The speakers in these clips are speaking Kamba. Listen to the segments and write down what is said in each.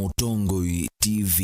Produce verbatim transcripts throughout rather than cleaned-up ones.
Mũtongoi T V.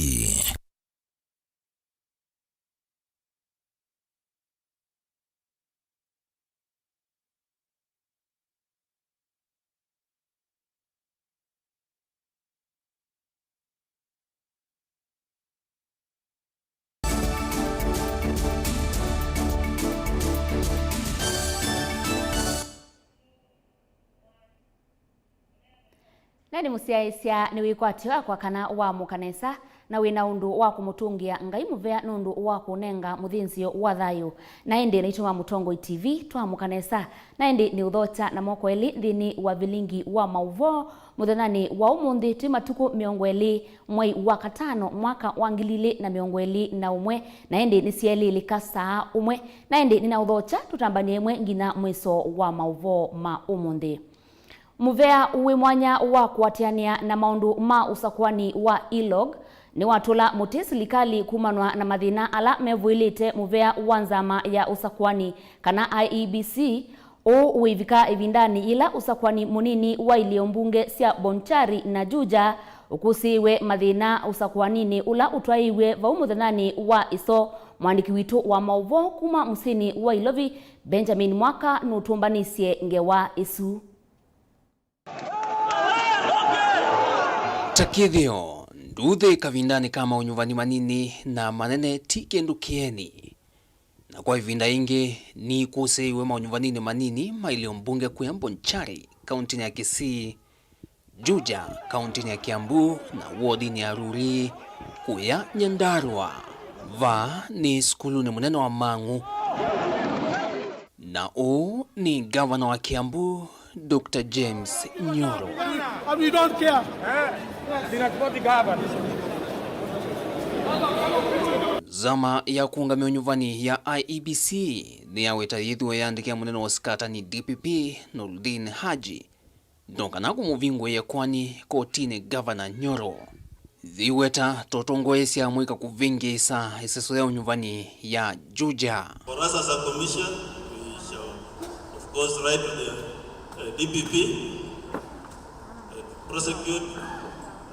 Na nĩ mũsyaĩĩsya nĩ wĩkwatyo wakwa kana waamũka nesa, na wĩ na ũndũ wa kũmũtũngĩa Ngai mũvea nũndũ wa kũnenga mũthĩnzĩo wa thayũ. Na ĩndĩ naitũ ma Mũtongoi T V twamũka nesa, na ĩndĩ nĩ ũthokya na moko elĩ nthĩnĩ wa vilingi wa maũvoo mũthenyanĩ wa ũmũnthĩ. Twĩ matukũ mĩongo ĩlĩ mwei wa katano mwaka wa ngili ilĩ na mĩongo ĩlĩ na ũmwe, na ĩndĩ nĩ syaĩlĩlĩka saa ũmwe, na ĩndĩ nĩnaũthokya tũtambanĩe ĩmwe nginya mwĩso wa maũvoo ma ũmũnthĩ. Mũvea wĩ mwanya wa kũatĩanĩa na maũndũ ma ũsakũani wa E-log nĩwatũla mũtĩ silikalĩ kumanwa na mathĩna ala mevũĩlĩte mũvea wa nzama ya ũsakũani kana I E B C. Ũũ wĩivika ĩvindanĩ yĩla ũsakũani mũnini wa ilĩo mbunge sya Bonchari na Juja ũkũsĩĩwe mathĩna ũsakũaninĩ ũla ũtwaĩiw'e vau mũthenyanĩ wa ĩso. Mwandĩki witũ wa maũvoo kuma mũsyĩnĩ wa Ilovi, Benjamin Mwaka, nũtũmbanĩsye ngewa ĩsu. Ta kĩthĩo, nduuthĩ kavindanĩ ka maũnyuvani manini na manene ti kĩndũ kĩeni. Na kwa ĩvinda yĩngĩ, nĩikũsĩĩiwe maũnyuvaninĩ manini ma ilĩo mbunge kũya Bonchari, kauntinĩ ya Kisii, Juja, kauntinĩ ya Kiambu, na wodinĩ ya Ruri, kũya Nyandarua. Vaa nĩ sukulunĩ mũnene wa Mang'u. Na ũũ nĩ ngavana wa Kiambu, Doctor James Nyoro. And we don't care. Nzama ya kũũngamĩa ũnyuvani ya I E B C nĩyaweta yĩthĩwe yĩandĩkĩa mũnene wa ũsikatani D P P, Noordin Haji, no kana kũmũvingũĩa ĩkoani kotinĩ Ngavana Nyoro. Yĩiweta ta ũtongoesya mwĩka kũvĩngĩĩsa ĩseso ya ũnyuvani ya Juja. For us as a commission, we shall, of course, write to the, uh, D P P, uh, to prosecute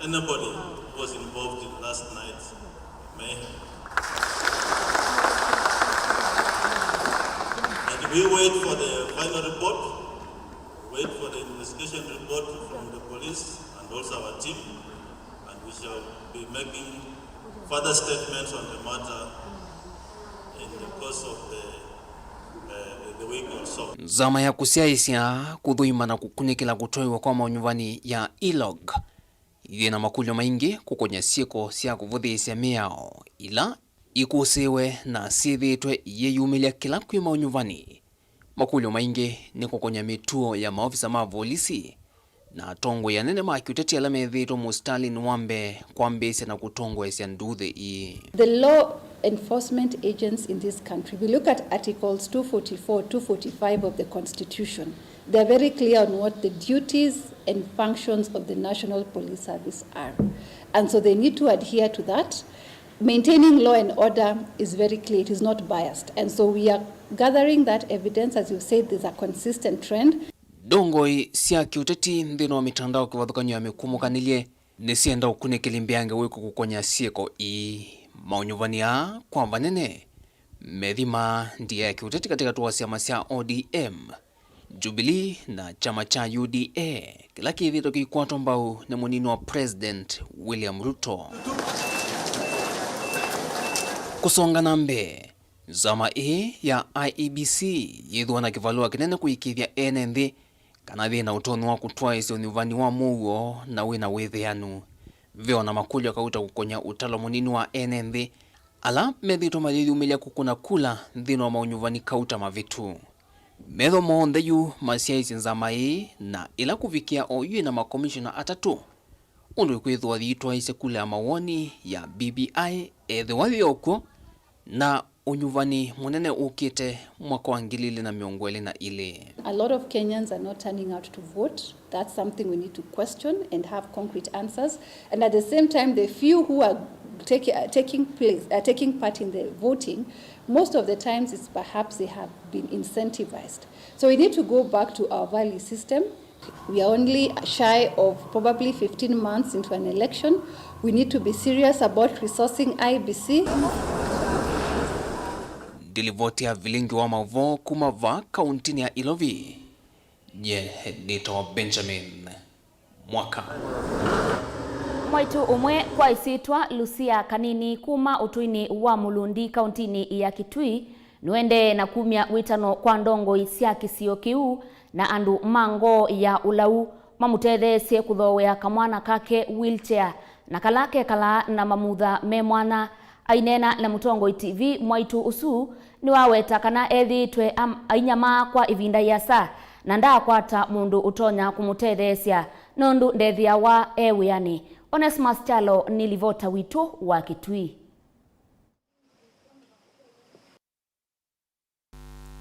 anybody who was involved in last night's mayhem. And we wait for the final report. Wait for the investigation report from the police and also our team, and we shall be making further statements on the matter in the course of the, uh, the week or so. Nzama ya kũsyaĩĩsya, kũthũima na kũkunĩkĩla kũtwaĩwa kwa maũnyuvani ya E-log yĩ na makũlyo maingĩ kũkony'a syĩko sya kũvũthĩĩsya mĩao ila ikũsĩĩwe na syĩthĩĩtwe iyĩyumĩlya kĩla kwĩ maũnyuvani. Makũlyo maingĩ nĩ kũkony'a mĩtuo ya maovisa ma volisi na atongoi anene ma kĩũteti ala methĩĩtwe mũsitalĩnĩ wa mbee kwambĩĩsya na kũtongoesya nduuthĩ ii. The law enforcement agents in this country, we look at articles two forty-four, two forty-five of the constitution. They are very clear on what the duties and functions of the National Police Service are. And so they need to adhere to that. Maintaining law and order is very clear, it is not biased. And so we are gathering that evidence, as you said, there's a consistent trend. Ndongoi sya kĩũteti nthĩnĩ wa mĩtandao kĩvathũkany'o ya mĩkumũkanĩlye nĩsyenda ũkunĩkĩli mbeange wĩkũ kũkony'a syĩko ii. Maũnyuvani aa kwa vanene methima ndia ya kĩũteti katĩkatĩ wa syama sya O D M, Jubilee na kyama kya U D A, kĩla kĩthĩĩtwe kĩikwatwa mbau nĩ mũnini wa President William Ruto. Kũsonga na mbee, nzama ĩĩ ya I E B C yĩthĩwa na kĩvalũa kĩnene kũĩkĩĩthya ene nthĩ kana yĩ na ũtonyi wa kũtwaĩĩsya ũnyuvani wa mũuo na wĩ na wĩthĩanu. Ve o na makũlyo kauta kũkony'a ũtalo mũnini wa ene nthĩ ala methĩĩtwe mayĩyumĩlya kũkũna kula nthĩnĩ wa maũnyuvani kauta mavĩtu. Metho moo onthe yu masyaĩĩsye nzama ĩĩ, na ĩla kũvikĩa oyu ĩna makomishona atatũ, ũndũ ĩkwĩthĩwa yĩitwaĩĩsye kula ya mawoni ya B B I ethĩwa yĩ o kw'o, na ũnyuvani mũnene ũkĩte mwaka wa ngili ilĩ na mĩongo ĩlĩ na ilĩ. A lot of Kenyans are not turning out to vote. That's something we need to question and have concrete answers. And at the same time, the few who are take, uh, taking place, uh, taking part in the voting, most of the times it's perhaps they have been incentivized. So we need to go back to our value system. We are only shy of probably fifteen months into an election. We need to be serious about resourcing I E B C. Ndilivoti ya vilingi wa maũvoo kuma vaa kauntinĩ ya Ilovi. Nye nĩtawa Benjamin Mwaka. Mwaitũ ũmwe kwa ĩsyĩtwa Lucia Kanini kuma ũtũinĩ wa Mũlundi kauntinĩ ya Kitui nũendee na kumya wĩtano kwa ndongoi sya kĩsio kĩu na andũ ma ngoo ya ũlau mamũtetheesye kũthooea kamwana kake wheelchair na kala kekalaa na mamutha me mwanya. Aineena na Mũtongoi T V, mwaitũ ũsu nĩwaweta kana ethĩĩtwe am-, ainyamaa kwa ĩvinda ĩasa na ndaakwata mũndũ ũtonya kũmũtetheesya nũndũ ndethĩawa e wĩanĩ. Onesmus Kyalo nĩ livota witũ wa Kitui.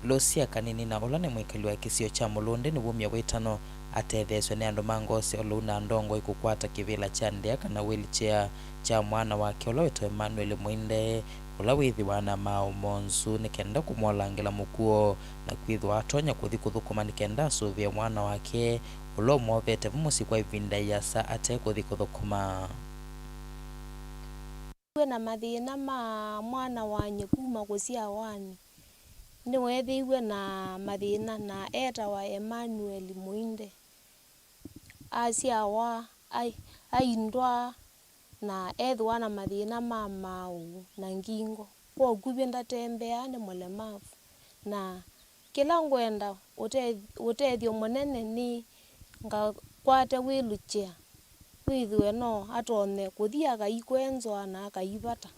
Lucia Kanini na ũla nĩ mwĩkali wa kĩsio kya Mũlũndĩ nĩwumya wĩtano atetheesw'e nĩ andũ ma ngoo sya ũlau na ndongoi kũkwata kĩvĩla kya ndĩa kana wheelchair kya mwana wake ũla wĩtawa Emmanuel Mwinde, ũla wĩthĩwa na maaũ monzu, nĩ kenda kũmwolangĩla mũkuo na kwĩthĩwa atonya kũthi kũthũkũma nĩ kenda asũvĩe mwana wake ũla ũmovete vu mũsyĩ kwa ĩvinda ĩasa ate kũthi kũthũkũma. Wĩ na mathĩna ma mwana wa nyie kuma kũsyawanĩ. Nĩweethĩiwe na mathĩna na eetawa Emmanuel Mũinde. Asyawa ai-, aindwa na ethĩwa na mathĩna ma maaũ na ngingo. Kwa ũkuvĩ ndatembeaa, nĩ mũlemavu. Na kĩla ngwenda ũte-, ũtethyo mũnene nĩ ngakwate wheelchair, wĩthĩwe no atonye kũthi akaikwenzwa na akaivata.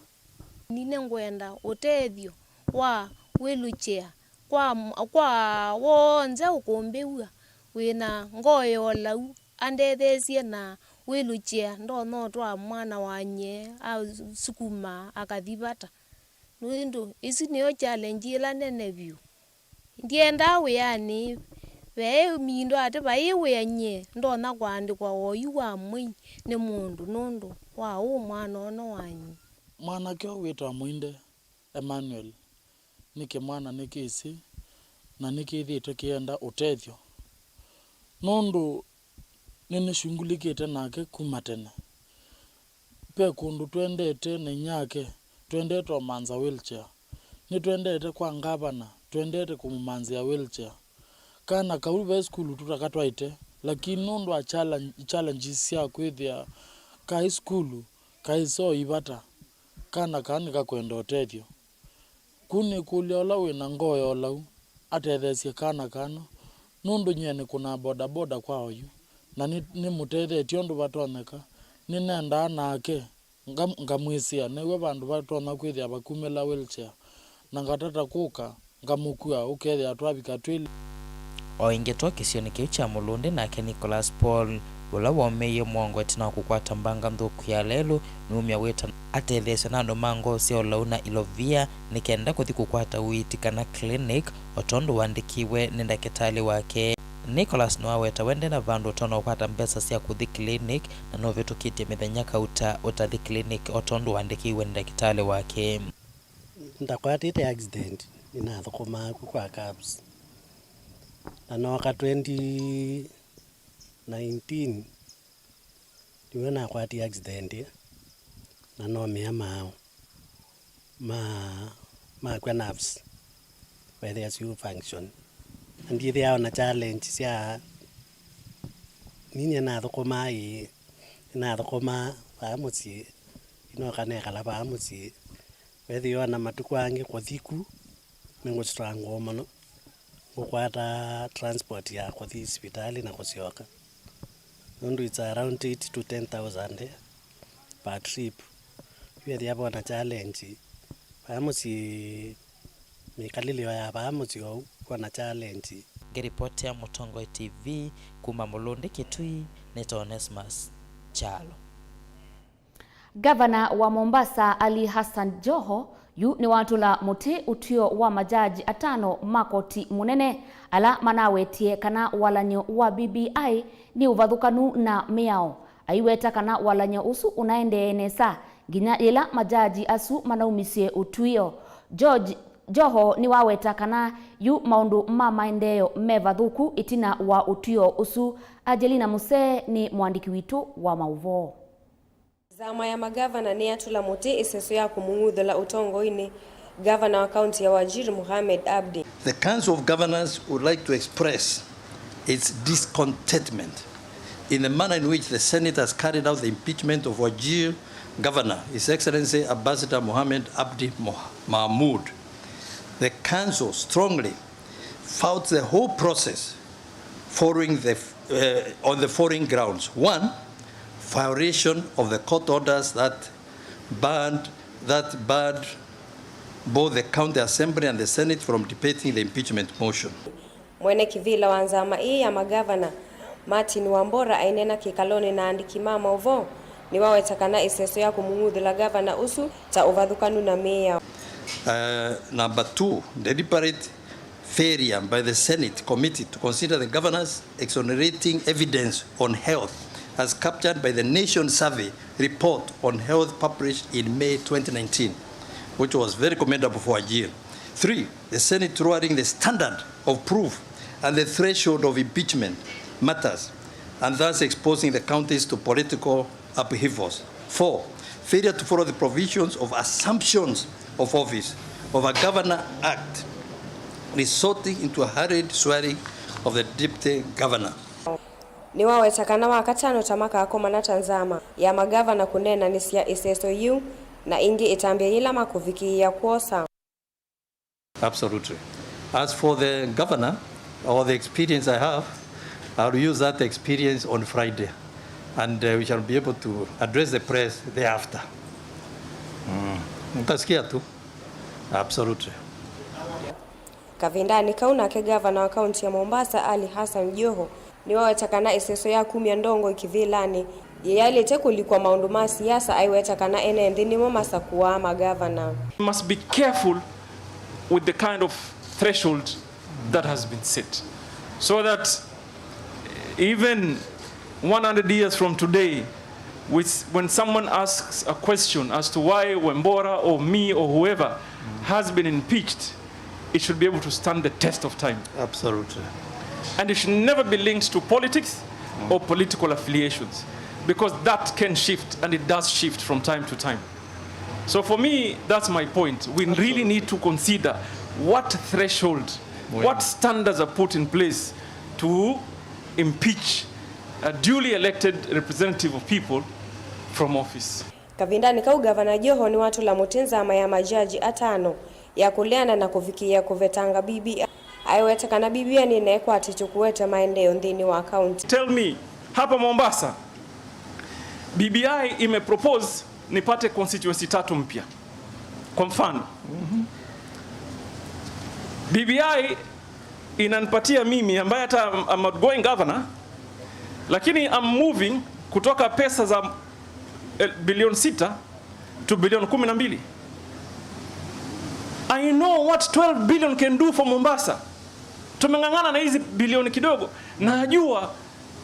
Nĩ nĩngwenda ũtethyo wa wheelchair kwa m-, kwa w'onthe ũkũmbĩw'a wĩ na ngoo ya ũlau andetheesye na wheelchair ndonya ũtwaa mwana wa nyie asukuma akathi vata. Nũndũ ĩsu nĩyo challenge ĩla nene vyũ. Ndyendaa wĩanĩ, ve mindo atĩ vai wĩa nyie ndonya kũandĩkwa oyu wa mwei nĩ mũndũ nũndũ wa ũũ mwana ũno wa nyie. Mwanake ũũ wĩtawa Mũinde Emmanuel nĩ kĩmwana nĩkĩsĩ na nĩkĩthĩĩtwe kĩenda ũtethyo. Nũndũ nĩnĩshungulĩkĩte nake kuma tene. Ve kũndũ twendete na inyake, twendete ũmanza wheelchair. Nĩtwendete kwa ngavana, twendete kũmũmanzĩa wheelchair. Kana kau ve sukulu tũtakatwaĩte, lakini nũndũ wa challenge, challenges sya kwĩthĩa kaĩ sukulu, kaĩ soo ivata, kana kaa nĩkakwenda ũtethyo. Ku nĩkũlya ũla wĩ na ngoo ya ũlau atetheesye kana kano, nũndũ nyie nĩkũnaa bodaboda kwa oyu, na nĩ, nĩmũtethetye ũndũ vatonyeka. Nĩnendaa nake nga-, ngamwĩsĩa new'e vandũ vatonya kwĩthĩa vakumĩla wheelchair, na ngatata kũka ngamũkua, ũkethĩa twavika twĩlĩ. O ĩngĩ twa kĩsionĩ kĩu kya Mũlũndĩ nake Nicholas Paul, ũla waũmĩie mũongo ĩtina wa kũkwata mbanga nthũku ya lelũ, nĩumya wĩtano atetheesw'e na andũ ma ngoo sya ũlau na ilovia nĩ kenda kũthi kũkwata ũiiti kana clinic, o tondũ waandĩkiwe nĩ ndakĩtalĩ wake. Nicholas nĩwaweta we nde na vandũ ũtonya kũkwata mbesa sya kũthi clinic, na nũvĩtũkĩtye mĩthenya kauta ũtathi clinic o tondũ waandĩkiwe nĩ ndakĩtalĩ wake. Ndakwatĩte accident, nĩnathũkũmaa ku kwa cabs. Na nooka twenty nineteen, nĩw'o nakwatie accident, na nomĩa maaũ ma, makw'a nerves, wethĩa syũ function. Na ndyĩthĩawa na challenge sya, ninyie nathũkũmaa ĩĩ, nĩnathũkũmaa vaa mũsyĩ, inoka nekala vaa mũsyĩ. Wethĩwa na matukũ angĩ kũthi ku, nĩngũstruggle mũno kũkwata transport ya kũthi sivitalĩ na kũsyoka, nũndũ it's around eight to ten thousand per trip. Yu ethĩa vona challenge vaa mũsyĩ, mĩkalĩlyo ya vaa mũsyĩ ou kwona challenge. Ngĩripotea Mũtongoi T V kuma Mũlũndĩ Kitui, nĩ Onesmus Kyalo. Ngavana wa Mombasa, Ali Hassan Joho, yu nĩwatũla mũtĩ ũtw'ĩo wa majaji atano ma koti mũnene ala manawetie kana walany'o wa B B I nĩ ũvathũkanu na mĩao. Aiweta kana walany'o ũsu ũnaendee nesa nginya yĩla majaji asu manaumisye ũtw'ĩo. George Joho nĩwaweta kana yu maũndũ ma maendeeo me vathũku ĩtina wa ũtw'ĩo ũsu. Angelina Musee nĩ mũandĩki witũ wa maũvoo. Nzama ya magavana nĩyatũla mũtĩ ĩseso ya kũmũng'uthũla ũtongoinĩ ngavana wa kaunti ya Wajir, Mohamed Abdi. The Council of Governors would like to express its discontentment in the manner in which the Senate has carried out the impeachment of Wajir Governor, His Excellency Ambassador Mohamed Abdi Moh-, Mahmoud. The Council strongly fouts the whole process following the, uh, on the following grounds. One, violation of the court orders that banned, that barred both the County Assembly and the Senate from debating the impeachment motion. Mwene kĩvĩla wa nzama ĩĩ ya magavana, Martin Wambora, aineena kĩkalonĩ na andĩki ma maũvoo, nĩwaweta kana ĩseso ya kũmũng'uthũla gavana ũsu ta ũvathũkanu na mĩao. Uh, number two, deliberate failure by the Senate committee to consider the governor's exonerating evidence on health as captured by the Nation Survey report on health published in May twenty nineteen, which was very commendable for Wajir. Three, the Senate lowering the standard of proof and the threshold of impeachment matters, and thus exposing the counties to political upheavals. Four, failure to follow the provisions of assumptions of office of a Governor Act, resulting into a hurried swearing of the deputy governor. Nĩwaweta kana Wakatano ta makakomana ta nzama ya magavana kũneenanĩsya ĩseso yĩu na ĩngĩ ĩtambya yĩla makũvikĩĩa kwosa. Absolutely. As for the governor, or the experience I have, I'll use that experience on Friday, and, uh, we shall be able to address the press thereafter. Mm. Utasikia tu. Absolutely. Kavindanĩ kau nake gavana wa kaunti ya Mombasa, Ali Hassan Joho, nĩwaweta kana ĩseso ya kumya ndongoi kĩvĩlanĩ yĩyaĩlĩte kũlikwa maũndũ ma siasa, aiweta kana ene nthĩ nĩmo masakũaa magavana. We must be careful with the kind of threshold that has been set, so that even one hundred years from today, with, when someone asks a question as to why Wambora or me or whoever has been impeached, it should be able to stand the test of time. Absolutely. And it should never be linked to politics or political affiliations, because that can shift, and it does shift from time to time. So for me, that's my point. We really need to consider what threshold, what standards are put in place to impeach a duly elected representative of people from office. Kavindanĩ kau, Gavana Joho nĩwatũla mũtĩ nzama ya majaji atano ya kũleana na kũvikĩĩa kũvetanga B B I, aiweta kana B B I nĩnaĩkwatĩtw'e kũete maendeeo nthĩnĩ wa kaunti. Tell me, hapa Mombasa, B B I imepropose nipate constituency tatu mpya. Kwa mfano, B B I inanipatia mimi ambaye hata I'm, I'm outgoing governor, lakini I'm moving kutoka pesa za, eh, bilioni sita to bilioni kumi na mbili. I know what twelve billion can do for Mombasa. Tumeng'ang'ana na hizi bilioni kidogo. Najua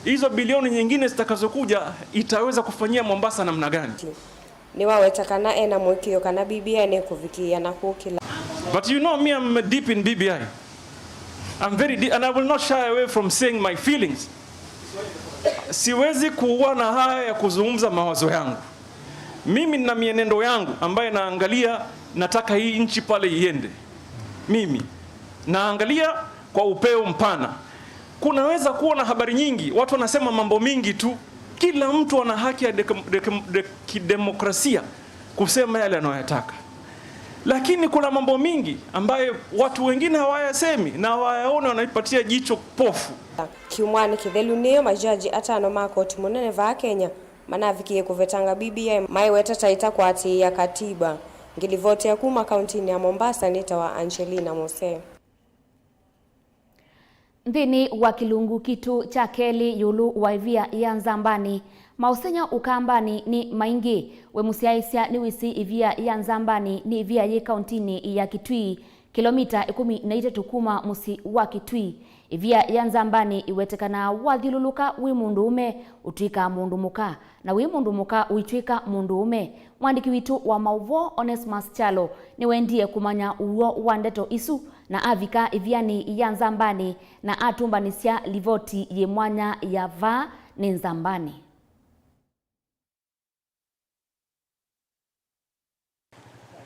hizo bilioni nyingine zitakazokuja itaweza kufanyia Mombasa namna gani. Nĩwaweta kana ena mũĩkĩĩo kana B B I nĩkũvikĩĩa na kũkĩla. But you know me, I'm deep in B B I. I'm very deep, and I will not shy away from saying my feelings. Siwezi kuwa na haya ya kuzungumza mawazo yangu. Mimi nina mienendo yangu ambaye naangalia, nataka hii nchi pale iende. Mimi naangalia kwa upeo mpana. Kunaweza kuwa na habari nyingi, watu wanasema mambo mingi tu. Kila mtu ana haki ya deke-, deke-, de-, kidemokrasia kusema yale anayoyataka. Lakini kuna mambo mingi ambayo watu wengine hawayasemi na hawayaoni, wanaipatia jicho pofu. Kyumwanĩ kĩthelu nĩyo majaji atano ma koti mũnene vaa Kenya manavikie kũvetanga B B I maiweta ta ĩtakwatĩĩa katiba. Ngĩlivotea kuma kauntinĩ ya Mombasa, nĩtawa Angelina Mose. Nthĩnĩ wa kĩlungu kitũ kya kelĩ ĩũlũ wa ĩvia ya Nzambanĩ, maũsengy'o Ũkambanĩ nĩ maingĩ. We mũsyaĩĩsya nĩwĩsĩ ĩvia ya Nzambanĩ nĩ ĩvia yĩ kauntinĩ ya Kitui, kĩlomita ĩkũmi na itatũ kuma mũsyĩ wa Kitui. Ĩvia ya Nzambanĩ ĩwetekanaa wathyũlũlũka wĩ mũndũũme ũtw'ĩkaa mũndũ mũka, na wĩ mũndũ mũka ũitw'ĩka mũndũũme. Mwandĩki witũ wa maũvoo Onesmus Kyalo nĩwendie kũmanya ũw'o wa ndeto isu, na avika ĩvianĩ ya Nzambanĩ na atũmbanĩsya livoti yĩ mwanya ya Vaa nĩ Nzambanĩ.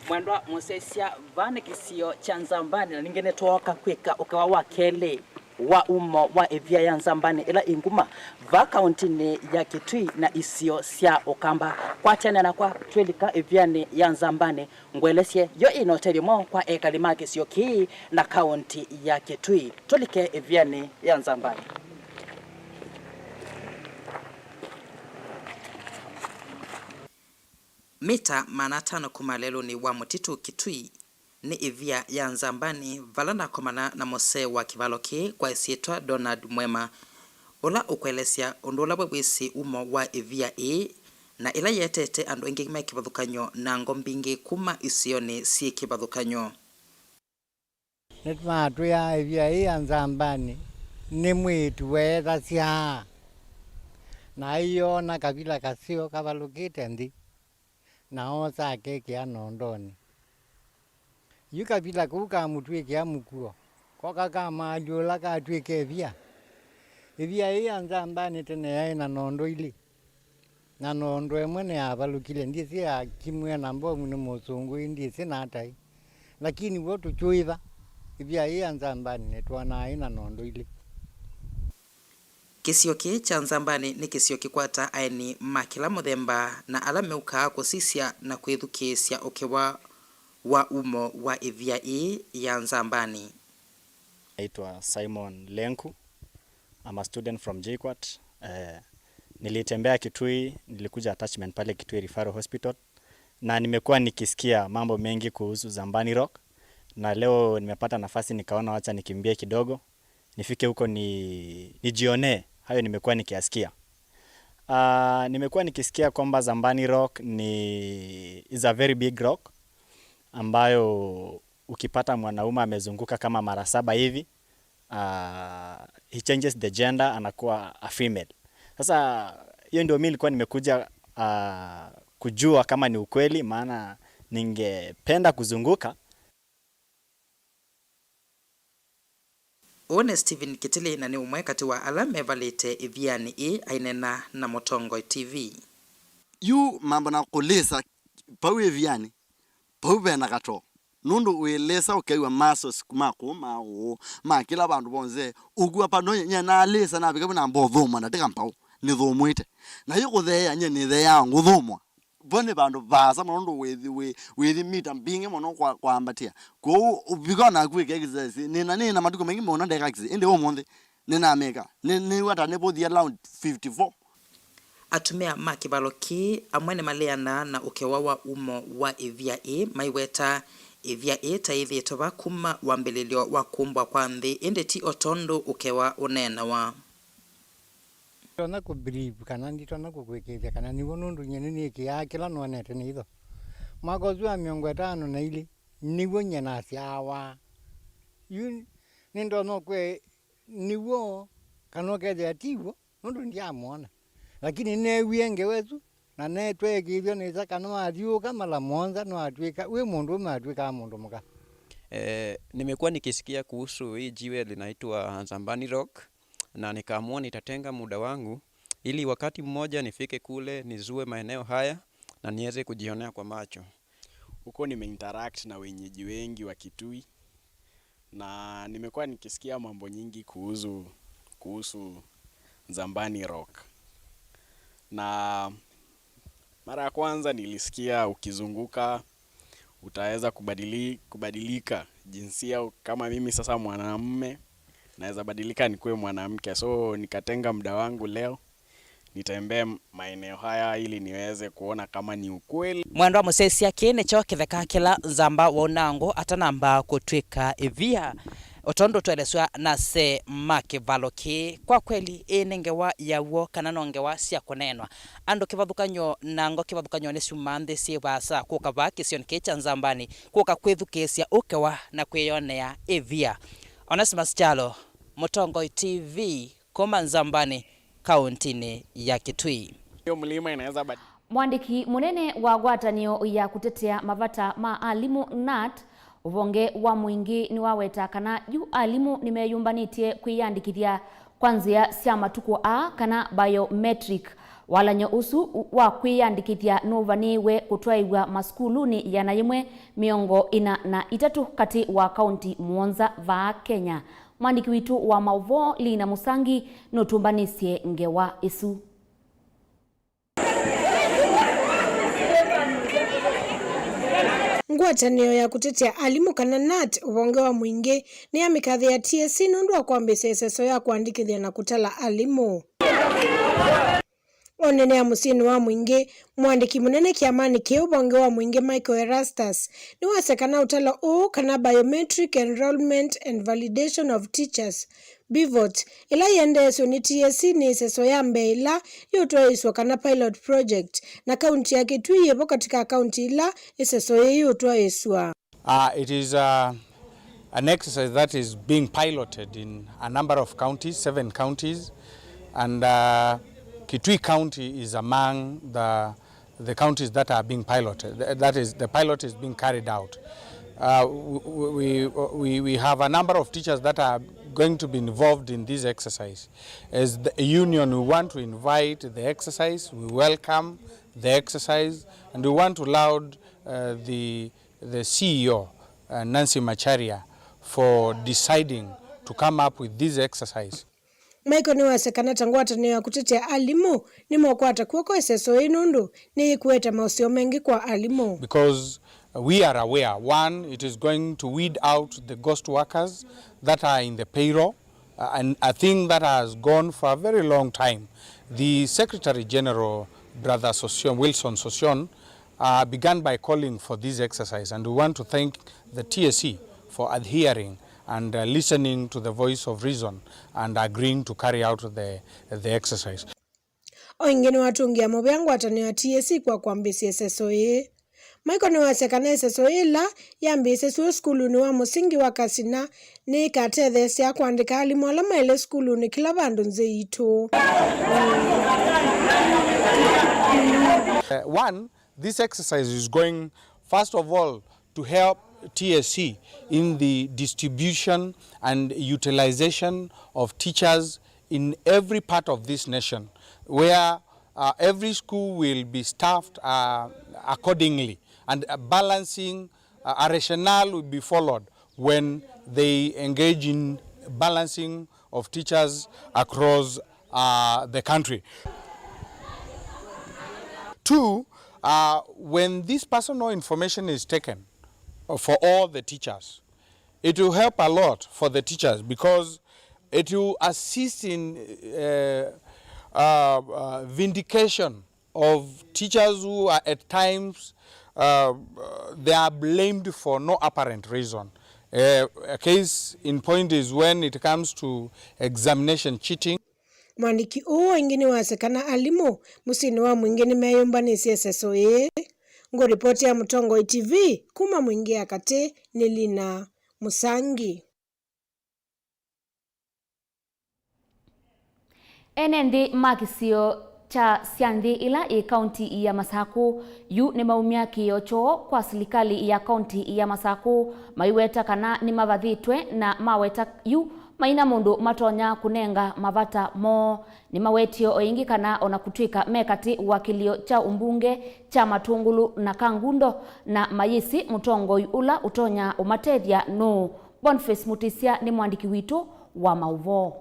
Mwendwa mũsyaĩĩsya, vaa nĩ kĩsio kya Nzambanĩ, na ningĩ nĩtwooka kwĩka ũkewa wa kelĩ wa umo wa ĩvia ya Nzambanĩ ĩla ĩ nguma vaa kaũntĩnĩ ya Kitui na isio sya Ũkamba. Kwatene nakwa twĩlika ĩvianĩ ya Nzambanĩ, ngũelesye yo ĩna ũtethyo mwaũ kwa ekali ma kĩsio kĩĩ na kaũntĩ ya Kitui. Tũlike ĩvianĩ ya Nzambanĩ. Mita maana atano kuma lelũnĩ wa mũtitũ Kitui, nĩ ĩvia ya Nzambanĩ, vala nakomana na mũsee wa kĩvalo kĩĩ kwa ĩsyĩtwa Donald Mwema, ũla ũkũelesya ũndũ ũla we wĩsĩ umo wa ĩvia ĩĩ, na ĩla yĩetete andũ aingĩ me kĩvathũkany'o na ngo mbingĩ kuma isionĩ syĩ kĩvathũkany'o. Nĩmatwĩaa ĩvia ĩĩ ya Nzambanĩ nĩ mwĩĩtu weethasya, na aiona kavila kaseo kavalũkĩte nthĩ, na oosa akekĩa nondonĩ. Yu kavila kau kamũtw'ĩkĩa mũkuo, koka kamaalyũla katw'ĩka ĩvia. Ĩvia ĩĩ ya Nzambanĩ tene yaĩ na nondo ilĩ. Na nondo ĩmwe nĩyavalũkile, ndyĩsĩ yakimw'e na mbomu nĩ mũsũngũ, ĩĩ ndyĩsĩ nataĩ. Lakini w'o tũkyũĩva, ĩvia yĩ ya Nzambanĩ nĩtwonaa ĩna nondo ilĩ. Kĩsio kĩĩ kya Nzambanĩ nĩ kĩsio kĩkwata aeni ma kĩla mũthemba na ala meũkaa kũsisya na kwĩthukĩĩsya ũkewa wa umo wa ĩvia ĩĩ ya Nzambanĩ. Naitwa Simon Lenku. I'm a student from J KUAT. Eh, nilitembea Kitui, nilikuja attachment pale Kitui Referral Hospital. Na nimekuwa nikisikia mambo mengi kuhusu Zambani Rock. Na leo nimepata nafasi nikaona wacha nikimbie kidogo. Nifike huko ni, nijionee hayo nimekuwa nikiyasikia. Ah, nimekuwa nikisikia kwamba Zambani Rock ni, is a very big rock ambayo ukipata mwanaume amezunguka kama mara saba hivi, ah, he changes the gender, anakuwa a female. Sasa hiyo ndio mimi nilikuwa nimekuja, ah, kujua kama ni ukweli, maana ningependa kuzunguka. Ũũ nĩ Stephen Kitili, na nĩ ũmwe katĩ wa ala mevalĩte ĩvianĩ ĩĩ aineena na Mũtongoi T V. Yu mambo na kũlĩsa pau ĩvianĩ, pau ve na katoo. Nũndũ wĩlĩsa ũkew'a muscles ma kũũ, ma ũũ, ma kĩla vandũ vonthe. Ũkua pa no nye nalĩsa navika vu namba ũthũmwa na tĩka mbaũ, nĩthũmwĩte. Na yu kũtheea, nye nĩtheeaa ngũthũmwa. Vo nĩ vandũ vaasa mũno nũndũ wĩthi, wĩ, wĩthi mita mbingĩ mũno kwa, kwambatĩa. Kwoou ũvika o naku wĩke exercise. Nĩna, nĩna matukũ maingĩ mũno ndeka exercise, ĩndĩ ũmũnthĩ nĩnamĩka. Nĩ, nĩw'a ta nĩvũthie round fifty-four. Atumĩa ma kĩvalo kĩĩ amwe nĩmaleanaa na ũkewa wa umo wa ĩvia ĩĩ, maiweta ĩvia ĩĩ ta yĩthĩĩtwe va kuma wambĩlĩlyo wa kũmbwa kwa nthĩ, ĩndĩ ti o tondũ ũkewa ũneenawa. Nditonya kũ believe kana nditonya kũkwĩkĩĩthya kana nĩw'o, nũndũ nyie nĩnĩkĩaa kĩla nonete nĩ itho. Mwaka ũsu wa mĩongo ĩtano na ilĩ nĩw'o nyie nasyaawa. Yu nĩndonya ũkwĩa nĩw'o kana ũkethĩa ti w'o, nũndũ ndyamwona. Lakini neewie ngewa ĩsu, na netweekĩĩthw'a nĩsa kana wathyũũka mala mũonza nĩwatw'ĩka, wĩ mũndũũme watw'ĩkaa mũndũ mũka. Eh, nimekuwa nikisikia kuhusu hii jiwe linaitwa Nzambani Rock, na nikaamua nitatenga muda wangu ili wakati mmoja nifike kule, nizue maeneo haya na niweze kujionea kwa macho. Huko nimeinteract na wenyeji wengi wa Kitui, na nimekuwa nikisikia mambo nyingi kuhusu, kuhusu Nzambani Rock. Na mara ya kwanza nilisikia ukizunguka, utaweza kubadili-, kubadilika jinsia, kama mimi sasa mwanamume, naweza badilika nikuwe mwanamke. So, nikatenga muda wangu leo, nitembee maeneo haya ili niweze kuona kama ni ukweli. Mwendwa mũsyaĩĩsya, kĩĩ nĩkyo kĩtheka kĩla Nzamba waunaa ngũ atanamba kũtw'ĩka ĩvia. O tondũ twaelesw'a na asee ma kĩvalo kĩĩ, kwa kweli, ĩĩ nĩ ngewa ya w'o kana no ngewa sya kũneenwa? Andũ kĩvathũkany'o na ngo kĩvathũkany'o nĩsyumaa nthĩ syĩ vaasa kũka vaa kĩsionĩ kĩĩ kya Nzambani, kũka kwĩthukĩĩsya ũkewa na kwĩyonea ĩvia. Onesmus Kyalo, Mũtongoi T V kuma Nzambani, kaũntĩnĩ ya Kitui. Hiyo mlima inaweza bad- Mwandĩki mũnene wa ngwatanĩo ya kũtetea mavata ma alimũ, nat, ũvonge wa mũingĩ nĩwaweta kana yu alimũ nĩmeyũmbanĩtye kwĩyandĩkĩthya kwa nzĩa sya matukũ aa, kana biometric. Walany'o ũsu wa kwĩyandĩkĩthya nũvanĩĩwe kũtwaĩw'a masukulunĩ ĩana yĩmwe mĩongo ĩna na itatũ katĩ wa kaũnti mũonza vaa Kenya. Mwandĩki witũ wa maũvoo Lina Musangi nũtũmbanĩsye ngewa ĩsu. Ngwatanĩo ya kũtetea alimũ kana nat ũvonge wa mũingĩ nĩyamĩkathĩa T S C nũndũ wa kwambĩĩsya ĩseso ya kũandĩkĩthya na kũtala alimũ. Onenea mũsyĩnĩ wa mũingĩ, mũandĩki mũnene kyamanĩ kĩĩ ũvonge wa mũingĩ Michael Erastus nĩwasya kana ũtalo ũũ kana Biometric Enrollment and Validation of Teachers, BEVOT, ĩla yendeesw'e nĩ T S C nĩ ĩseso ya mbee ĩla yĩũtwaĩĩsw'a kana pilot project, na kaunti ya Kitui yĩvo katĩ ka kaunti ila ĩseso yĩĩ yĩũtwaĩĩsw'a. Uh, it is, uh, an exercise that is being piloted in a number of counties, seven counties, and, uh, Kitui County is among the, the counties that are being piloted. Th-, that is, the pilot is being carried out. Uh, w-, w-, we, we, we have a number of teachers that are going to be involved in this exercise. As the union, we want to invite the exercise, we welcome the exercise, and we want to laud, uh, the the C E O, uh, Nancy Macharia, for deciding to come up with this exercise. Michael nĩwasya kana ta ngwatanĩo ya kũtetea alimũ nĩmeũkwata kw'oko ĩseso yĩĩ nũndũ nĩyĩkũete maũseo maingĩ kwa alimũ. Because we are aware, one, it is going to weed out the ghost workers that are in the payroll, uh, and a thing that has gone for a very long time. The Secretary General, Brother Sossion, Wilson Sossion, uh, began by calling for this exercise, and we want to thank the T S C for adhering and, uh, listening to the voice of reason and agreeing to carry out the, the exercise. O ĩngĩ nĩwatũngĩa mũvea ngwatanĩo ya T S C kwa kwambĩĩsya ĩseso yĩĩ. Michael nĩwasya kana ĩseso yĩĩ ĩla yambĩĩsĩsw'e ũsukulunĩ wa mũsingi wa Kasina nĩĩkatetheesya kũandĩka alimũ ala maĩle sukulunĩ kĩla vandũ nthĩ yitũ. Uh, one, this exercise is going, first of all, to help T S C in the distribution and utilization of teachers in every part of this nation, where, uh, every school will be staffed, uh, accordingly, and a balancing, uh, a rationale will be followed when they engage in balancing of teachers across, uh, the country. Two, uh, when this personal information is taken for all the teachers, it will help a lot for the teachers because it will assist in, uh, uh, uh, vindication of teachers who are at times, uh, they are blamed for no apparent reason. Uh, a case in point is when it comes to examination cheating. Mwandĩki ũũ ĩngĩ nĩwasya kana alimũ mũsyĩnĩ wa mũingĩ nĩmeyũmbanĩsye ĩseso ĩĩ. Ngũripoti ya Mũtongoi T V kuma Mũingĩ ya Katĩ nĩ Lina Mũsangi. Ene nthĩ ma kĩsio kya sya nthĩ ĩla yĩ kaunti ya Masakũ yu nĩmaumya kĩĩo kyoo kwa silikalĩ ya kaunti ya Masakũ, maiweta kana nĩmavathĩtwe na maweta yu maina mũndũ matonya kũnenga mavata moo. Nĩmawetie o ĩngĩ kana o na kũtw'ĩka me katĩ wa kĩlio kya ũmbunge kya Matũngũlũ na Kangundo, na mayĩsĩ mũtongoi ũla ũtonya ũmatethya nũũ. Boniface Mutisya nĩ mwandĩki witũ wa maũvoo.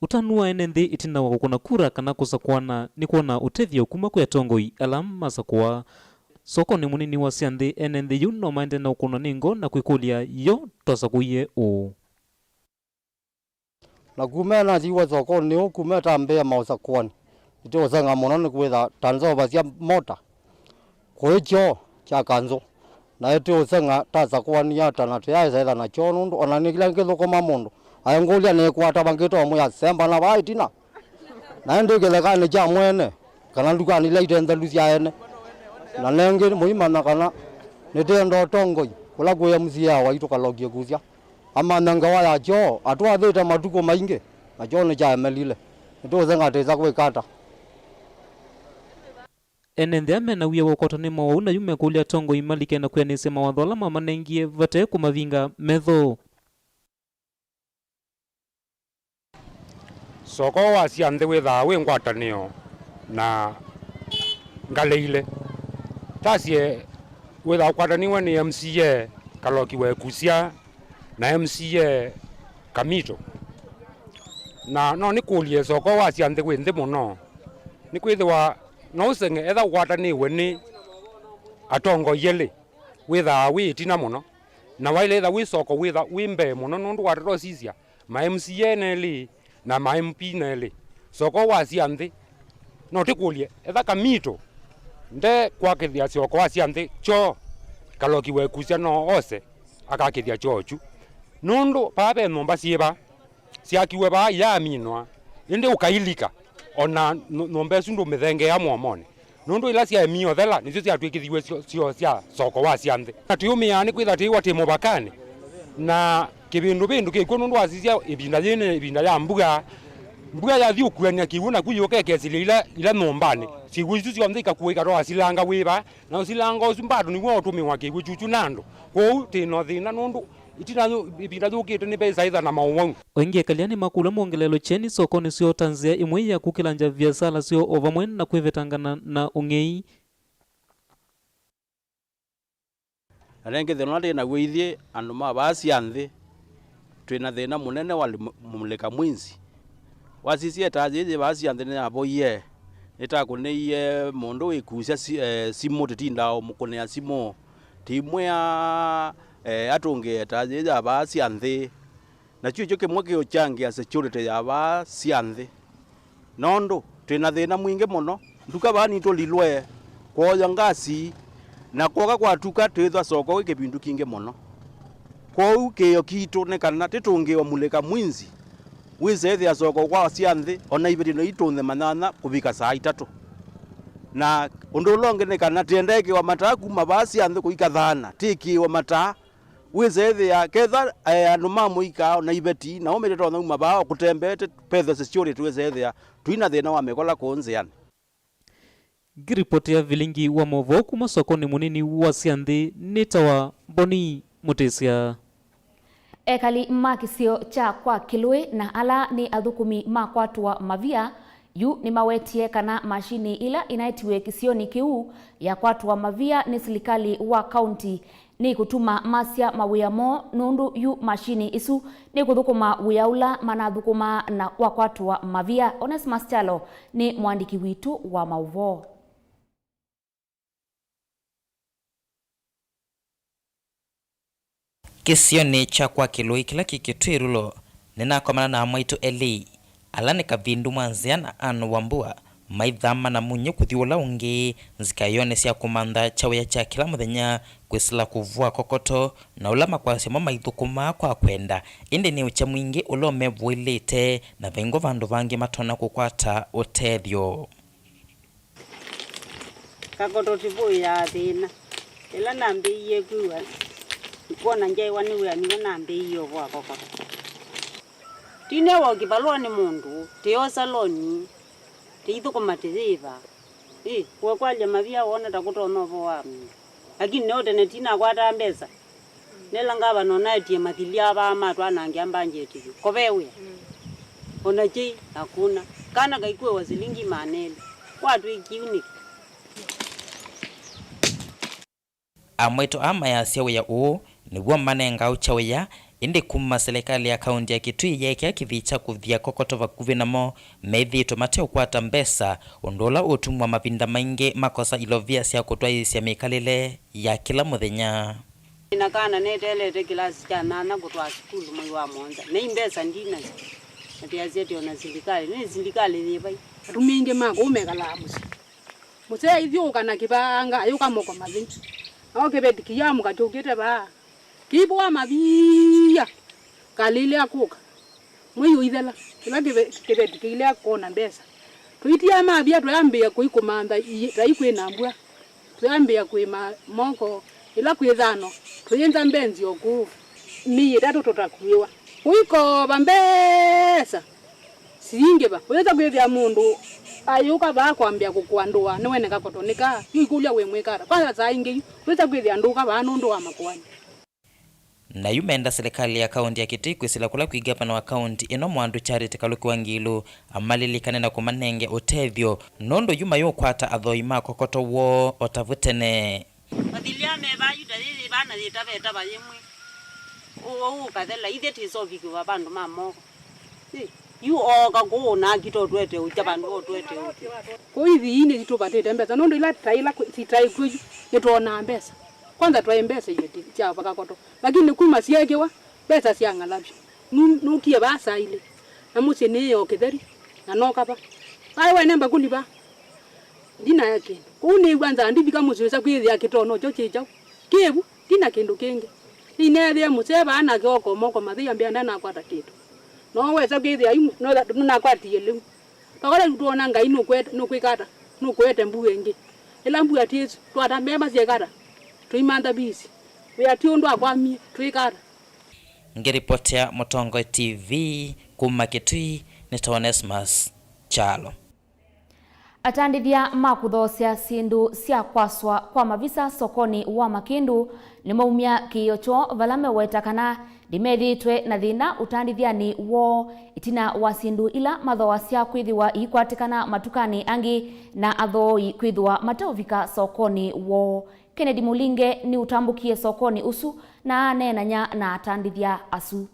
Ũtanu wa ene nthĩ ĩtina wa kũkũna kura kana kũsakũana nĩ kwona ũtethyo kuma kwĩ atongoi ala masakũaa. Sokonĩ mũnini wa sya nthĩ, ene nthĩ yu no maendee na ũkũnwa nĩ ngoo na kwĩkũlya, yo twasakũie ũũ? Na kuma natiwa sokonĩ ũũ, kuma ĩtambĩĩa maũsakũani, nĩtũũseng'a mũno nĩkwĩtha ta nzova sya mota kũĩ kyoo kya kanzũ, na ĩtũũseng'a tasakũania ta na tũyaĩsa ĩtha na kyoo, nũndũ ona nĩ kĩla ngĩthũkũma mũndũ aengũlya nĩkwata vangĩtwa mwĩa semba na vaa ĩtina, na ĩndĩ kĩthekanĩ kya mwene kana ndukanĩ ila ite nthelu sya ene. Na nengĩ mũimanya kana nĩtĩenda ũtongoi kũla kwĩ M C A waitũ Kalokie Kusya. Amanya ngewa ya kyoo, atwathĩte matukũ maingĩ, na kyoo nĩkyaemelile. Nĩtũũsengatĩsa kwĩka ata? Ene nthĩ aa mena wia wa ũkwatani mowau, na yu mekũlya atongoi malike na kwĩanĩsya mawatho ala mamanengie vate kũmavinga metho. Soko wa sya nthĩ wĩthaa wĩ ngwatanĩo na ngalĩ ilĩ. Tasye wĩthaa ũkwatanĩw'e nĩ M C A Kaloki wa Ĩkusya na M C A Kamito. Na no nĩkũlye, soko wa sya nthĩ wĩ nthĩ mũno, nĩkwĩthĩwa no ũseng'e etha ũkwatanĩw'e nĩ atongoi elĩ, wĩthaa wĩ ĩtina mũno, na waĩle etha wĩ soko wĩtha wĩ mbee mũno, nũndũ watata ũsisya ma M C A nelĩ na ma M P nelĩ, soko wa sya nthĩ. No tĩkũlye, etha Kamito nde kwakĩthya soko wa sya nthĩ kyoo, Kaloki wa Ĩkusya no ose akakĩthya kyoo kyu, nũndũ paa ve nyũmba syĩva syakiwe vaa iyaaminwa, ĩndĩ ũkailika, o na nyũ-, nyũmba ĩsu ndũmĩthengeea mũomonĩ, nũndũ ila syaemie ũthela nĩsyo syatw'ĩkĩthiw'e syo, syo sya soko wa sya nthĩ. Na twĩũmĩaa nĩkwĩtha twĩĩwa twĩ mũvakanĩ, na kĩvĩndũvĩndũ kĩkw'o, nũndũ wasisya ĩvinda yĩĩ nĩ ĩvinda ya mbua. Mbua yathi ũkuany'a kĩw'ũ, naku yũka ĩkesĩlya ila, ila nyũmbanĩ, syĩw'ũ isu syonthe ikakua ikatwaa silanga wĩva, na silanga ũsu mbado nĩw'o ũtũmĩwa kĩw'ũ kyukyu na andũ. Kwoou twĩ na thĩna, nũndũ Ĩtina yũ-, ĩvinda yũkĩte nĩvesa ĩtha na maũwau. O ĩngĩ, ekalya nĩmakũlw'a mongeleelwe kyeni sokonĩ syoo ta nzĩa ĩmwe ya kũkĩlangya viasala syoo o vamwe na kwĩvetangana na ũng'ei. Na rĩngĩ thĩna ũla twĩ naw'o ithyĩ andũ ma vaa sya nthĩ, twĩ na thĩna mũnene wa lim-, mũlĩka mwinzi. Wasisya ĩtaa yĩĩ yĩ vaa sya nthĩ nĩyavoie, nĩtakũnĩie mũndũ wĩkusya si-, eh, simũ, tũtindaa ũmũkũnĩa simũ. Tĩimwĩa, eh, atũngĩe ĩtaa yĩĩ ya vaa sya nthĩ. Na kyu nĩkyo kĩmwe kĩũkyangĩa security ya vaa sya nthĩ. Nũndũ twĩ na thĩna mwingĩ mũno, nduka vaa nitũlilwe, kwoya ngasi, na kwoka kwatuka twĩthwa soko wĩ kĩvindu kingĩ mũno. Kwoou kĩĩo kitũ nĩ kana tĩtũngĩĩwe mũlĩka mwinzi, wĩse ĩthĩa soko kwa sya nthĩ, o na iveti no itũnze manyanya kũvika saa itatũ. Na ũndũ ũla ũngĩ nĩ kana tĩenda ĩkĩwa mataa kuma vaa sya nthĩ kũika thaana, tĩkĩĩwe mataa, wĩse ĩthĩa ketha, eh, andũ ma mũika o na iveti, na ũmĩte tonya uma vaa o kũtembeete, pethe security wĩse ĩthĩa tũi na thĩna wa mĩkola kũũ nzĩanĩ. Ngĩripotĩa vilingi wa maũvoo kuma sokonĩ mũnini wa sya nthĩ, nĩtawa Boni Mũtĩsya. Ekali ma kĩsio kya Kwa Kĩlũĩ na ala nĩ athũkũmi ma kwatwa mavia yu nĩmawetie kana mashini ĩla ĩnaetiwe kĩsionĩ kĩu ya kwatwa mavia nĩ silikalĩ wa kaunti nĩkũtuma masya mawĩa moo, nũndũ yu mashini ĩsu nĩkũthũkũma wĩa ũla manathũkũmaa na wa kwatwa mavia. Onesmus Kyalo nĩ mũandĩki witũ wa maũvoo. Kĩsionĩ kya Kwa Kĩlũĩ kĩla kĩ Kitui Rural, nĩnakomana na amwaitũ elĩ, ala nĩ Kavindu Mwanzĩa na Ann Wambua, maithama na munyu kũthi ũla ũngĩ nzikaĩonĩ sya kũmantha kyaũya kya kĩla mũthenya, kwĩsĩla kũvũa kokoto, na ũla makwasya mo maithũkũmaa kwa kwenda, ĩndĩ nĩ ũkya mwingĩ ũla ũmevũĩlĩte, na vaingwa vandũ vangĩ matonya kũkwata ũtethyo. Kakoto tĩvũĩaa thĩna. Ĩla nambĩĩie kwĩw'a, kwona ngyaĩwa nĩ wĩa, nĩvo nambĩĩie ũvũa kokoto. Tine wa kĩvalũa nĩ mũndũ, tĩosa loni, tĩithũkũma tĩyĩva. Ĩ, we kwalya mavia woona ta kũtonya ũvũa wa mĩĩ. Lakini nĩ o tene tinakwataa mbesa. Nĩla ngavana ũnaetie mathilia vaa matwanangĩa mbanjeti vyũ. Kove wĩa. Ona kyei, hakuna. Kana kaikũĩwa silingi maana elĩ. Kwatwĩkie ũu nĩkĩ? Amwaitũ aa mayasya wĩa ũũ nĩw'o manengaũ kyaũya, ĩndĩ kuma silikalĩ ya kaunti ya Kitui yeekĩa kĩthii kya kũthia kokoto vakuvĩ namo, methĩĩtwe mateũkwata mbesa, ũndũ ũla ũtũmwa mavinda maingĩ makosa ilovia sya kũtwaĩĩsya mĩkalĩle ya kĩla mũthenya. Nĩ na kana neteelete kĩlasi kya nyanya kũtwaa sukulu mwei wa mũonza. Nei mbesa ndinasyo. Na tĩasya tĩ o na silikalĩ. Nĩ silikalĩ yĩ vai? Atumĩa aingĩ ma kũu mekalaa mũsyĩ. Mũsee aithyũũka na kĩvaanga, ayũka moko mathei. Nao kĩveti kĩiamũka kyũkĩte vaa. Kĩivũa mavia. Kalĩlea kũka. Mwei ũithela, kĩla kĩve-, kĩveti kĩilea kwona mbesa. Tũitiaa mavia, tũyambĩĩa kũikũmantha i-, tai kwĩna mbua. Tũyambĩĩa kũĩma moko, ĩla kwĩ thano, tũyĩnza mbenzi o kũu. Mĩĩ ĩtatũ tũtakuĩwa. Ũikova mbesa. Siingĩva. Ũyĩsa kwĩthĩa mũndũ ayũka vaa kwambĩa kũkũandũa, nĩwene kakoto nĩka. Yu ikũlya wĩ mwĩkata. Kwanza saa ingĩ yu, ũyĩsa kwĩthĩa ndũka vaa nũndũ wa makoani. Na yu menda silikalĩ ya kaũntĩ ya Kitui kwĩsĩla kũla kwĩ ngavana wa kaũntĩ ĩno Mwandu Charity Kaluki Wangilu amalilikane na kũmanenge ũtethyo, nũndũ yu mayũkwata athoi ma kokoto woo o ta vu tene. Mathilia me vaa yu ta yĩyĩ vaa na yĩtava ĩtava yĩmwe. Ũũ ũkathela, ithyĩ twĩsovikĩwa vandũ ma moko. Ĩ, yu ooka kũũ na akita ũtwete ũkya vandũ ũtwete ũkya. Kũu ithiinĩ sitũvatĩte mbesa, nũndũ ila taila sitaĩ kw'o yu, nĩtwonaa mbesa. Kwanza twaĩ mbesa ieti sya vakakoto. Lakini kuma syeekĩwa, mbesa syang'ala vyũ. Nu-, nũkie vaa saa ilĩ. Na mũsyĩ nĩĩ o kĩtheri, na noka va. Vai wene mbakuli va. Ndina ya kĩndũ. Kũu nĩw'a nzaa ndivika mũsyĩ ũsa kwĩthĩa kĩtono kyo kyĩ kyaũ. Kĩvu, ndina kĩndũ kĩngĩ. Nĩneethĩe mũsee vaa nake oka o moko mathei ambĩa ndanakwata kĩndũ. No wesa kwĩthĩa yu, no, nũnakwatie lĩu. Vakala yu twona Ngai nũkwete, nũkwĩka ata? Nũkũete mbua ĩngĩ. Ĩla mbua ti ĩsu, twatambĩa masyeka ata? Tũimantha visi. Wĩa ti ũndũ akwamie, twĩka ata? Ngĩripotea Mũtongoi T V kuma Kitui, nĩtawa Onesmus Kyalo. Atandĩthya ma kũthoosya syĩndũ sya kwaswa kwa mavisa sokonĩ wa Makĩndũ nĩmaumya kĩĩo kyoo vala meweta kana ndĩmethĩĩtwe na thĩna ũtandĩthyanĩ woo ĩtina wa syĩndũ ila mathoosya kwĩthĩwa iikwatĩkana matukanĩ angĩ na athooi kwĩthĩwa mateũvika sokonĩ woo. Kennedy Mũlinge nĩũtambũkie sokonĩ ũsu na aneenany'a na atandĩthya asu.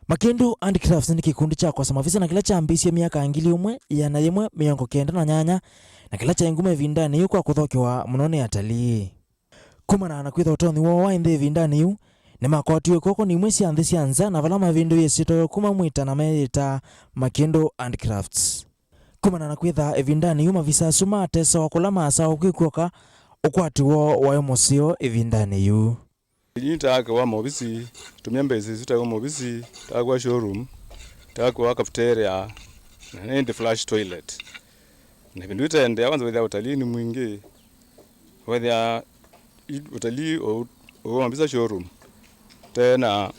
Makĩndũ Handicrafts nĩ kĩkundi kya kwosa mavisa na kĩla kyambĩĩsye myaka ngili ĩmwe ĩana yĩmwe mĩongo kenda na nyanya, na kĩla kyaĩ nguma ĩvindanĩ yĩu kwa kũthokewa mũno nĩ atalii. Kumana na kwĩtha ũtonyi woo waĩ nthĩ ĩvindanĩ yĩu, nĩmakwatiwe kw'oko nĩ imwe sya nthĩ sya nza na vala mavĩndũie syĩtwa yoo kuma mwĩta na meyĩta Makĩndũ Handicrafts. Kumana na kwĩtha ĩvindanĩ yĩu mavisa asu maatesawa kũla maasawa kwĩkw'oka, ũkwati woo waĩ mũseo ĩvindanĩ yĩu. Ĩĩ, nĩtaakiwa maovisi, tũmya mbesa isu taakiwa maovisi, taakiwa showroom, taakiwa cafeteria, na ĩndĩ flush toilet. Na vindu itaendeea, kwanza wĩthĩa utalii nĩ mwingĩ, wĩthĩa i-, utalii o, o mavisa showroom. Tena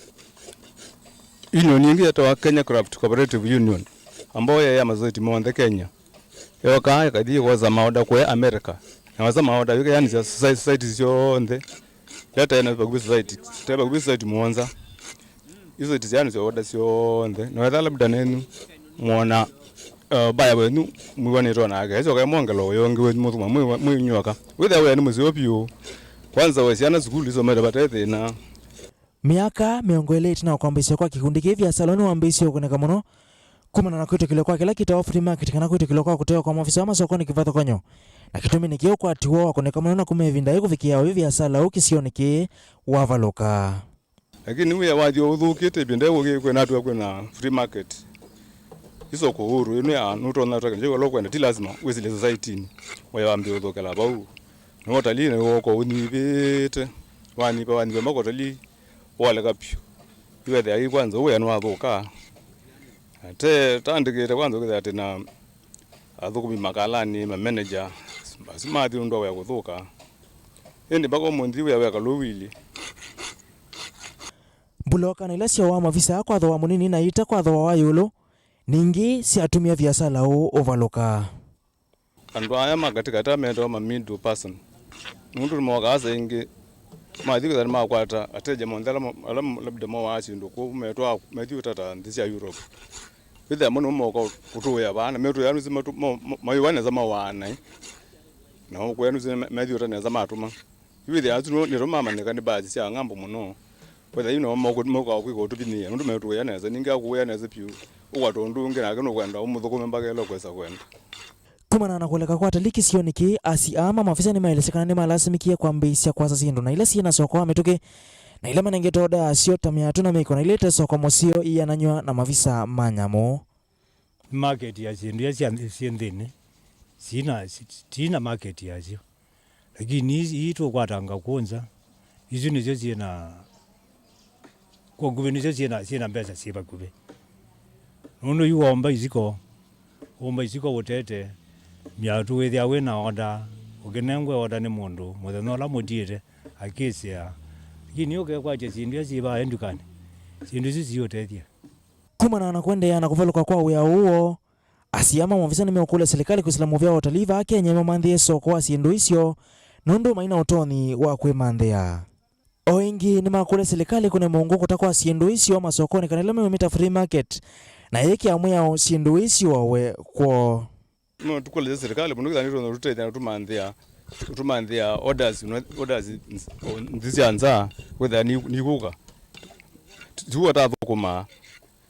union ĩngĩ yetawa Kenya Craft Cooperative Union, ambao yĩ ya masociety monthe Kenya. Yokaa ĩkathi kwosa maoda kũya America. Na kwosa maoda yũke yaanĩsya soci-, society syonthe. Ila tene vakuvĩ society, tene vakuvĩ society mũonza. Isu society syaanĩsya oda syonthe. Na wetha labda nenyu mwona, uh, baya wenyu mwĩwanĩtwe nake. Ĩsyo kaĩ mwongela ũyo ũngĩ wenyu mũthuma mwĩ, mwĩ nyoka. Wĩthĩa wĩa nĩ mũseo vyũ. Kwanza we syana sukulu isomete vate thĩna. Myaka mĩongo ĩlĩ ĩtina wa kwambĩĩsya kwa kĩkundi kĩĩ, viasala ũũ nĩwambĩĩisye ũkũnĩka mũno kumana na kwĩtĩkĩlwa kwa kĩla kĩtawa free market kana kwĩtĩkĩlwa kwa kũtewa kwa maofisa ma masokonĩ kĩvathũkany'o, na kĩtumi nĩ kĩĩ ũkwati woo wakũnĩka mũno na kuma ĩvinda yĩĩ kũvikĩa oyu viasala ũũ kĩsionĩ kĩĩ wavalũka. Lakini wĩa wathi ũthũkĩte ĩvinda yĩĩ kwĩnatw'a kwĩna free market. Isoko huru ĩno ya nũtonya twakĩnja ĩla ũkwenda, ti lazima wĩsĩle society-inĩ wĩa wambĩĩa ũthũkĩla vau. Nĩ ũtalii nĩ woko ũnyivĩte, wanyiva, wanyiva mpaka ũtalii woleka vyũ. Yu wethĩa yu kwanza ũũ wĩa nĩwathũka. Te tandĩkĩte kwanza ũkĩthĩa atĩ na athũkũmi makalanĩ, ma manager, asu mathi nũndũ wa wĩa kũthũka. Ĩndĩ mpaka ũmũnthĩ wĩa weka lũwili. Mbuloka na ila syoaa mavisa kwa thooa mũnini na ita kwa thooa wa ĩũlũ, ningĩ syatumie viasala ũũ ũvalũka. Andũ aya ma katikati aa metawa ma middle person, nũndũ nĩmokaa saa ingĩ mathi kwĩthĩa nĩmakwata ateja monthe ala mo-, ala mo-, labda mowaa syĩndũ kũu, metwaa methi ũtata nthĩ sya Europe. Wĩthĩa mo nĩmo moka kũtũĩa vaa, na metũĩa nũsĩ matu-, mo-, mo-, mayũa nesa mawaa naĩ. Na ũkũĩa nũsĩ me-, methi ũta nesa matũma. Yu wĩthĩa asu nĩo, nĩtũmamanyĩka nĩ basi sya ng'ambo mũno. Wĩthĩa yu nĩo mokũ-, mokaa kwĩka ũtũvinyĩĩa, nũndũ metũĩa nesa, ningĩ akũĩa nesa vyũ, ũkwata ũndũ ũngĩ nake nũkwenda ũmũthũkũme mpaka ĩla ũkwĩsa kwenda. Kumana na kũleka kwa atalii kĩsionĩ kĩĩ, asi aa ma maofisa nĩmaelesya kana nĩmalasimĩkie kwambĩĩsya kwasa syĩndũ na ila syĩ na soko wa mĩtũkĩ, na ila manengete oda yasyo ta myatũ na mĩko na ila ite soko mũseo iananyw'a na mavisa ma nyamũ. Market ya syĩndũ ila sya nthĩ, syĩ nthĩnĩ, sina, si-, tina market yasyo. Lakini ii, ii tũkwatanga kũũ nza, isu nĩsyo syĩ na, kwa ũkuvĩ nĩsyo syĩ na, syĩ na mbesa syĩ vakuvĩ. Nũndũ yu womba isiko, womba isiko ũtete, myatũ wĩthĩa wĩ na oda, ũkĩnengwe oda nĩ mũndũ, mũthenya ũla mũtiĩte, akĩsĩa, Lakini ũkekwatya syĩndũ ila syĩ vaa ndukanĩ, syĩndũ isu siũtethya. Kumana na kũendeea na kũvalũka kwa wĩa ũũ, asia ma maovisa nĩmeũkũlya silikalĩ kwĩsĩla mũvĩa wa ũtalii vaa Kenya mamanthĩe soko wa syĩndũ isyo, nũndũ mai na ũtonyi wa kwĩmanthĩa. O ĩngĩ, nĩmakũlya silikalĩ kũne mũngũ kũta kwa syĩndũ isyo masokonĩ kana ĩla meũmĩta flea market, na yĩkĩa mwĩao syĩndũ ii syoawe kwoo. No tũkũlya silikalĩ mũno, kĩtha nĩtũtonya tũtethya na tũmanthĩa, tũmanthĩa orders, orders nthĩ sya nza, kwĩthĩa nĩ- nĩkũka. Tiw'o tathũkũmaa.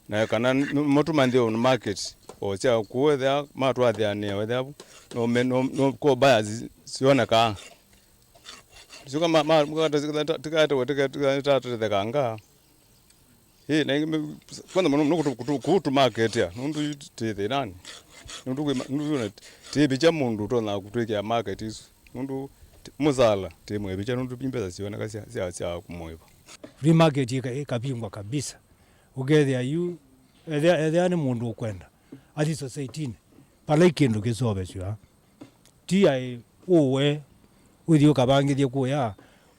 Na kana nĩ- mo tũmanthĩe on market, o sya kũũ ethĩa matwathĩanĩa wethĩa vu, no me- no- no ko buyers sionekaa. Sio kama ma- ma- tikaetewe tikatatethekanga. Ĩ, na ingĩ me- kwanza mũno mũno kũtũ- kũtũ- kũtũ market ya, nũndũ yu tĩ thĩnanĩ. Nũndũ kwĩ ma- nũndũ na tĩ vicha mũndũ ũtonya kũtwĩkĩa market isu. Nũndũ tĩ- mũsala tĩ mwĩ vicha nũndũ mbesa sioneka sya- sya- sya kũmũĩva. Free market ĩka- ĩkavingwa kabisa. Ũkethĩa yu, ethĩa, ethĩa nĩ mũndũ ũkwenda athi society-inĩ, vala i kĩndũ kĩseũvĩsw'a. Ti aĩ ũwe, ũthi ũkavangĩthye kũya,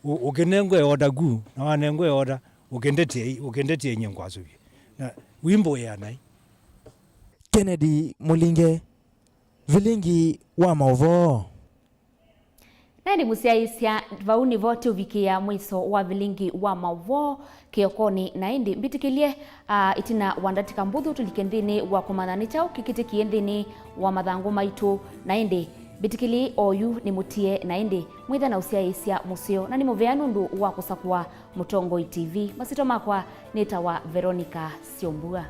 ũ- ũkĩnengwe oda ku, na wanengwe oda, ũkĩndeteei, ũkĩndeteei nyie ngwasũvye. Na wimbo wĩa nai. Kennedy Mũlinge, Vilingi wa Maũvoo. Na ĩndĩ mũsyaĩĩsya, vau nĩvo tũvikĩĩa mwĩso wa vilingi wa maũvoo kĩokonĩ. Na ĩndĩ mbĩtĩkĩlye, ah, ĩtina wa ndatĩka mbũthũ tũlike nthĩnĩ wa kũmanya nĩ kyaũ kĩkĩtĩkie nthĩnĩ wa mathangũ maitũ. Na ĩndĩ mbĩtĩkĩlye oyu nĩ mũtie, na ĩndĩ mwĩtha na ũsyaĩĩsya mũseo. Na nĩ mũvea nũndũ wa kũsakũa Mũtongoi T V. Masyĩtwa makwa nĩtawa Veronica Syombua.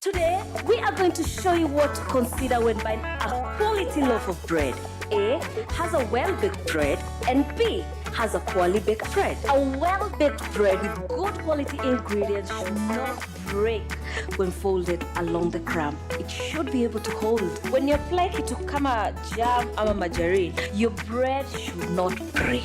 Today, we are going to show you what to consider when buying a quality loaf of bread. A has a well-baked bread and B has a poorly baked bread. A well-baked bread with good quality ingredients should not break when folded along the crumb. It should be able to hold. When you apply kitu kama jam ama margarine, your bread should not break.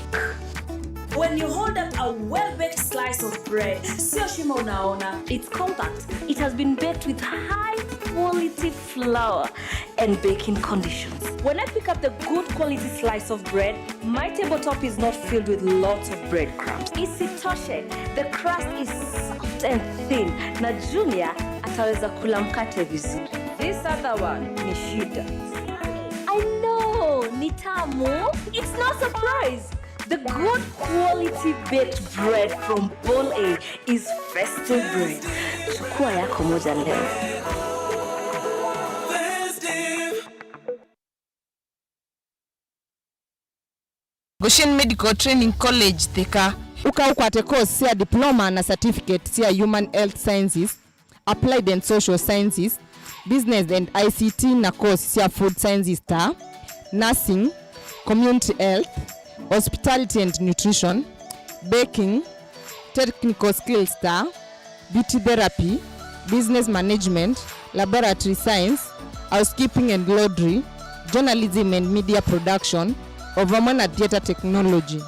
When you hold up a well-baked slice of bread, sio shimo unaona. It's compact. It has been baked with high quality flour and baking conditions. When I pick up the good quality slice of bread, my tabletop is not filled with lots of breadcrumbs. Isitoshe, the crust is soft and thin, na Junior ataweza kula mkate vizuri. This other one ni shida. I know, ni tamu. It's no surprise. The good quality baked bread from Bol A is festive bread. Chukua yako moja leo. Goshen Medical Training College, Thika. Ũka ũkwate course sya diploma na certificate sya Human Health Sciences, Applied and Social Sciences, Business and I C T na course sya Food Sciences ta nursing, community health, hospitality and nutrition, baking, technical skills ta beauty therapy, business management, laboratory science, housekeeping and laundry, journalism and media production, o vamwe na theatre technology.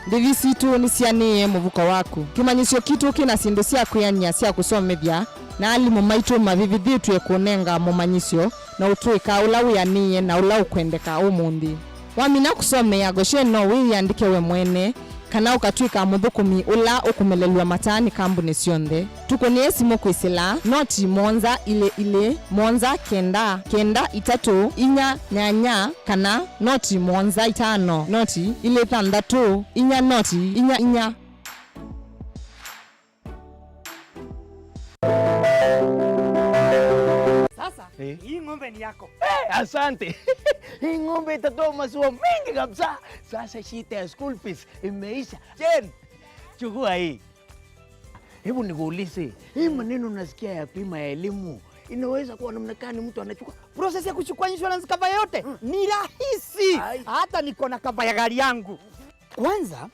Ndĩvi sitũ nĩsianĩĩe mũvuko waku. Kĩmanyĩsyo kitũ kĩ na syĩndũ sya kwĩanĩa sya kũsomethya, na alimũ maitũ mavĩvĩthĩtw'e kũnenga mũmanyĩsyo na ũtũĩka ũla wĩanĩĩe na ũla ũkwendeka ũmũnthĩ. Wamina kũsomea Goshen, no wĩyĩandĩke we mwene, kana ũkatw'ĩka mũthũkũmi ũla ũkũmelelw'a mataa nĩ kambunĩ syonthe. Tũkũnĩe simũ kwĩsĩla noti mũonza ilĩ ilĩ mũonza kenda kenda itatũ inya nyanya, kana noti mũonza itano noti ilĩ thanthatũ inya noti inya inya. Sasa, eh, hii ng'ombe ni yako. Eh, asante. Hii ng'ombe itatoa maziwa mengi kabisa. Sasa shida ya school fees imeisha. Jen, chukua hii. Hebu nikuulize, hii maneno nasikia ya bima ya elimu, inaweza kuwa namna gani mtu anachukua? Process ya kuchukua insurance cover yote ni rahisi. Ai. Hata niko na cover ya gari yangu. Kwanza,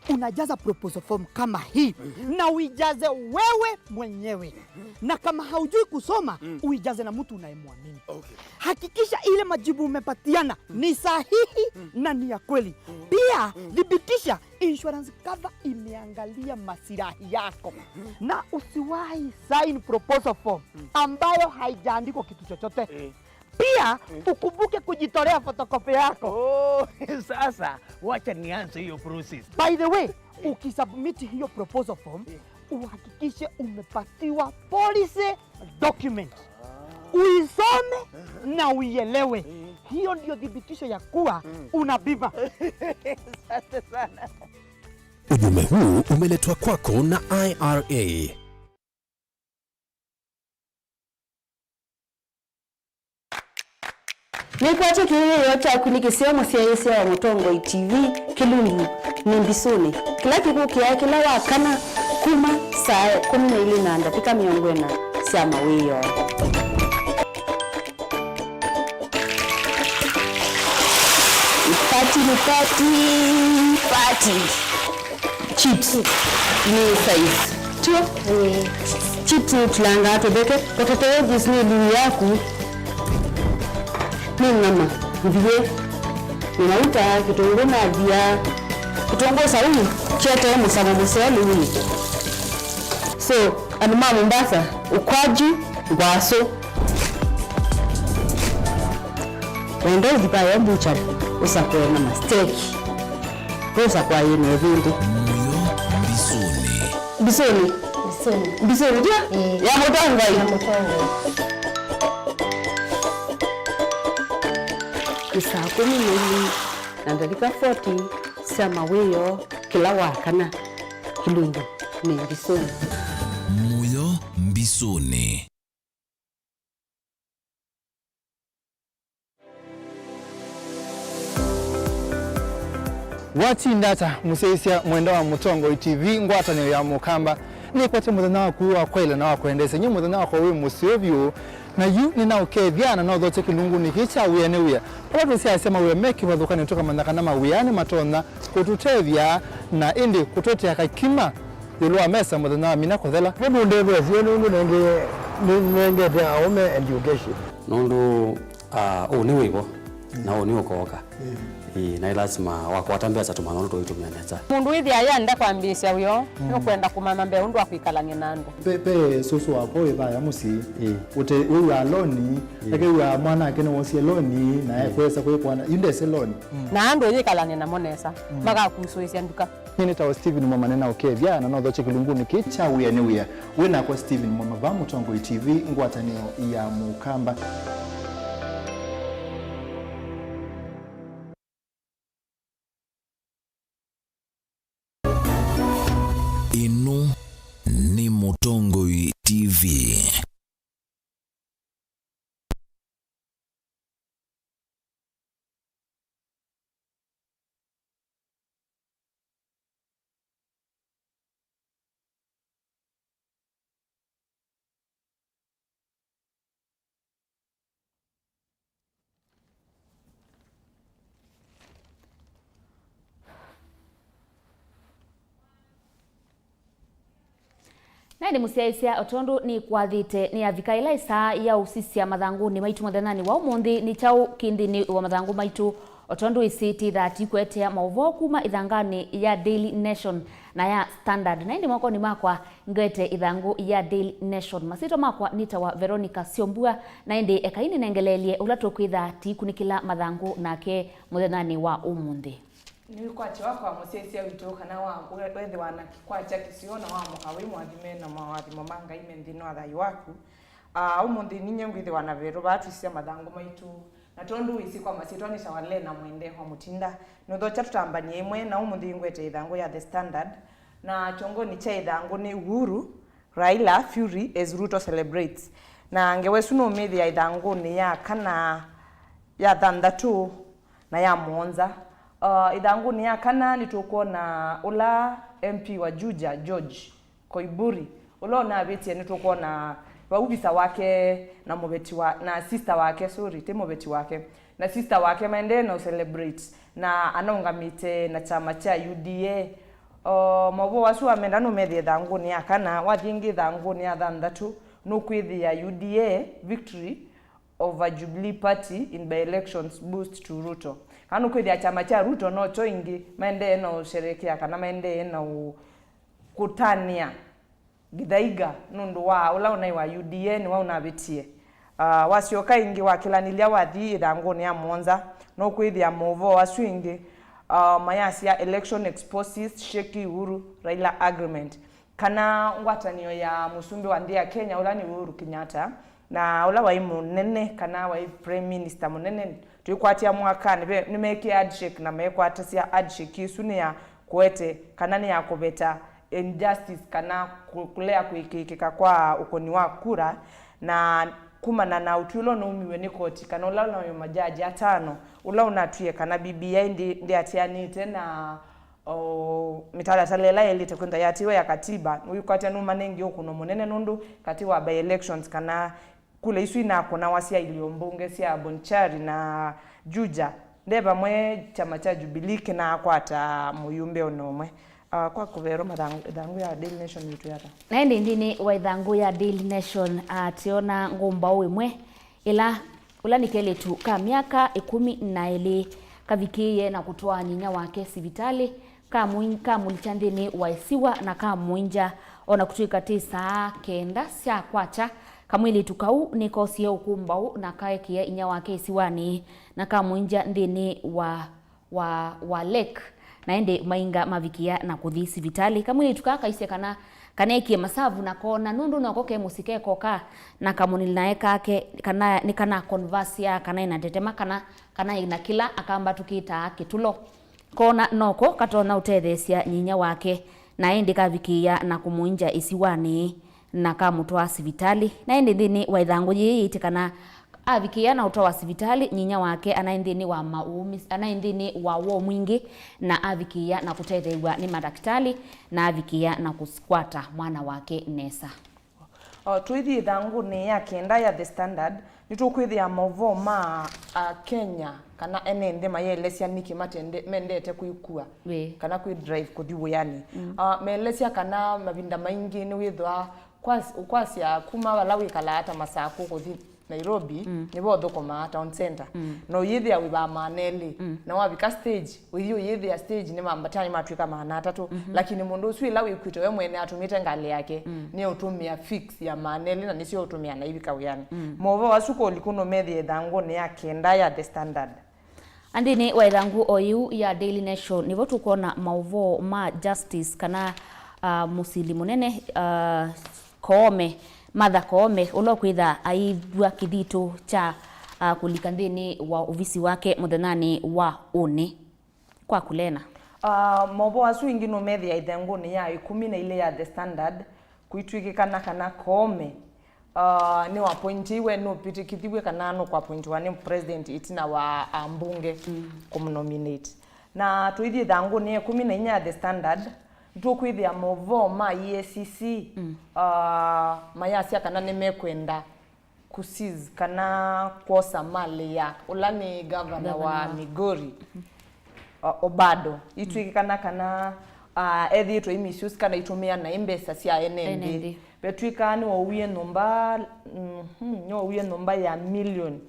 unajaza proposal form kama hii na uijaze wewe mwenyewe, na kama haujui kusoma, uijaze na mtu unayemwamini. Okay. Hakikisha ile majibu umepatiana ni sahihi na ni ya kweli. Pia thibitisha insurance cover imeangalia masilahi yako, na usiwahi sign proposal form ambayo haijaandikwa kitu chochote. Eh. Pia ukumbuke kujitolea photocopy yako. Oh, sasa wacha nianze hiyo process. By the way, ukisubmit hiyo proposal form, uhakikishe umepatiwa policy document. Uisome na uielewe. Hiyo ndio thibitisho ya kuwa una bima. Asante sana. Ujumbe huu umeletwa kwako na I R A. Nĩkwatya kĩĩo kyaku nĩ kĩseo mũsyaĩĩsya wa Mũtongoi T V, Kĩlungu nĩ Mbisũnĩ, kĩla kĩkũkĩaa kĩla wa kana kuma saa ĩkũmi na ilĩ na ndatĩka mĩongo ĩna sya mawĩoo. Party nĩ party, party. Chips nĩ size. Tio? Ĩĩ. Chips nĩ ũtilangaa tũtheke. Potatoes nĩ ĩlungu yaku. Nĩ nyama. Mbiĩ. Nĩ mauta, kĩtũngũ na thia. Kĩtũngũ saumu kyetee mũsamo mũseo lĩunĩ. So, andũ ma Mombasa, ukwaju, ngwasũ. Wenda ũthi payo mbuchari, ũsakũe na masteki. Ũsakũa yĩ na ĩvĩndĩ. Mũyo mbisũnĩ. Mbisũnĩ? Mbisũnĩ. Mbisũnĩ, ndio? Ĩĩ. Ya Mũtongoi? Ya Mũtongoi. Nĩ saa kũmi na ilĩ na ndatĩka forty sya mawĩoo kĩla wa kana. Kĩlungu nĩ Mbisũnĩ. Mũyo mbisũnĩ. Watinda ata mũsyaĩĩsya mwenda wa Mũtongoi T V ngwatanĩo ya Mũkamba? Nĩkwete mũthenya waku wa kwaĩla na wa kwendeesya, nyie mũthenya wakwa wĩ mũseo vyũ. Na yu nĩnaũkethya na nothokye kĩlungunĩ kĩĩ kya wĩa nĩ wĩa. Vala tũsyaasya mawĩa me kĩvathũkanĩo tũkamanya kana mawĩa nĩmatonya kũtũtethya na ĩndĩ kũtũetea kakima ĩũlũ wa mesa mũthenya wa mina kũthela. Nĩnũndetheesye nũndũ nenge-, nĩnengete aũme education. Nũndũ, ah, ũnĩ wĩvo, na ũnĩ ũkooka. Mm. Ĩĩ, na ĩ lasima wakwata mbesa tũmanya ũndũ tũitũmĩa nesa. Mũndũ wĩthĩa yenda kwambĩĩsya wĩoo, mm, nũkwenda kũmanya mbee ũndũ wa kwĩkalany'a na andũ. Pe, pe sũsũ wakwa wĩ vaya mũsyĩ. Ĩĩ. Ũte wĩw'aa loni, ĩĩ, eke wĩw'aa mwana ake nĩwosie loni, na, ĩĩ, ekwesa kwĩkwana, yu ndese loni. Mm. Na andũ yĩkalany'a namo nesa, mm, makakusũĩsya nduka. Nyie nĩtawa Stephen Mwama, nĩnaũkethya na nothokye kĩlungunĩ kĩĩ kya wĩa nĩ wĩa. Wĩ nakwa Stephen Mwama va Mũtongoi T V, ngwatanĩo ya Mũkamba. Ĩno nĩ Mũtongoi T V. Na ĩndĩ mũsyaĩĩsya, o tondũ nĩkwathĩte, nĩyavika ĩla ĩsaa ya ũsisya mathangũnĩ maitũ mũthenyanĩ wa ũmũnthĩ. Nĩ kyaũ kĩ nthĩnĩ wa mathangũ maitũ? O tondũ wĩsĩ, tĩthaa tikũetea maũvoo kuma ĩthanganĩ ya Daily Nation na ya Standard. Na ĩndĩ mokonĩ makwa ngwete ĩthangũ ya Daily Nation. Masyĩtwa makwa nĩtawa Veronica Syombua, na ĩndĩ ekai nĩnengeleelye ũla tũkwĩtha tikunĩkĩla mathangũ nake mũthenyanĩ wa ũmũnthĩ. Nĩ wĩkwatyo wakwa mũsyaĩĩsya witũ kana wa we-, wethĩwa na kĩkwatya kĩseo na waamũka wĩ mũathime na mawathimo ma Ngai me nthĩnĩ wa thayũ waku. Ah, ũmũnthĩ ninyie ngwĩthĩwa na Vero vaa twĩsisya mathangũ maitũ, na tondũ wĩsĩ kwa masyĩtwa nĩtawa Lena Mwende wa Mũtinda, nũthokya tũtambany'e ĩmwe, na ũmũnthĩ ngwete ĩthangũ ya The Standard, na kyongonĩ kya ĩthangũ nĩ Uhuru, Raila fury as Ruto celebrates. Na ngewa ĩsu nũmĩthĩa ĩthangũnĩ ya kana, ya thanthatũ na ya mũonza. Uh, ĩthangũnĩ ya kana nĩtũkwona ũla M P wa Juja, George Koimburi, ũla ũnavĩtie nĩtũkwona vau visa wake na mũveti wa, na sister wake, sorry, ti mũveti wake, na sister wake maendee na ũcelebrate, na anaũngamĩte na kyama kya U D A. O, maũvoo asu wamenda nũmethĩe ĩthangũnĩ ya kana, wathi ĩngĩ ĩthangũnĩ ya thanthatũ, nũkwĩthĩa U D A victory over Jubilee Party in by-elections boost to Ruto. Kana nũkwĩthĩa kyama kya Ruto nokyo ĩngĩ maendee na ũsherekea kana maendee na ũ-, kũtanĩa Githaiga nũndũ wa ũla ũnaĩ wa U D A nĩwe ũnavĩtie. Ah, wasyoka ĩngĩ wakĩlanĩlya wathi ĩthangũnĩ ya mũonza, nũkwĩthĩa maũvoo asu ĩngĩ, ah, mayasya election exposes shaky Uhuru Raila agreement. Kana ngwatanĩo ya mũsumbĩ wa nthĩ ya Kenya, ũla nĩ Uhuru Kenyatta, na ũla waĩ mũnene, kana waĩ prime minister mũnene, twĩkwatya mwakanĩ, ve, nĩmekie handshake na meekwatasya handshake ĩsu nĩ ya kũete, kana nĩ ya kũveta injustice, kana kũ-, kũlea kũĩkĩĩkĩka kwa ũkũni wa kura, na kumana na ũtwi ũla ũnaumiw'e nĩ koti, kana ũla ũnaĩ majaji atano, ũla ũnatwie kana B B I ndĩ-, ndĩatĩanĩte na o, mĩtalatala ĩla yaĩlĩte kwĩthwa yatĩĩwe ya katiba, nĩwĩkwatya nũmanengie ũkũno mũnene nũndũ katĩ wa by-elections kana kula isu inakũnawa sya ilio mbunge sya Bonchari na Juja, nde vamwe kyama kya Jubilee kĩnaakwata mũyumbe ona ũmwe. Ah, kwa kũveerwa mathangũ, ĩthangũ ya Daily Nation yĩtwĩa ata? Na ĩndĩ nthĩnĩ wa ĩthangũ ya Daily Nation, ah, tĩona ngũmbaũ ĩmwe ĩla Ũla nĩ kelĩtu ka myaka ĩkũmi na ĩlĩ kavikĩĩe na kũtwaa nyinya wake sivitalĩ, kamũi-, kamũlikya nthĩnĩ wa ĩsiwa na kamũingya. O na kũtw'ĩka tĩ saa kenda sya kwakya, kamwĩlĩtu kau nĩkoosie ũkũmbaũ na kaekĩa inyia wake ĩsiwanĩ na kamũingya nthĩnĩ wa wa, wa lake, na ĩndĩ mainga mavikĩa na kũthi sivitalĩ. Kamwĩĩtu kaa kaisye kana kaneekie masavu na koona nũndũ noko ke mũsyĩ ke koka, na kamũnĩnae kake kana nĩkanakonvasya kana ĩna ntetema kana, kana ĩna kĩla akamba tũkĩtaa kĩtũlo. Koona noko katonya ũtetheesya nyinya wake, na ĩndĩ kavikĩĩa na kũmũingya ĩsiwanĩ na kamũtwaa sivitalĩ. Na ĩndĩ nthĩnĩ wa ĩthangũ yĩĩ yĩitĩkana avikĩĩa na ũtwawa sivitalĩ, nyinya wake anaĩ nthĩnĩ wa maũũmĩ-, anaĩ nthĩnĩ wa woo mwingĩ, na avikĩĩa na kũtetheew'a nĩ mandakĩtalĩ, na avikĩĩa na kũkwata mwana wake nesa. O, tũithi ĩthangũnĩ ya kenda ya The Standard, nĩtũkwĩthĩa maũvoo ma Akenya kana ene nthĩ mayĩelesya nĩkĩ matende-, mendete kwĩkua Wĩ. kana kwĩ drive kũthi wĩanĩ. Mm. Ah, meelesya kana mavinda maingĩ nĩwĩthwa kwas-, ũkwasya kuma vala wĩkalaa ta Masakũ kũthi Nairobi, Mm. nĩvo ũthũkũmaa town center. Mm. Na ũyĩthĩa wĩvaa maana elĩ. Mm. Na wavika stage, ũithi ũyĩthĩa stage nĩ mambatani matwĩka maana atatũ. Mhm. Lakini mũndũ ũsu ĩla wĩkwĩte we mwene atũmĩte ngalĩ yake, Mm. nĩũtũmĩa fix ya maana elĩ na nĩsyo ũtũmĩa na ivika wĩanĩ. Mm. Maũvoo asu kũliku nũmethĩe ĩthangũnĩ ya kenda ya The Standard. Nthĩnĩ wa ĩthangũ o yĩu ya Daily Nation, nĩvo tũkwona maũvoo ma Justice kana, ah, mũsili mũnene, ah, Koome, Martha Koome, ũla ũkwĩtha aivw'a kĩthitũ kya, ah, kũlika nthĩnĩ wa ovisi wake mũthenyanĩ wa ũnĩ. Kwa kũleana. Ah, maũvoo asu ĩngĩ nũmethĩa ĩthangũnĩ ya ĩkũmi na ilĩ ya The Standard, kũitw'ĩkĩkana kana Koome, ah, nĩwapointiwe, nũpĩtĩkĩthiw'e kana nũkwapointiwa nĩ president ĩtina wa ambunge Mm. kũmũnominate. Na tũithi ĩthangũnĩ ya ĩkũmi na inya ya The Standard, nĩtũkwĩthĩa maũvoo ma E A C C, Mm. ah, mayasya kana nĩmekwenda kũseize kana kwosa malĩ ya ũla nĩ gavana wa Gavana wa Migori, uh, Obado. Itw'ĩkĩkana kana, uh, ethĩĩtwe aimisuse kana aitũmĩa naĩ mbesa sya ene Ene nthĩ. nthĩ. Vetw'ĩka nĩwauie nyũmba, mhm, nĩwauie nyũmba ya milioni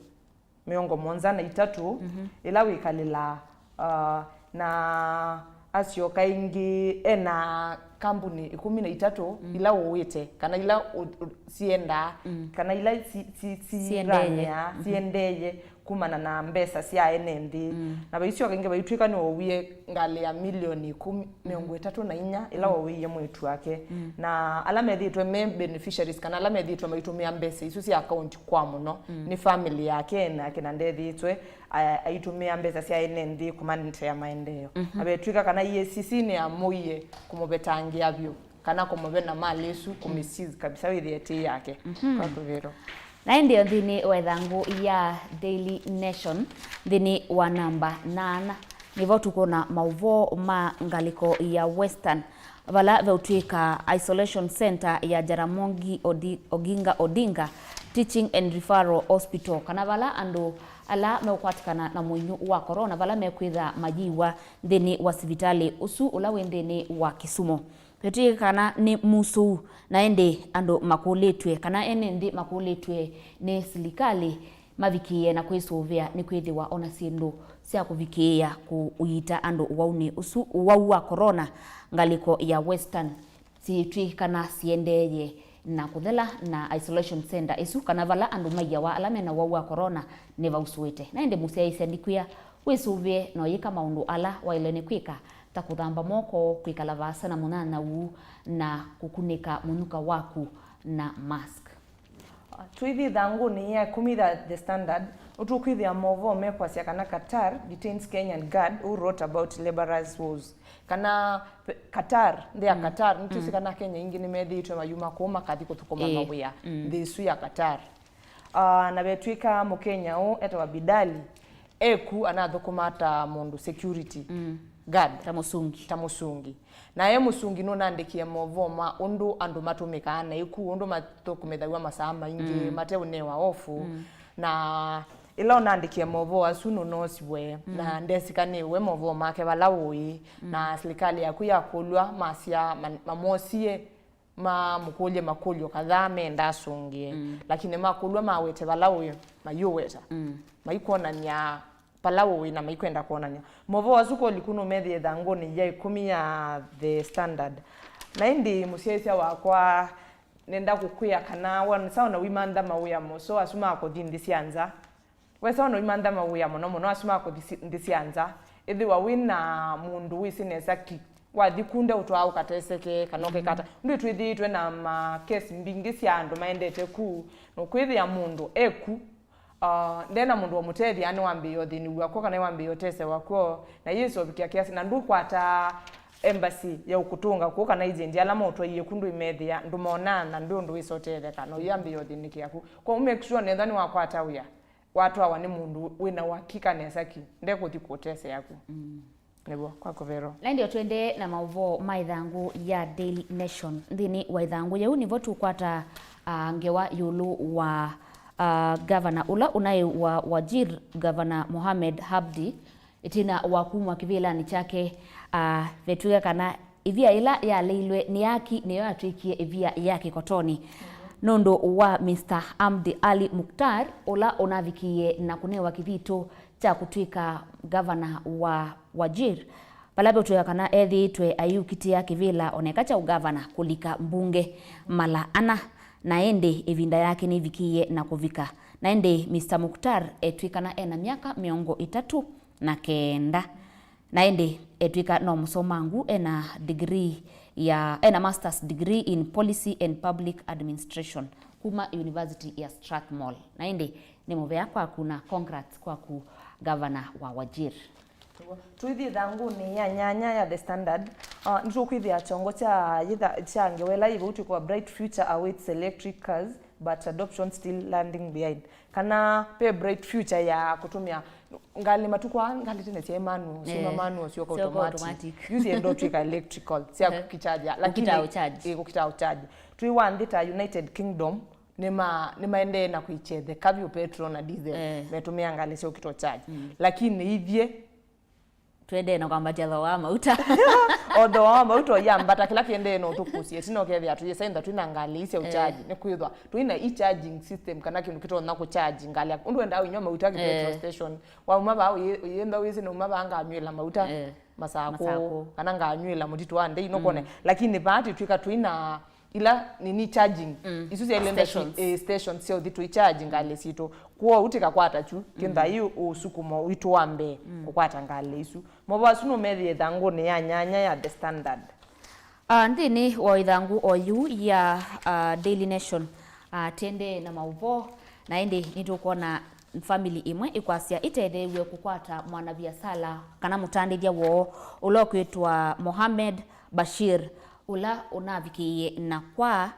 mĩongo mũonza na itatũ, Mhm. ĩla wĩkalĩlaa, uh, na asyoka ĩngĩ ena kambuni ĩkũmi na itatũ Mm. ila ũĩte, kana ila ũ-, ũ-, siendaa, Mm. kana ila si-, si-, Siendeye. siranĩa, Mhm. siendeye kumana na mbesa sya ene nthĩ. Mm. Na vaisyoka ĩngĩ vaitw'ĩka nĩwauie ngalĩ ya milioni ĩkũmi, Mhm. mĩongo ĩtatũ na inya ĩla Mm. wauie mwĩĩtu wake. Mm. Na ala methĩĩtwe me beneficiaries, kana ala methĩĩtwe maitũmĩa mbesa isu sya akaunti kwa mũno, Mm. nĩ family yake enake, na ndethĩĩtwe a-, aitũmĩa mbesa sya ene nthĩ kũmaletea maendeeo. Mhm. Na vetw'ĩka kana E A C C nĩyamũie kũmũvetangĩa vyũ, kana kũmũvena malĩ ĩsu, kũmĩseize kabisa wĩthĩe ĩtĩ yake. Mhm. Kwa kũvĩrwa. Na ĩndĩ o nthĩnĩ wa ĩthangũ ya Daily Nation, nthĩnĩ wa namba nana, nĩvo tũkwona maũvoo ma ngalĩko ya Western. vala veũtw'ĩka Isolation Center ya Jaramogi Odi-, Oginga Odinga Teaching and Referral Hospital, kana vala andũ ala meũkwatĩkana na mũinyũ wa corona vala mekwĩtha mayiwa nthĩnĩ wa sivitalĩ ũsu ũla wĩ nthĩnĩ wa Kisumu. Vetw'ĩkana nĩ musũu, na ĩndĩ andũ makũlĩtw'e, kana ene nthĩ makũlĩtw'e nĩ silikalĩ mavikĩĩe na kwĩsũvĩa, nĩkwĩthĩwa ona syĩndũ sya kũvikĩĩa kũiita andũ ũwaunĩ ũsu, ũwau wa corona, ngalĩko ya Western, syĩtw'ĩkana siendeeye na kũthela, na isolation center ĩsu, kana vala andũ maiawa ala mena ũwau wa corona, nĩvausũĩte. Na ĩndĩ mũsyaĩĩsya ndikwĩa wĩsũvĩe na ũyĩka maũndũ ala waĩle nĩ kwĩka, ta kũthamba moko, kwĩkala vaasa na mũnyanyau, na kũkunĩka mũnyuka waku na mask. Tũithi ĩthangũnĩ ya ĩkũmi ya The Standard, ũtũkwĩthĩa maũvoo mekwasya kana Qatar detains Kenyan guard who wrote about laborers' woes. Kana pe-, Qatar, nthĩ ya Qatar, nĩtwĩsĩ kana Akenya aingĩ nĩmethĩĩtwe mayuma kũu makathi kũthũkũma mawĩa nthĩ ĩsu ya Qatar. Ah, na vetw'ĩka Mũkenya ũũ etawa Bidali, eku anathũkũma ta mũndũ security guard, ta mũsungi. Ta mũsungi. Na e mũsungi nũnandĩkie maũvoo ma ũndũ andũ matũmĩkaa naĩ ku, ũndũ mathũkũmĩthaw'a masaa maingĩ, mateũnewa ofu. Na ĩla ũnandĩkie maũvoo asu nũnoosiwe, na ndesĩkanĩw'e maũvoo make vala ũĩ. Na silikalĩ yaku yakũlw'a, masya, ma-, mamosie, mamũkũlye makũlyo kadhaa menda asũngĩe. Lakini makũlw'a mawete vala ũĩ, mayũweta. Maikwonany'a pala ũĩ na maikwenda kwonany'a. Maũvoo asu koliku nũmethĩe ĩthangũnĩ ya ĩkũmi ya The Standard. Na ĩndĩ mũsyaĩĩsya wakwa, nenda kũkwĩa kana wesa ona ũimantha mawĩa mosoo asu ma kũthi nthĩ sya nza. Wesa ona ũimantha mawĩa mũno mũno asu ma kũthi si-, nthĩ sya nza. Ĩthĩwa wĩ na mũndũ wĩsĩ nesa ki, wathi kunde ũtwaa ũkateseke kana ũkekata. Ndwĩ twĩthĩĩtwe na ma case mbingĩ sya andũ maendete ku, na ũkwĩthĩa mũndũ eku, Ah, nde na mũndũ wamũtethya, nĩwambĩĩe ũthĩnĩw'a kw'o kana nĩwambĩĩe ũtesewa kw'o, na yĩsa ũvikĩa kĩasi, na ndũkwata embassy ya ũkũtũnga kũu kana agent ala maũtwaie ku ndũimethĩa, ndũmonaa, na ndwĩ ũndũ wĩsa ũtetheka, na ũyambĩĩe ũthĩnĩkĩa ku. Kwoou make sure nethwa nĩwakwata wĩa, watwawa nĩ mũndũ wĩna ũakika nesa ki ndekũthi kũtesea ku. Nĩw'o, kwa kũverwa. Na ĩndĩ o tũendee na maũvoo ma ĩthangũ ya Daily Nation. Nthĩnĩ wa ĩthangũ yĩu nĩvo tũkwata, ah, ngewa ĩũlũ wa, ah, gavana ũla ũnaĩ wa Wajir, Gavana Mohamed Habdi, ĩtina wa kumwa kĩvĩlanĩ kyake, ah, vetw'ĩka kana ĩvia yĩla yaleilwe nĩ aki nĩyo yatw'ĩkie ĩvia ya kĩkotoni. Nũndũ wa Mister Abdi Ali Muktar, ũla ũnavikie na kũnewa kĩthito kya kũtw'ĩka gavana wa Wajir, vala vetw'ĩka kana ethĩĩtwe aiũkitĩa kĩvĩla oneka kya ũgavana kũlika mbunge mala ana, na ĩndĩ ĩvinda yake nĩvikĩie na kũvika. Na ĩndĩ Mister Muktar etw'ĩkana ena myaka mĩongo ĩtatũ na kenda. Na ĩndĩ etw'ĩka no mũsomangu, ena degree ya, ena master's degree in policy and public administration kuma University ya Strathmore. Na ĩndĩ nĩ mũvea kwaku na congrats kwaku, gavana wa Wajir. Tũithi ĩthangũnĩ ya nyanya ya The Standard, uh, nĩtũkwĩthĩa kyongo kya yĩtha-, kya ngewa ĩla yĩ vau twĩkwa Bright Future Awaits Electric Cars, but Adoption Still Lagging Behind. Kana ve bright future ya kũtũmĩa ngalĩ matukũ aa, ngalĩ tene syaĩ manual, syuma manual, syoka automatic. Yu syenda ũtw'ĩka electrical, sya kũkicharge, lakini kũkita ũcharge. Ĩ, kũkita ũcharge. Twĩ wa nthĩ ta United Kingdom, nĩma-, nĩmaendee na kũikyetheka vyũ petrol na diesel, metũmĩa ngalĩ sya ũkita ũcharge. Lakini ithyĩ, twendee na kwambatya thooa wa mauta. O thooa wa mauta ũyambata, kĩla kĩendee no tũkũsye, ĩtina ũkethĩa tũyĩsainda twĩna ngalĩ ii sya ũcharge, nĩkwĩthwa twĩna e-charging system, kana kĩndũ kĩtonya kũcharge ngalĩ yaku. Ũndũ wendaa ũinywa mauta kĩ petrol station, wauma vaa ũyĩ-, ũyĩenda wĩsĩ nauma vaa nganyw'ĩla mauta Masakũ, kana nganyw'ĩla mũtitũ wa ndei, nũkwone. Lakini vaa tũtw'ĩka twĩna ila nini charging, isu syaile nda stations. Eh, stations sya ũthi tũicharge ngalĩ sitũ. Kwoou tĩkakwata kyu kĩntha yu ũsukumo witũ wa mbee kũkwata ngalĩ isu. Maũvoo asu nũmethĩe ĩthangũnĩ ya nyanya ya The Standard. Ah, nthĩnĩ wa ĩthangũ o yu ya, ah, Daily Nation, ah, tendee na maũvoo, na ĩndĩ nĩtũkwona family ĩmwe ĩkwasya ĩtetheew'e kũkwata mwanaviasala kana mũtandĩthya woo ũla ũkwĩtwa Mohamed Bashir, ũla ũnavikĩie na kwa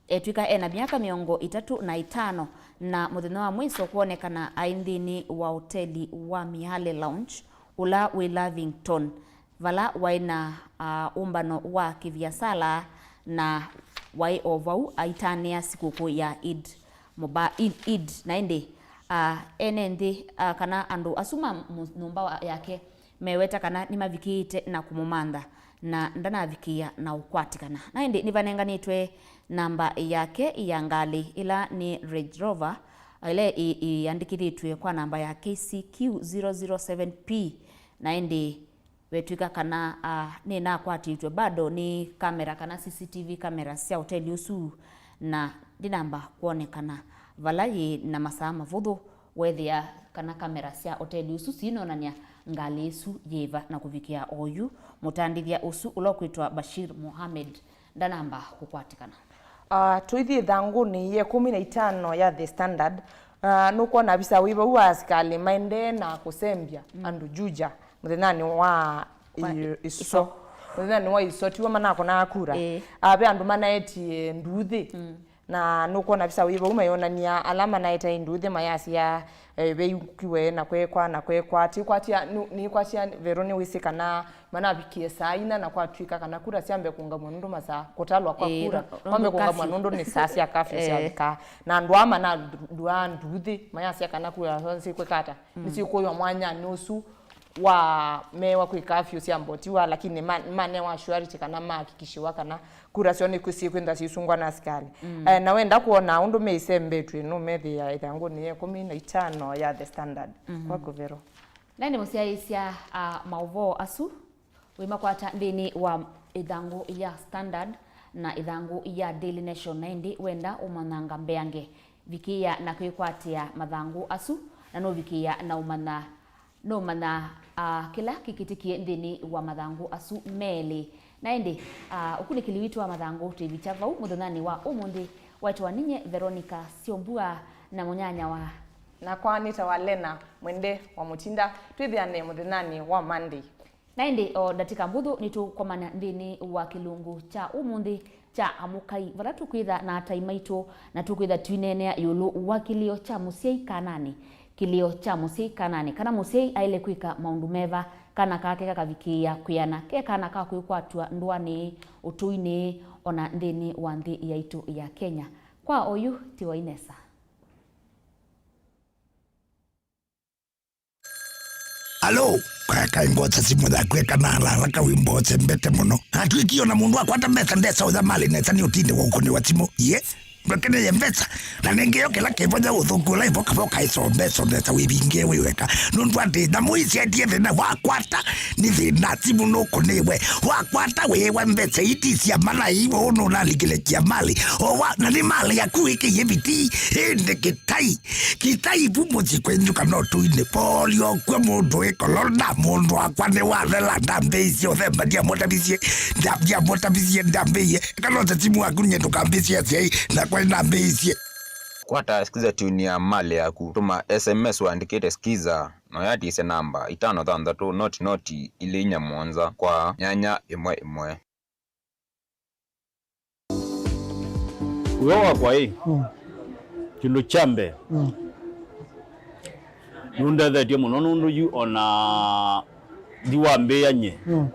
etw'ĩka ena myaka mĩongo ĩtatũ na ĩtano, na mũthenya wa mwĩso kwonekana aĩ nthĩnĩ wa oteli wa Miale Lounge, ũla wĩ Lavington, vala waĩ na, ah, ũmbano wa kĩviasala, na waĩ o vau aitanĩa sikũkũ ya Eid Muba-, Eid, Eid. Na ĩndĩ, ah, ene nthĩ, ah, kana andũ asu ma mu-, nyũmba wa-, yake meweta kana nĩmavikĩĩte na kũmũmantha, na ndanavikĩĩa na ũkwatĩkana. Na ĩndĩ nĩvanenganĩtwe namba yake ya ngalĩ, ĩla nĩ Range Rover, ĩla ĩ-, ĩandĩkĩthĩtw'e kwa namba ya K C Q zero zero seven P, na ĩndĩ vetw'ĩka kana, ah, nĩnakwatĩtw'e bado nĩ kamera kana C C T V kamera sya ũteli ũsu, na ndĩnamba kwonekana vala yĩ na masaa mavũthũ. Weethĩa kana kamera sya oteli ũsu sinonany'a ngalĩ ĩsu yĩva na kũvikĩa oyu, mũtandĩthya ũsu ũla ũkwĩtwa Bashir Mohamed ndanamba kũkwatĩkana. Ah, tũithi ĩthangũnĩ ya ĩkũmi na itano ya The Standard, ah, nũkwona avisa wĩ vau wa asikalĩ maendee na kũsembya andũ Juja mũthenyanĩ wa Kwa ĩ-, ĩso. Ĩso. Mũthenyanĩ wa ĩso, tiw'o manakonaga kura. Ĩĩ. Ah, ve andũ manaetie nduuthĩ. Na nũkwona visa wĩ vau mayonania ala manaetae nduuthĩ mayasya, eh, veikiwe na kwekwa na kwekwa. Tikwatya, nĩ-, nĩkwatya Vero nĩwĩsĩ kana manavikie saa ina na kwatw'ĩka kana kura syambe kũngamw'a nũndũ masaa kũtalwa kwa Ĩĩ, kura, nũndũ kwambe kũngamw'a curfew. Nũndũ nĩ saa sya kafyu Eh. syavika. Na andũ aa mananduaa nduuthĩ mayasya kana kura syoo nĩsyĩkwĩka ata? Mm. Nĩsyĩkũywa mwanyanĩ ũsu wa mewa kwĩka afyo sya mbotiwa, lakini ma-, manewa assurity kana mahakikishiwa kana kura syoo nĩkwĩ syĩkwĩnda syĩsungwa na asikalĩ. Mm. Eh, na wenda kwona ũndũ meisembetw'e, nũmethĩa ĩthangũnĩ ya ĩkũmi na itano ya The Standard. Mhm. Kwaku Vero. Na nĩ mũsyaĩĩsya, ah, maũvoo asu wĩmakwata nthĩnĩ wa ĩthangũ ya Standard na ĩthangũ ya Daily Nation, na ĩndĩ wenda ũmanyanga mbeange, vikĩĩa na kwĩkwatĩa mathangũ asu, na nũvikĩĩa na ũmanya Nũmanya, ah, kĩla kĩkĩtĩkie nthĩnĩ wa mathangũ asu melĩ. Na ĩndĩ, ah, ũkunĩkĩli witũ wa mathangũ twĩvikya vau mũthenyanĩ wa ũmũnthĩ. Waĩtwa ninye Veronica Syombua na mũnyanya wa. Nakwa nĩtawa Lena Mwende wa Mũtinda. Twĩthĩane mũthenyanĩ wa Monday. Na ĩndĩ o ndatĩka mbũthũ nĩtũkomana nthĩnĩ wa kĩlungu kya ũmũnthĩ kya Amũkai, vala tũkwĩtha na atai maitũ, na tũkwĩtha twineenea ĩũlũ wa kĩlĩo kya mũsyai kananĩ. Kĩlĩo kya mũsyai kananĩ, kana mũsyai aĩle kwĩka maũndũ meva kana kake kakavikĩĩa kwĩana, ke kana ka kwĩkwatw'a ndũanĩ, ũtũinĩ, o na nthĩnĩ wa nthĩ yaitũ ya Kenya. Kwa oyu, tiwai nesa. Alo, kaya kaĩ mbosa simũ yaku eka na haraka wĩ mbosa mbete mũno. Atwĩkie ona mũndũ akwata mbesa ndesa ũtha malĩ nesa nĩ ũtinde wa ũkũnĩ wa simũ. Ye? Ndwekeneye mbesa. Na nengeo kĩla kĩvonya ũthũku ũla ĩvoka voka ĩsombe, sombe sa wĩvinge wĩ weka. Nũndũ atĩ nyamũ ici endie thĩna wakwata nĩ thĩna simũ nũkũnĩwe. Wakwata wĩwa mbesa iti cia malai ũũ nũnalikile kia malĩ. O wa, na nĩ malĩ yaku wĩkĩie vitii. Ĩndĩ kĩtai. Kĩtai vu mũsyĩ kwenyu kana ũtũinĩ. Polio kwĩ mũndũ wĩ kolona, mũndũ wakwa nĩ wathela, ndambĩisye ũthemba, ndiamũtavisye, nda-, ndiamũtavisye, ndambĩie. Kana ũte simu waku nye ndũkambĩsye asyai, nakwa nĩnambĩisye. Kwata Skiza tune ya malĩ yaku, tũma S M S ũandĩkĩte Skiza, na ũyatisye namba itano thanthatũ noti noti ilĩ inya mũonza kwa nyanya ĩmwe ĩmwe. Wĩo wakwa ĩ, mm, kĩndũ kya mbee, mm, nũndethetye mũno nũndũ yu ona thi wambĩĩa nye, mm,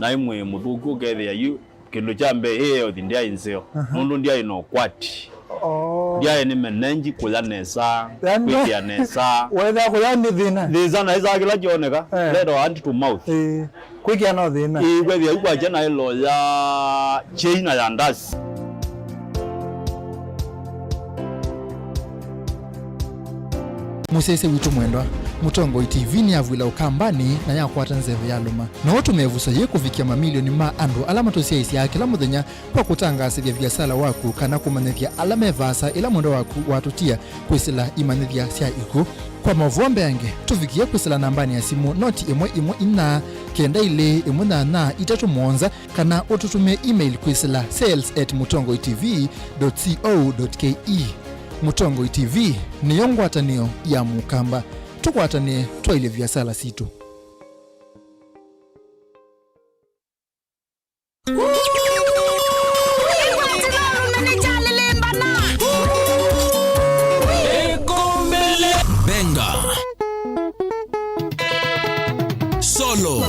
naĩ mwĩĩ mũthũku ũkethĩa yu kĩndũ kya mbee ĩ health ndyaĩ nzeo, aha, nũndũ ndyaĩ na ũkwati. Oh. Ndyaĩ nĩ menenji kũya nesa, yani, kwĩkĩa nesa. Wetha kũya nĩ thĩna. Thĩna na ĩsaa kĩla kyoneka, eh, led hand to mouth. Eh, kwĩkĩa no thĩna. Ĩĩ, kwethĩa yu kwakya na ĩlo ya kyei na ya ndasi. Mũsyaĩĩsya witũ mwendwa, Mũtongoi T V nĩyavw'ĩla Ũkambanĩ na yakwata nzeve ya lũma. No ũtũme ĩvuso yĩĩ kũvikĩa mamilioni ma andũ ala matũsyaĩĩsyaa kĩla mũthenya kwa kũtangaasĩthya viasala waku kana kũmanyĩthya ala me vaasa ĩla mwendwa waku watũtia kwĩsĩla imanyĩthya sya ikw'ũ. Kwa maũvoo mbeange, tũvikĩe kwĩsĩla nambanĩ ya simũ noti ĩmwe ĩmwe inya kenda ilĩ ĩmwe nyanya itatũ mũonza, kana ũtũtũmĩe email kwĩsĩla sales at mũtongoi T V dot co dot K E. Mũtongoi T V nĩyo ngwatanĩo ya Mũkamba. Tũkwatanĩe twaĩlye viasala sitũ. Benga. Solo.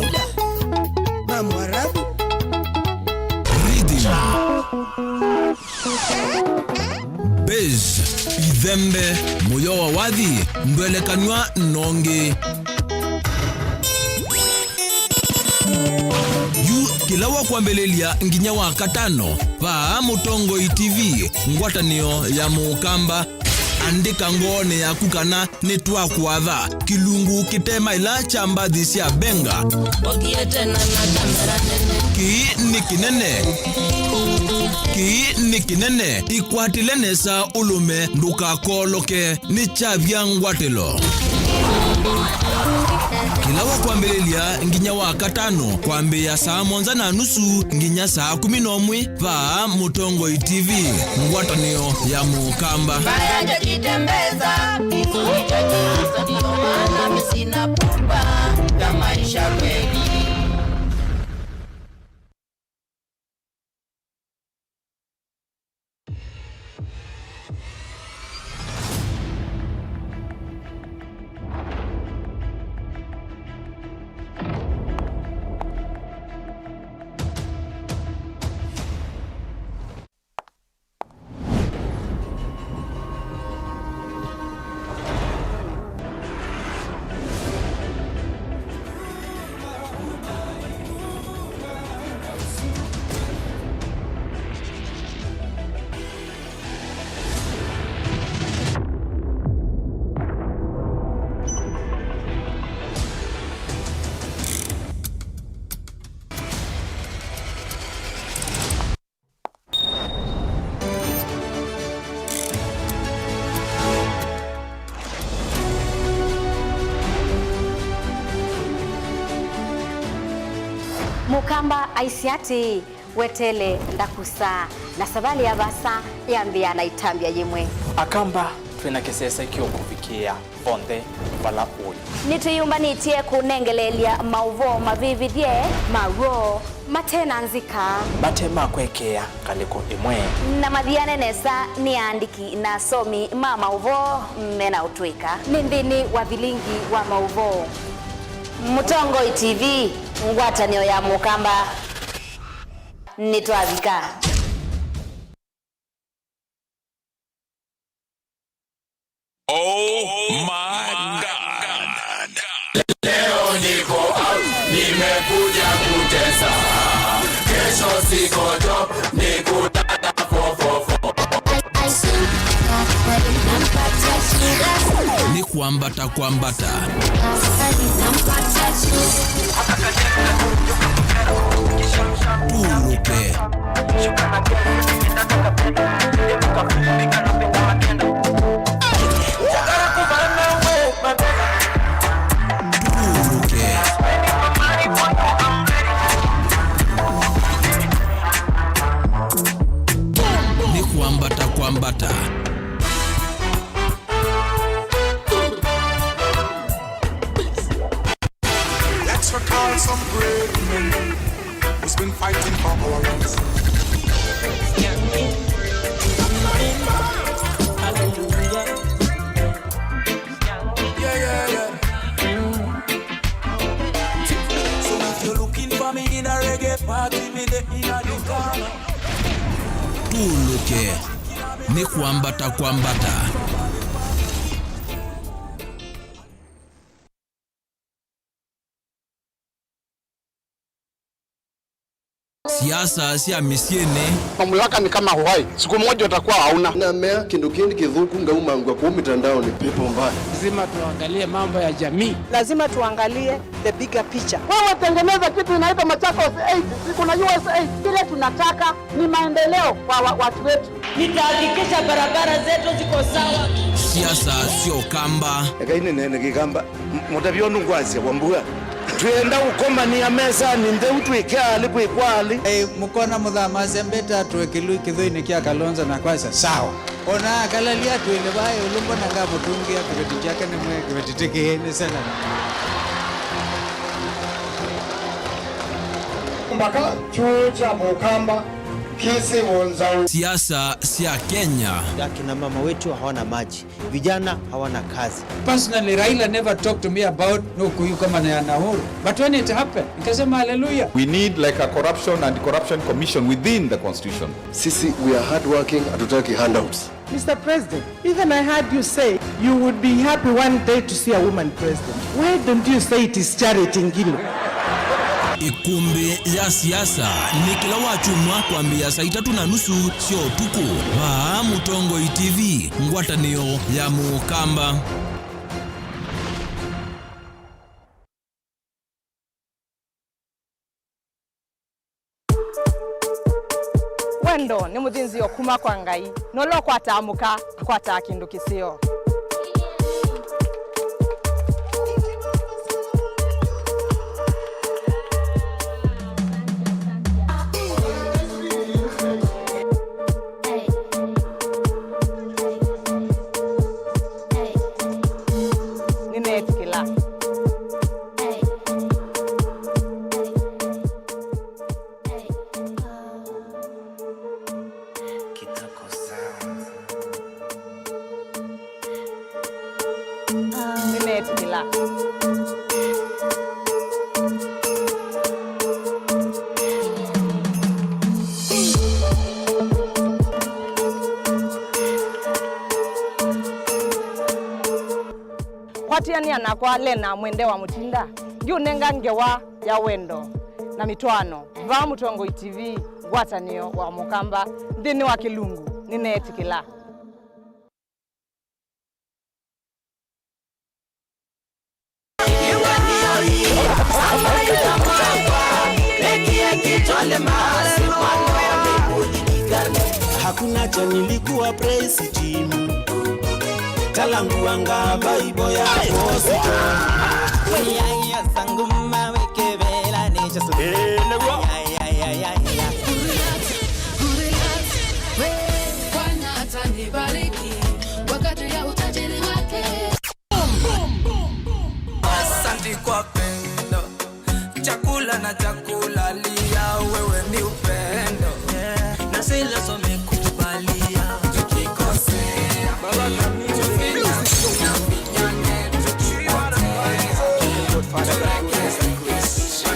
Base, ithembe, mũyo wa wathi, ndwelekanw'a nongi. Yu kĩla wa kwambĩlĩlya nginya wa katano, vaa Mũtongoi T V, ngwatanĩo ya Mũkamba. Andĩka ngoonĩ yaku kana nĩtwakũatha kĩlungu kĩte maĩla kya mbathi sya benga. Ũthiĩte na na kamera nene. Kĩĩ nĩ kĩnene. Kĩĩ nĩ kĩnene. Ĩkwatĩle nesa ũlũme ndũkakooloke. Nĩ kyavya ngwatĩlo. Kĩla wa kwambĩlĩlya nginya wa katano, kwambĩĩa saa mũonza na nusu nginya saa kũmi na ũmwe, vaa Mũtongoi T V, ngwatanĩo ya Mũkamba. Mbaya jajitembeza, kizuri cha ndio maana mimi sina pupa ya maisha kweli. Mũkamba aisye atĩĩ, "Wetele ndakusa," na savalĩ ya vaasa yambĩĩa na ĩtambya yĩmwe. Akamba twĩ na kĩsese kĩũkũvikĩĩa vonthe vala ũĩ. Nĩtwĩyũmbanĩtye kũnengeleelya maũvoo mavĩvĩthye, ma w'o, mate na nzika, mate ma kwekeea ngalĩko ĩmwe, na mathiane nesa nĩ aandĩki na asomi ma maũvoo me na ũtũĩka. Nĩ nthĩnĩ wa vilingi wa maũvoo. Mũtongoi T V, ngwatanĩo ya Mũkamba, nĩtwavika. Oh my God. Leo niko out, nimekuja kutesa. Kesho siko job, nikutana four four four. Nĩ kwambata kwambata. Tũlũke. Tũlũke. Nĩ kwambata kwambata. Let's recall some great men who's been fighting for our rights. Yeah, yeah, yeah. So if you're looking for me in a reggae party, me there in a the corner. Tũlũke. Nĩ kwambata kwambata. Siasa sya mĩsyĩnĩ. Mamlaka ni kama uhai, siku moja utakuwa hauna. Na mea kĩndũ kĩndĩ kĩthũku ngaumangwa kũu mitandaoni, pepo mbaya. Lazima tuangalie mambo ya jamii. Lazima tuangalie the bigger picture. Wewe tengeneza kitu inaitwa Machakos eight, si kuna U S eight. Kile tunataka ni maendeleo kwa wa-, watu wetu. Nitahakikisha barabara zetu ziko sawa. Siasa syo Kamba. Ekai nĩneene Kĩkamba. M-, mũtavyo nũngwasya wa mbua. Twĩenda ũkomania mesanĩ ntheu twĩke alĩ kwĩkwa alĩ. Ei, mũkona mũthama asembete atũe kĩlui kĩthũinĩ kya Kalonzo na kwasya, "Sawa." Ona akalalia atwĩle vaa ĩũlũ, mbona ngamũtũngĩa kĩveti kyake nĩ mwee kĩveti tĩkĩĩ nĩ senata. Mbaka kyũũ kya Mũkamba. Siasa sya Kenya. Akina mama wetu hawana maji, vijana hawana kazi. Personally, Raila never talked to me about no kuyu kama na ya Uhuru. But when it happened, nikasema hallelujah. We need, like, a corruption and corruption commission within the constitution. Sisi, we are hardworking, hatutaki handouts. Mister President, even I heard you say you would be happy one day to see a woman president. Why don't you say it is Charity Ngilu? Ĩkũmbĩ ya siasa nĩ kĩla wakyumwa kwambĩĩa saa itatũ na nusu sya ũtukũ. Vaa Mũtongoi T V, ngwatanĩo ya Mũkamba. Wendo nĩ mũthĩnzĩo kuma kwa Ngai, na ũla ũkwataa mũka akwataa kĩndũ kĩseo. Nĩneetĩkĩla. Nĩneetĩkĩla. Kwatĩanĩa nakwa Lena Mwende wa Mũtinda, ndiũnenga ngewa ya wendo na mĩtwaano. Vaa Mũtongoi T V, ngwatanĩo wa Mũkamba nthĩnĩ wa kĩlungu, nĩneetĩkĩla. Hakuna cha nilikuwa praise team. Talanguanga Bible ya Boston. Yaya zangu mawekevela ni Yesu. Eh, nĩguo. Yaya, yaya, yaya. Bwana atanibariki kwa kadri ya utajiri wake. Asante kwa pendo, chakula na chakula, lia wewe ni upendo. Na sila somekubalia, tukikosea, tufinyane, tukipotea, turekebishe.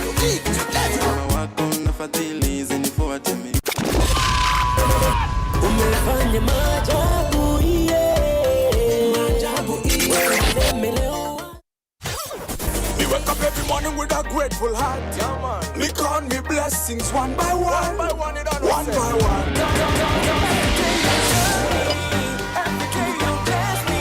Wema wako na fadhili zinifuate mimi. Umefanya maajabu, yeah. Maajabu, yeah. Nimelewa. Me wake up every morning with a grateful heart. Yeah, man. Me count me blessings one by one. One by one, you don't know. One by one. Everything you bless me.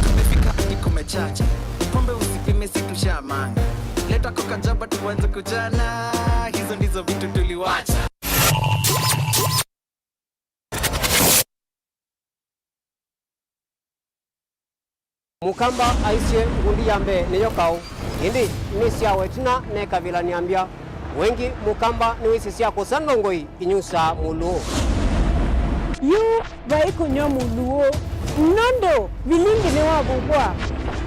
Tumefika hadi kumechacha. Pombe usipime, si tushamanga. Leta koka jaba tuanze kujana. Hizo ndizo vitu tuliwacha. Mũkamba aisye, ngundi ya mbee nĩyo kaũ, ĩndĩ nĩ syawa ĩtina nekavĩla nĩambya. Wengi Mũkamba nĩwĩsĩ sya kũsa ndongoi inyusaa mũlũũ. Yu vai kũnyw'a mũlũũ, nũndũ vilingi nĩwavuvwa.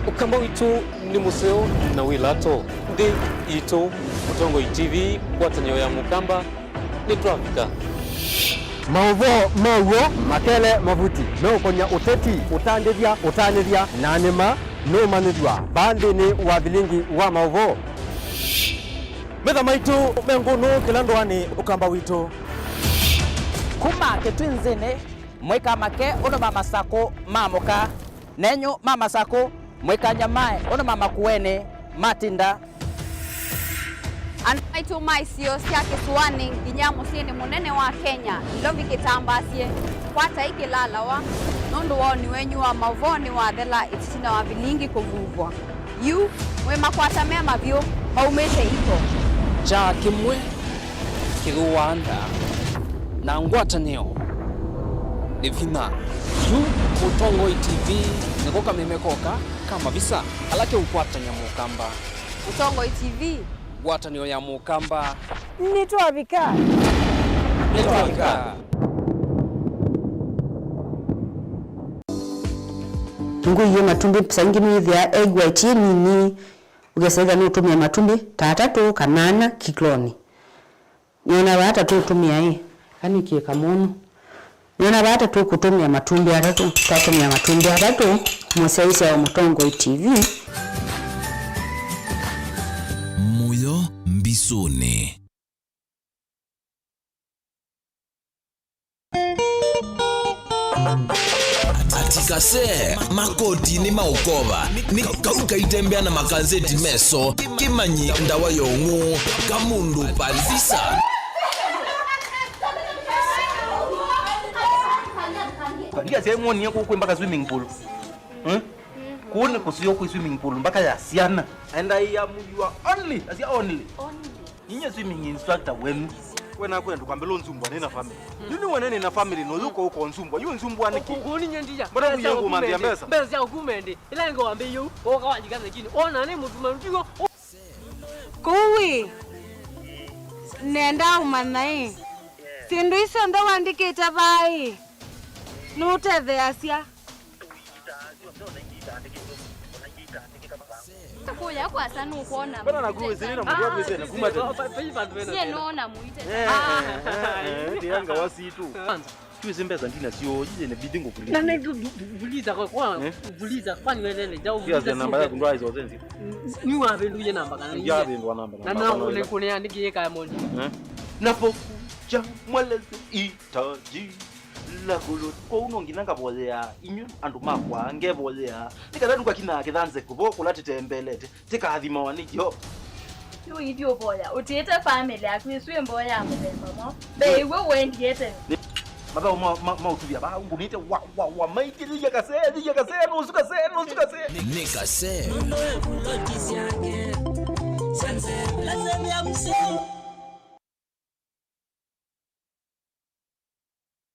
Ũkamba witũ nĩ mũseo na wĩ lato. Nthĩ yitũ, Mũtongoi T V, ngwatanĩo ya Mũkamba, nĩtwavika. Maũvoo ma w'o makele mavuti meũkony'a ũteti, ũtandĩthya, ũtanĩthya, na nĩma nũũmanyĩthw'a vaa nthĩnĩ wa vilingi wa maũvoo. Metha maitũ me ngũnũ kĩla ndũanĩ, Ũkamba witũ. Kuma Kĩtwinzĩnĩ, mwĩka make ũndũ ma Masakũ maamũka, nenyu ma Masakũ, mwĩka nyamae ũndũ ma Makueni matinda. Andũ maitũ ma isio sya kĩsũanĩ nginya mũsyĩnĩ mũnene wa Kenya, Nairobi kĩtambaasye, kwatai kĩlalawa, nũndũ woni wenyu wa maũvoo nĩwathela ĩtina wa vilingi kũvuvwa. Yu, mwĩ makwata me mavyũ, maumĩte iko. Kyaa kĩmwe kĩthũaa nda, na ngwatanĩo nĩ vinya. Yu, Mũtongoi T V nĩko kameme koka ka mavisa ala keũkwatany'a Mũkamba. Mũtongoi T V. Ngwatanĩo ya Mũkamba. Nĩtwavika. Nĩtwavika. Ngũi yĩ matumbĩ saa ingĩ nĩyĩthĩaa egg white yĩ nini, ũkesa ĩtha nũtũmĩe matumbĩ ta atatũ kana ana kĩlonĩ. Nĩona vata tũtũmĩa ĩ, kanĩkie kamũnũ. Nĩona vata tũkũtũmĩa matumbĩ atatũ, twatũmĩa matumbĩ atatũ, mũsyaĩĩsya wa Mũtongoi T V. Mũyo mbisũnĩ. Atikase, makoti nĩ maũkova, nĩ kau kaitembea na makanzeti meso, kĩmanyi ndawa ya ũng'ũ, kamũndũ pandisa. Ndiasya mwonie kũkwĩ mpaka swimming pool. Hmm? Kũu nĩ kũseo kwĩ swimming pool mpaka ya syana. And I am your only, asya only. Only. Inye swimming instructor wenu. We nakwenda kwambĩla ũnzumbwa nĩ na family. Yu nĩ wene nĩ na family no yuko uko nzumbwa. Yu nzumbwa nĩkĩ? Kũu ninye ndiya. Mbona uye nguma ndia mbesa? Mbesa ya ukumendi. Ila ngo wambe yu. Oka wajika lakini. Ona nĩ mtu mandigo. Kũu ĩ, nenda ũmanya ĩ, syĩndũ isu onthe wandĩkĩte vaa ĩ, nũtetheeasya. Kũya kwasa nũkwona. Mbona nakuwezere na mũndũ wakwĩsene kuma tene? Nyie nũona mũite. Eh, eh, eh, eh, ndianga wasitu. Kwanza. Twĩsĩ mbesa ndinasyo, yĩyĩ nĩ bithi ngũkuliza. Na nĩ ngu-, ngu-, ngu-, kuliza kwa, kwa, eh? Kuliza, kwani welele, jau kuliza. Namba yaku ndwaĩsa ũsenzi. Nĩ wavĩndũie namba kana nĩ yavĩndũa namba, na namba na kana ũle wĩla. Kũnea nĩ kĩĩ kaya mondi. Eh? Napokuja mweleze hitaji la kulot. Kwoou no nginya ngavoyea, inyu andũ makwa, ngevoyea. Nĩ kana ndũkakinaa kĩthanze kũvo kũla tĩtembelete. Tĩkathimawa nĩ Yeova. Yu ithi ũvoya, ũtiĩte famĩlĩ yaku ĩsu ĩ mboya ya mũthemba mwaũ? Ve ĩw'o ũendie tene. Nĩ mathaũ ma, ma, ma ũtuvya vaa, ngũnĩte wa, wa, wa, maingĩlĩlya kasee, thilya kasee, nũsu kasee, nũsu kasee. Nĩ kasee. Mũndũ wĩ kuloti syake, sya nzeve, lazima ya mseo.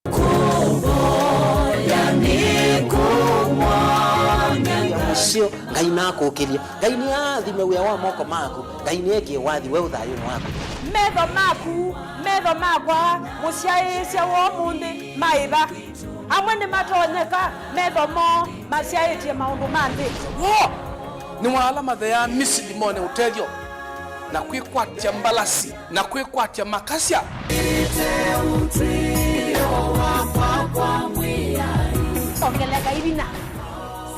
Kũvoya nĩ kũmwanya Ngai. Ũseo, Ngai nakũkĩlye. Ngai nĩaathime wĩa wa moko maku. Ngai nĩekie wathi weũ thayũnĩ waku. Metho maku, metho makwa, mũsyaĩĩsya wa ũmũnthĩ, maĩva? Amwe nĩmatonyeka, metho moo masyaĩtye maũndũ ma nthĩ. Woo! Nĩ wa ala matheaa Misili mone ũtethyo, na kwĩkwatya mbalasi, na kwĩkwatya makasya. Ongeleka ivina.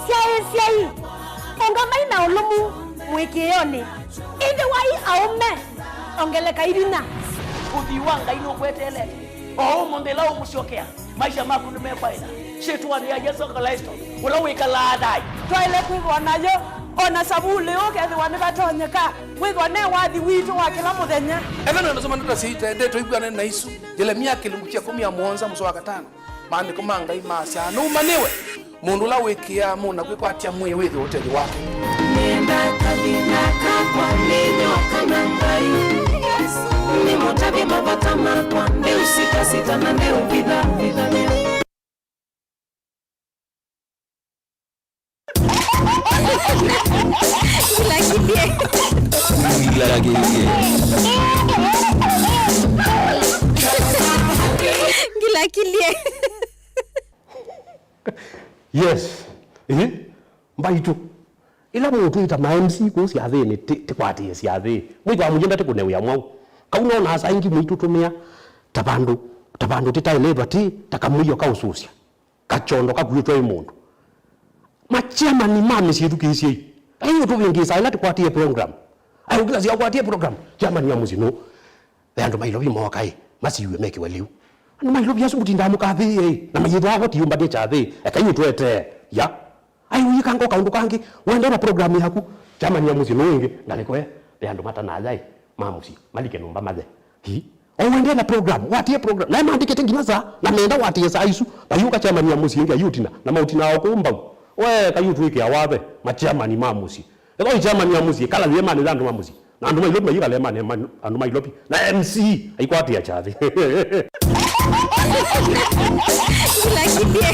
Syaĩĩsyai. Ũngamai na ũlũmu mũĩkĩĩonĩ. Ĩthĩwai aũme. Ongeleka ivina. Ũthwii wa Ngai nũkweteelete. O ũmũnthĩ ĩla ũkũsyokea. Maisha maku nĩmekwaĩla. Syĩtwanĩ ya Yesũ Klĩsto, ũla wĩkalaa thayũ. Twaĩle kwĩthĩwa nayo, o na savulĩ ũkethĩwa nĩvatonyeka kwĩthĩwa ne wathi witũ wa kĩla mũthenya. Ethĩwa nĩwanasoma ndeto sya ite, ndeto ikwĩanene na isu. Yelemia kĩlungu kya ĩkũmi na mũonza mũsoa wa katano. Maandĩko ma Ngai maasya, nũmanĩwe mũndũ ũla wĩkĩaa mũna kwĩkwatya mwĩĩ wĩthĩwe ũtethyo wake. Nĩenda kathĩna kakwa, nĩ nyoka na Ngai. Nĩmũtavye mavata makwa, ndeũsitasita na ndeũvithavithany'a. Ngilakilie. Ngilakilie. Ngilakilie. Yes. Ĩĩ. Mbaitũ. Ĩla mũtwĩta ma M C kũu syathĩnĩ, tĩ-, tĩkwatĩĩe syathĩ. Mwĩthwa mũyenda tĩkũne wĩa mwaũ. Kau nonaa saingi mũitũtũmĩa ta vandũ, ta vandũ tĩtaĩle vati, ta kamũio ka ũsũsya. Kachondo kakuĩtwe ĩ mũndũ. Ma chairman ma mĩsyĩ thukĩĩsyei. Ai ũtũvĩngĩĩsaa ĩla tũkwatie program. Ai ũkĩlasya ũkwatie program. Chairman ya mũsyĩ nũ? Ve andũ ma Ilovi mooka ĩ, masiw'e mekĩwe lĩu. Andũ ma Ilovi asu mũtindaa mũkathĩĩe ĩ, na mayĩthwa avo tiũmbanĩe kyathĩ. Ekai ũtwetee. Ya. Ai ũyĩkanga o kaũndũ kangĩ. Wendee na program yaku. Chairman ya mũsyĩ nũ ĩngĩ? Ngalĩko e. Ve andũ matanaya ĩ, ma mũsyĩ. Malike nyũmba mathe. Hi. O wendee na program, watie program. Nae maandĩkĩte nginya saa, na menda watie saa isu. Vayũka chairman ya mũsyĩ ĩngĩ ayũtina, na maũtinaa o kũu mbau. We, kayũtwĩkĩa wathe, ma chairman ma mũsyĩ. Ethwa wĩ chairman ya mũsyĩ, kala yĩemanĩ ya andũ ma mũsyĩ. Na andũ ma Ilovi mayĩkala ĩemanĩ ya ma-, andũ ma Ilovi. Na M C aikwatĩa kyathĩ. Ngilakilie.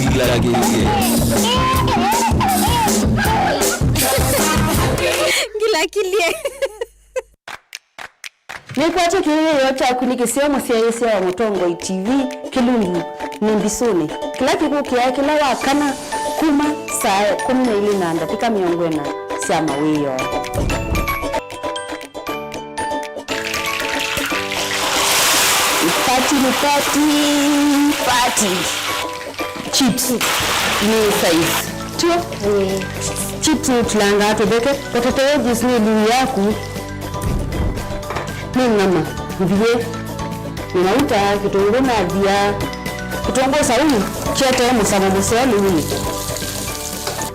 Ngilakilie. Ngilakilie. Nĩkwatya kĩĩo kyaku nĩ kĩseo mũsyaĩĩsya wa Mũtongoi T V, kĩlungu nĩ mbisũnĩ, kĩla kĩkũkĩaa kĩla wa kana kuma saa ĩkũmi na ilĩ na ndatĩka mĩongo ĩna sya mawĩoo. Ni party, party. Chips ni size. Tio? Ĩĩ. Chips nitulangaa tũtheke. Potato wedges nĩ ĩlungu yaku. Nĩ nyama mbiĩ. Nĩ mauta, kĩtũngũ na thia. Kĩtũngũ saumu kyetee mũsamo mũseo lĩunĩ.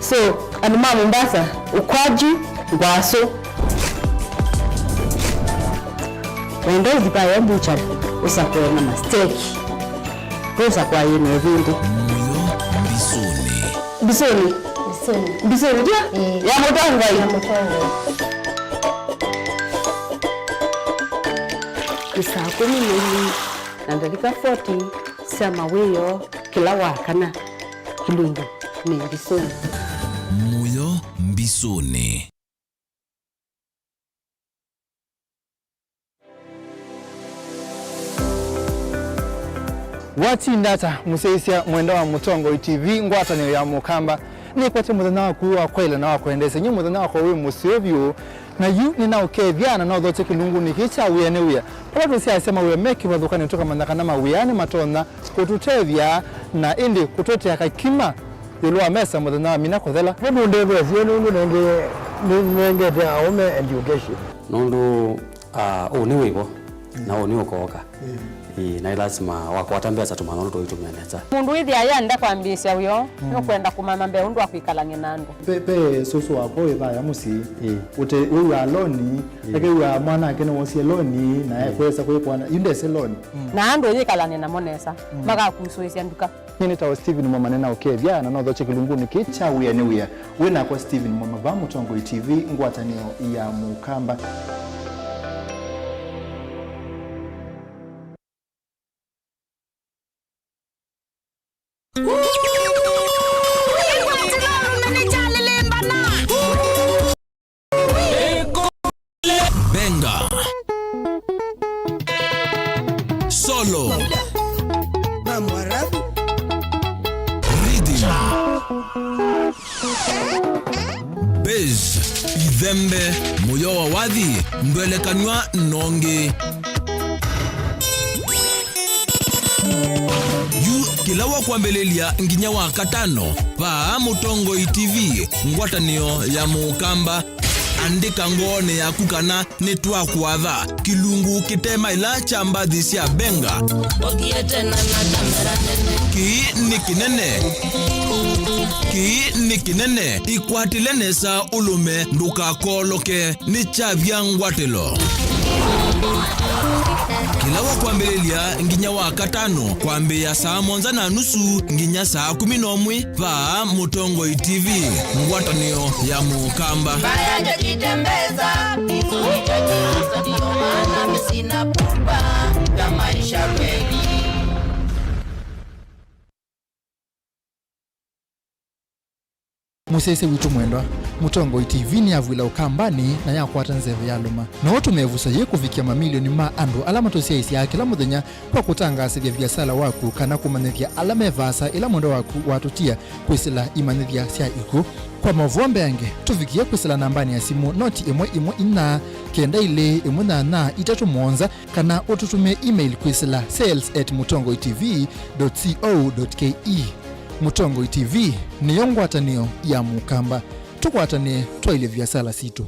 So, andũ ma Mombasa, ukwaju, ngwasũ. Wenda ũthi vayo mbuchari, ũsakũe na masteki. Ũsakũa yĩ na ĩvĩndĩ. Mũyo mbisũnĩ. Mbisũnĩ? Mbisũnĩ. Mbisũnĩ, tio? Ĩĩ. Ya mũtongoi? Ya mũtongoi. Nĩ saa kũmi na ilĩ na ndatĩka forty sya mawĩoo kĩla wa kana. Kĩlungu nĩ mbisũnĩ. Mũyo mbisũnĩ. Watinda ata, mũsyaĩĩsya mwenda wa Mũtongoi T V, ngwatanĩo ya Mũkamba? Nĩkwete mũthenya waku wa kwaĩla na wa kwendeesya, nyie mũthenya wakwa wĩ mũseo vyũ, na yu nĩnaũkethya na nothokye kĩlungunĩ kĩĩ kya wĩa nĩ wĩa, vala tũsyaasya mawĩa me kĩvathũkanĩo tũkamanya kana mawĩa nĩmatonya kũtũtethya na ĩndĩ kũtũetea kakima ĩũlũ wa mesa mũthenya wa mina kũthela. Nũndũ ndetheesye nũndũ nenge-, nĩnengete aũme education. Nũndũ, ah, ũnĩ wĩ vo, na ũnĩ ũkooka. Mm. Ĩĩ, na ĩ lasima wakwata mbesa tũmanya ũndũ tũitũmĩa nesa. Mũndũ wĩthĩa yenda kwambĩĩsya wĩoo, mm, nũkwenda kũmanya mbee ũndũ wa kwĩkalany'a na andũ. Ve, ve sũsũ wakwa wĩ vaya mũsyĩ. Ĩĩ. Ũte, wĩw'aa loni, ĩĩ, eke wĩw'aa mwanake nĩwosie loni, na, ĩĩ, ekwesa kwĩkwana, yu ndese loni. Mm. Na andũ ũyĩkalany'a namo nesa, mm, makakusũĩsya nduka. Nyie nĩtawa Stephen Mwama, nĩnaũkethya na nothokye kĩlungunĩ kĩĩ kya wĩa nĩ wĩa. Wĩ nakwa Stephen Mwama vaa Mũtongoi T V, ngwatanĩo ya Mũkamba. Benga. Solo. Rhythm. Bass. Ithembe. Mũyo wa wathi. Ndwelekanw'a nongi. Yu kĩla wa kwambĩlĩlya nginya wa katano, vaa Mũtongoi T V, ngwatanĩo ya Mũkamba. Andĩka ngoonĩ yaku kana nĩtwakwatha kĩlungu kĩte maĩla kya mbathi sya Benga. Ũthiĩte na na kamera nene. Kĩĩ nĩ kĩnene. Kĩĩ nĩ kĩnene. Ĩkwatĩle nesa ũlũme, ndũkakooloke. Nĩ kyavya ngwatĩlo. Kĩla wa kwambĩlĩlya nginya wa katano, kwambĩĩa saa mũonza na nusu nginya saa kũmi na ũmwe, vaa Mũtongoi T V, ngwatanĩo ya Mũkamba. Mbaya ndio jitembeza, hizo hicho ndio maana mimi sina pupa ya maisha kweli. Mũsyaĩĩsya witũ mwendwa, Mũtongoi T V nĩyavw'ĩla Ũkambanĩ na yakwata nzeve yalũma. No ũtũme ĩvuso yĩĩ kũvikĩa mamilioni ma andũ ala matũsyaĩĩsyaa kĩla mũthenya kwa kũtangaasĩthya viasala waku kana kũmanyĩthya ala me vaasa ĩla mwendwa waku watũtia kwĩsĩla imanyĩthya sya ikw'ũ. Kwa maũvoo mbeange, tũvikĩe kwĩsĩla nambanĩ ya simũ noti ĩmwe ĩmwe inya kenda ilĩ ĩmwe nyanya itatũ mũonza, kana ũtũtũmĩe email kwĩsĩla sales at mũtongoi T V dot co dot K E. Mũtongoi T V nĩyo ngwatanĩo ya Mũkamba. Tũkwatanĩe twaĩlye viasala sitũ.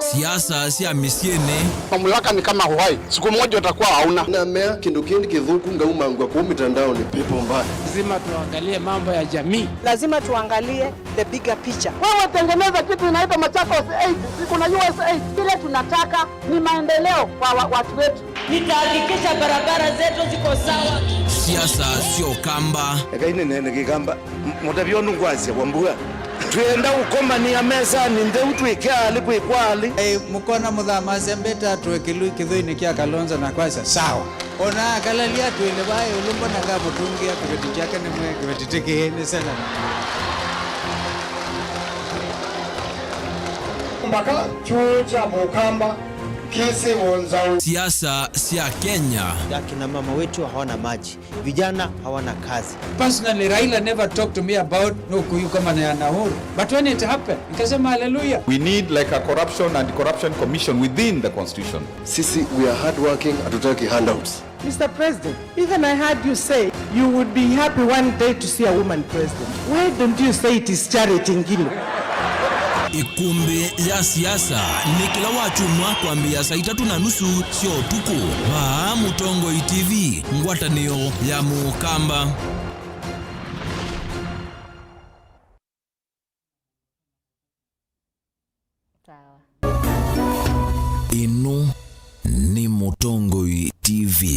Siasa sya mĩsyĩnĩ. Mamlaka ni kama uhai. Siku moja utakuwa hauna. Na mea kindu kingi kithuku ngaumangwa kuu mitandaoni, pepo mbaya. Lazima tuangalie mambo ya jamii. Lazima tuangalie the bigger picture. Wewe tengeneza kitu inaitwa Machakos eight, si kuna U S eight. Kile tunataka ni maendeleo kwa wa-, watu wetu. Nitahakikisha barabara zetu ziko sawa. Siasa sya Ũkamba. Ekai nĩneene Kĩkamba. M-, mũtavyo nũkwasya kwa mbua. Twĩenda ũkomania mesanĩ ntheu twĩke alĩ kwĩkwa alĩ. Ei, mũkona mũthamasya mbĩta twĩ kĩlu-, kĩthũinĩ kya Kalonzo na kwasya, sawa. Ona akalalia twĩle vaa ĩũlũ mbona ngamũtũngĩa kĩveti kyake nĩmwe kĩveti tĩkĩĩ nĩ sela. Mbaka kyũũ kya Mũkamba Kisi Wonzau. Siasa sya Kenya. Akina mama wetu hawana maji, vijana hawana kazi. Personally, Raila never talked to me about no kuyuka mana ya Nahuru. But when it happened, nikasema hallelujah. We need, like, a corruption and corruption commission within the constitution. Sisi, we are hardworking, hatutaki handouts. Mister President, even I heard you say you would be happy one day to see a woman president. Why don't you say it is charity, Ngilu? Ĩkumbĩ ya siasa nĩ kĩla wakyumwa kwambĩĩa saa itatũ na nusu sya ũtukũ. Vaa Mũtongoi T V, ngwatanĩo ya Mũkamba. Sawa. Ĩno nĩ Mũtongoi T V.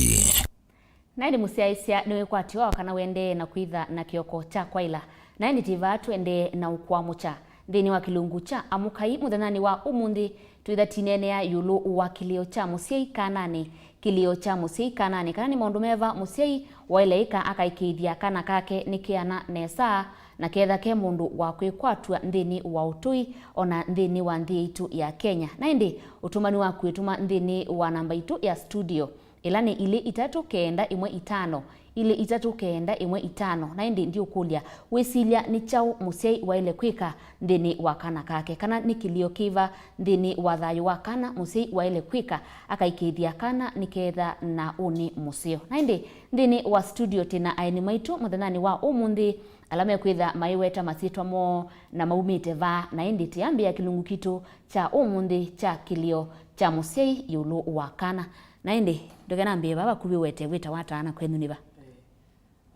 Na ĩndĩ mũsyaĩĩsya nĩwĩkwatĩwa kana wendee na kwĩtha na kĩoko kya kwaĩla. Na ĩndĩ ti vaa tũendee na ũkũamũkya. Nthĩnĩ wa kĩlungu kya Amũkai mũthenyanĩ wa ũmũnthĩ, twĩtha tineenea ĩũlũ wa kĩlĩo kya mũsyai kananĩ. Kĩlĩo kya mũsyai kananĩ, kana nĩ maũndũ meva mũsyai waĩle ĩka akaĩkĩĩthya kana kake nĩkeana nesa, na ketha ke mũndũ wa kwĩkwatw'a nthĩnĩ wa ũtũi, o na nthĩnĩ wa nthĩ yaitũ ya Kenya. Na ĩndĩ ũtũmani waku wĩtũma nthĩnĩ wa namba itũ ya studio, ĩla nĩ ilĩ itatũ kenda ĩmwe itano, ilĩ itatũ kenda ĩmwe itano. Na ĩndĩ ndiũkũlya, wĩsilya nĩ kyaũ mũsyai waĩle kwĩka nthĩnĩ wa kana kake, kana nĩ kĩlĩo kĩva nthĩnĩ wa thayũ wa kana mũsyai waĩle kwĩka akaĩkĩĩthya kana nĩketha na ũnĩ mũseo. Na ĩndĩ nthĩnĩ wa studio twĩ na aeni maitũ mũthenyanĩ wa ũmũnthĩ, ala mekwĩtha maiweta masyĩtwa moo na maumĩte vaa. Na ĩndĩ tĩambĩa kĩlungu kitũ kya ũmũnthĩ kya kĩlĩo kya mũsyai ĩũlũ wa kana. Na ĩndĩ ndũkenambĩe vaa vakuvĩ, wete wĩtawa ata na kwenyu nĩ va?